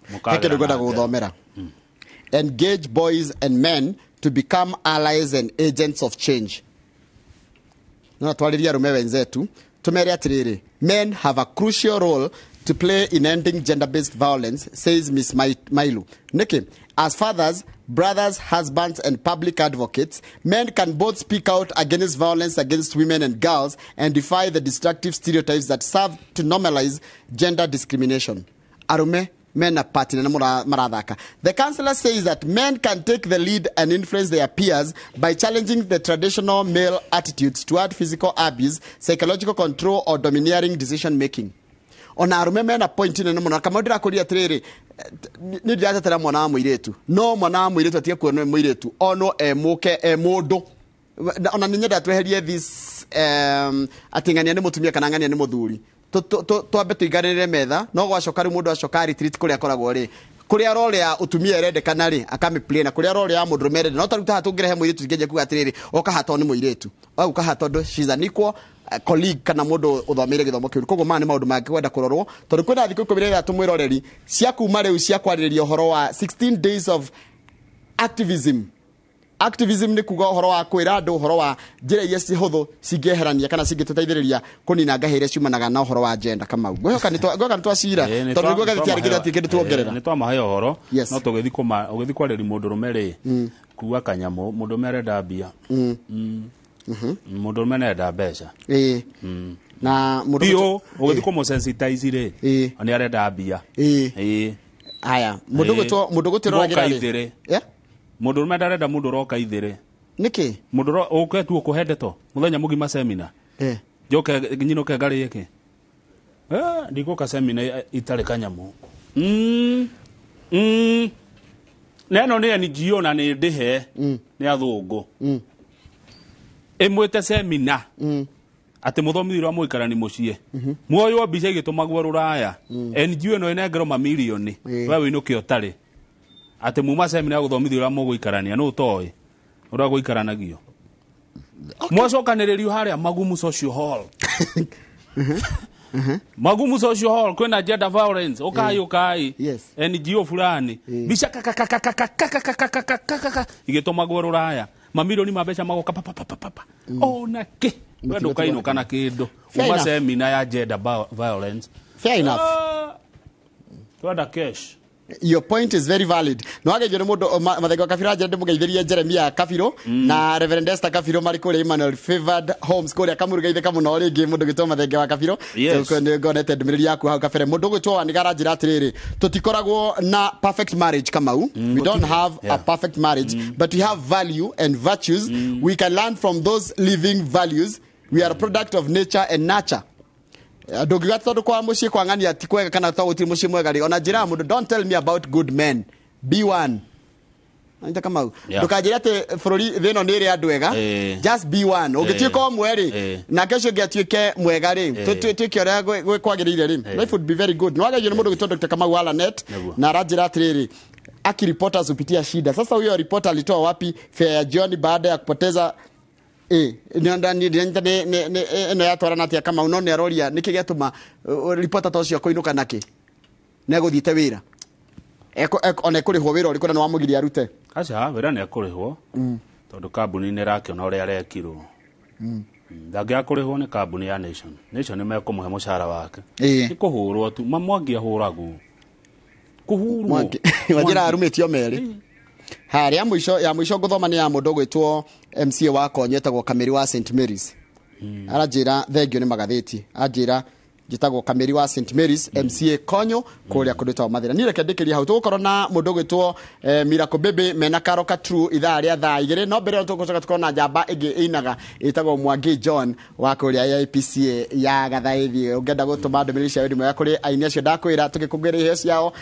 He
mũkagera
kĩndũ ngwenda
na njĩra.
gũgũthomera. Engage boys and men to become allies and agents of change. No twarĩrie arũme wenzetu, tũmere atĩrĩrĩ, men have a crucial role to play in ending gender-based violence, says Ms Mailu. Nĩkĩ? As fathers, brothers, husbands and public advocates, men can both speak out against violence against women and girls and defy the destructive stereotypes that serve to normalize gender discrimination. Arume mena part nene marathaka. The counselor says that men can take the lead and influence their peers by challenging the traditional male attitudes toward physical abuse, psychological control or domineering decision making. Ona arume mena point nene muno. Kama ndĩrakũria atĩrĩrĩ, nĩ ndĩratetera mwana wa mũirĩtu, no mwana wa mũirĩtu atige kuonwo e mũirĩtu, onwo e mũke, e mũndũ. Ona nĩ nyenda tweherie this atĩ ng'ania nĩ mũtumia kana ng'ania nĩ mũthuri. Twambe tũiganĩrĩre metha, no gwacoka rĩu mũndũ acoka retreat kũrĩa akoragwo rĩ, kũrĩa role ya ũtumia ĩrendekana rĩ, akamĩplay, na kũrĩa role ya mũndũrũme ĩrendekana. No tarĩu taha tũngĩrehe mũirĩtu, tũngĩanjia kuga atĩrĩrĩ, oka haha tondũ nĩ mũirĩtu, oka haha tondũ she's an equal colleague kana mũndũ ũthomeire gĩthomo kĩu. Koguo maya nĩ maũndũ mangĩkwenda kũrorwo, tondũ kwĩna thikũ 13, mwĩroreri, cia kuma rĩu cia kwarĩrĩria ũhoro wa 16 days of activism. Activism nĩ kuga ũhoro wa kwĩra andũ ũhoro wa njĩra iria hũthũ cingĩeherania kana cingĩtũteithĩrĩria kũnina ngahĩ iria ciumanaga na ũhoro wa gender. Kamau, ngwĩhoka nĩ twacira, tondũ nĩguo ngathĩti yarĩkĩte hatirĩ kĩndũ tuongerera.
Nĩ twamahe ũhoro. No tũgĩthiĩ kũma ũgĩthiĩ kwarĩria mũndũrũme rĩ, kuga kanyamũ, mũndũrũme arenda mbia. Mũndũrũme nĩarenda mbeca.
Na mũndũ
Biũ, ũgĩthiĩ kũmũ-sensitize rĩ, nĩ arenda mbia.
Aya, mũndũ gwĩtwo mũndũ
Ũroka
gwĩtwo rĩ
ithĩrĩ.
Yeah?
Mũndũrũme ndarenda mũndũ ũroka ithĩrĩ.
Nĩkĩ?
Mũndũ ũke tu ũkũhe ndeto mũthenya mũgima semina, njoke nyinũke ngarĩe kĩ? Ndigũka semina itarĩ kanyamũ. Na ĩno nĩ NGO na nĩ ndĩhe nĩ athũngũ, ĩmwĩte semina atĩ mũthomithio ũrĩa mũikarani mũciĩ muoywo mbica igĩtũmagwo rũraya. NGO ĩno ĩnengerwo mamirioni, we wĩinũke ũtarĩ atĩ muma semina ya gũthomithio ũrĩa mũgũikarania, nũ ũtoĩ ũrĩa gũikaranagio. Mwacokanĩrĩrio harĩa Magumu Social Hall, Magumu Social Hall, kwĩna gender violence, ũkai, ũkai. NGO fulani, mbica kakakakakakakakakakakakaka igĩtũmagwo rũraya, mamirioni ma mbeca magoka papapapapa, ona kĩ we ndũkainũka na kĩndũ.
Fair
Uma
enough.
semina ya gender violence.
Fair enough.
Ah, twenda cash.
Your point is very valid. No ageithio nĩ mũndũ Mathenge wa Kabiro anjĩra ndĩmũgeithĩrie Jeremia Kabiro na Reverend Esther Kabiro marĩ kũrĩa Emmanuel Favored Homes kũrĩa Kamuru. Geithĩka mũno rĩngĩ mũndũ gwĩtwo Mathenge wa Kabiro.
Yes.
Nĩ ngonete ndũmĩrĩri yaku hau kabere. Mũndũ ũgwĩtwo Waniga aranjĩra atĩrĩrĩ, tũtikoragwo na perfect marriage, Kamau. We don't have a perfect marriage, but we have value and virtues. We can learn from those living values. We are a product of nature and nurture. Ndũngiuga atĩ tondũ kwa mũciĩ kwa ng'ania ti kwega kana to gũtirĩ mũciĩ mwega rĩ, ona njĩra ya mũndũ, don't tell me about good men, be one. Anyita, Kamau? Ndũkanjĩre atĩ bũrũri thĩ ĩno nĩ ĩrĩ andũ ega. Just be one. Ũngĩtuĩka ũmwe rĩ, nake ũcio ũngĩ atuĩke mwega rĩ, twĩke ũrĩa kwagĩrĩire rĩ, life would be very good. Nĩwagĩrĩirwo nĩ mũndũ gwĩtwo Dr. Kamau Alanet.
Nĩguo.
Na aranjĩra atĩrĩrĩ, aki reporters hupitia shida. Sasa huyo reporter alitoa wapi fare ya jioni baada ya kupoteza? Ĩno yatwarana atĩa, Kamau? No nĩ aroria nĩkĩ gĩatũma reporter ta ũcio kũinũka nakĩ na egũthiĩte wĩra, ona ekũrĩhwo wĩra ũrĩkũ na nĩ wamũgiria arute?
Aca, wĩra nĩ ekũrĩhwo tondũ kambuni nĩ ĩrakĩona ũrĩa arekirwo. Ndangĩaga kũrĩhwo nĩ kambuni ya Nation. Nation nĩ mekũmũhe mũcara wake. Nĩ kũhũrwo tu ma Mwangi ahũragwo kũhũrwo.
Wanjĩra arumĩtio merĩ. Harĩa mũico ya mũico ngũthoma nĩ ya mũndũ ũgwĩtwo MCA wa Konyo etagwo Kameri wa St Mary's. Aranjĩra thengio nĩ magathĩti, anjĩra njĩtagwo Kameri wa St Mary's, MCA Konyo kũrĩa kũndũ gwĩtagwo Mathĩra. Niĩ reke ndĩkĩrie hau. Tũgũkorwo na mũndũ ũgwĩtwo Miracle Baby mena Karo Katru ithaa rĩa thaa 2, no mbere ĩyo tũgũcoka tũkorwo na njamba ĩngĩ ĩinaga ĩtagwo Mwangi John wa kũrĩa AIPCA ya Gathaithi. Ũngĩenda gũtũma ndũmĩrĩri cia wendi mwega kũrĩ aini acio ndakwĩra tũgĩkũngũĩra iheo ciao.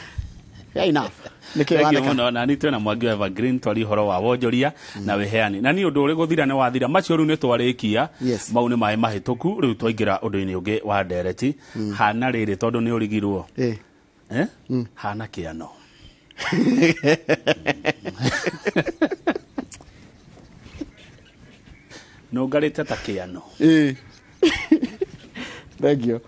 Fair enough. Nĩkĩ
Thank you
waneka?
Mũno na nĩ twĩna Mwangi wa Evergreen twari ũhoro wa wonjoria na wĩheani na nĩ ũndũ ũrĩ gũthira nĩ wathira macio rĩu nĩ twarĩkia. Mau nĩ maĩ mahĩtũku, rĩu twaingĩra ũndũ-inĩ ũngĩ wa ndereti. Hana rĩrĩ tondũ nĩ ũrigirwo. Eh? Hana kĩano. Nũngarĩte ta kĩano.
Thank you.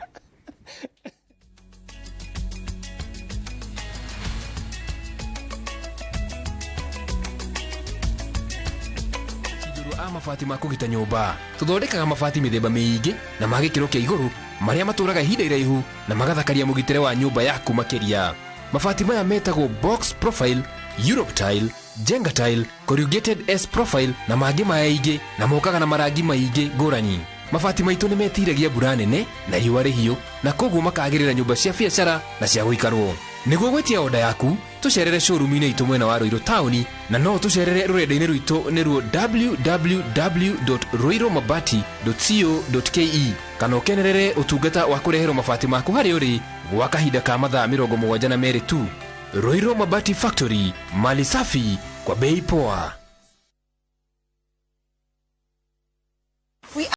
Igũrũ a mabati ma kũgita nyũmba. Tũthondekaga mabati mĩthemba mĩingĩ na ma gĩkĩro kĩa igũrũ marĩa matũraga ihinda iraihu na magathakaria mũgitĩre wa nyũmba yaku makĩria. Mabati maya metagwo box profile, Europe tile, Jenga tile, corrugated S profile na mangĩ maingĩ, na mokaga na marangi maingĩ ngũrani. Mabati maitũ nĩ metiragia mbura nene na riũa rĩhiũ na koguo makagĩrĩra nyũmba cia biacara na cia gũikarwo. Nĩguo gwĩtia oda yaku, tũcerere showroom-inĩ itũ mwena wa Ruiru taũni, na no tũcerere rũrenda-inĩ rwitũ nĩruo www.ruirumabati.co.ke, kana ũkenerere ũtungata wa kũreherwo mabati maku harĩa ũrĩ gwa kahinda ka mathaa 72 tu. Ruiru Mabati Factory, mali safi kwa bei poa.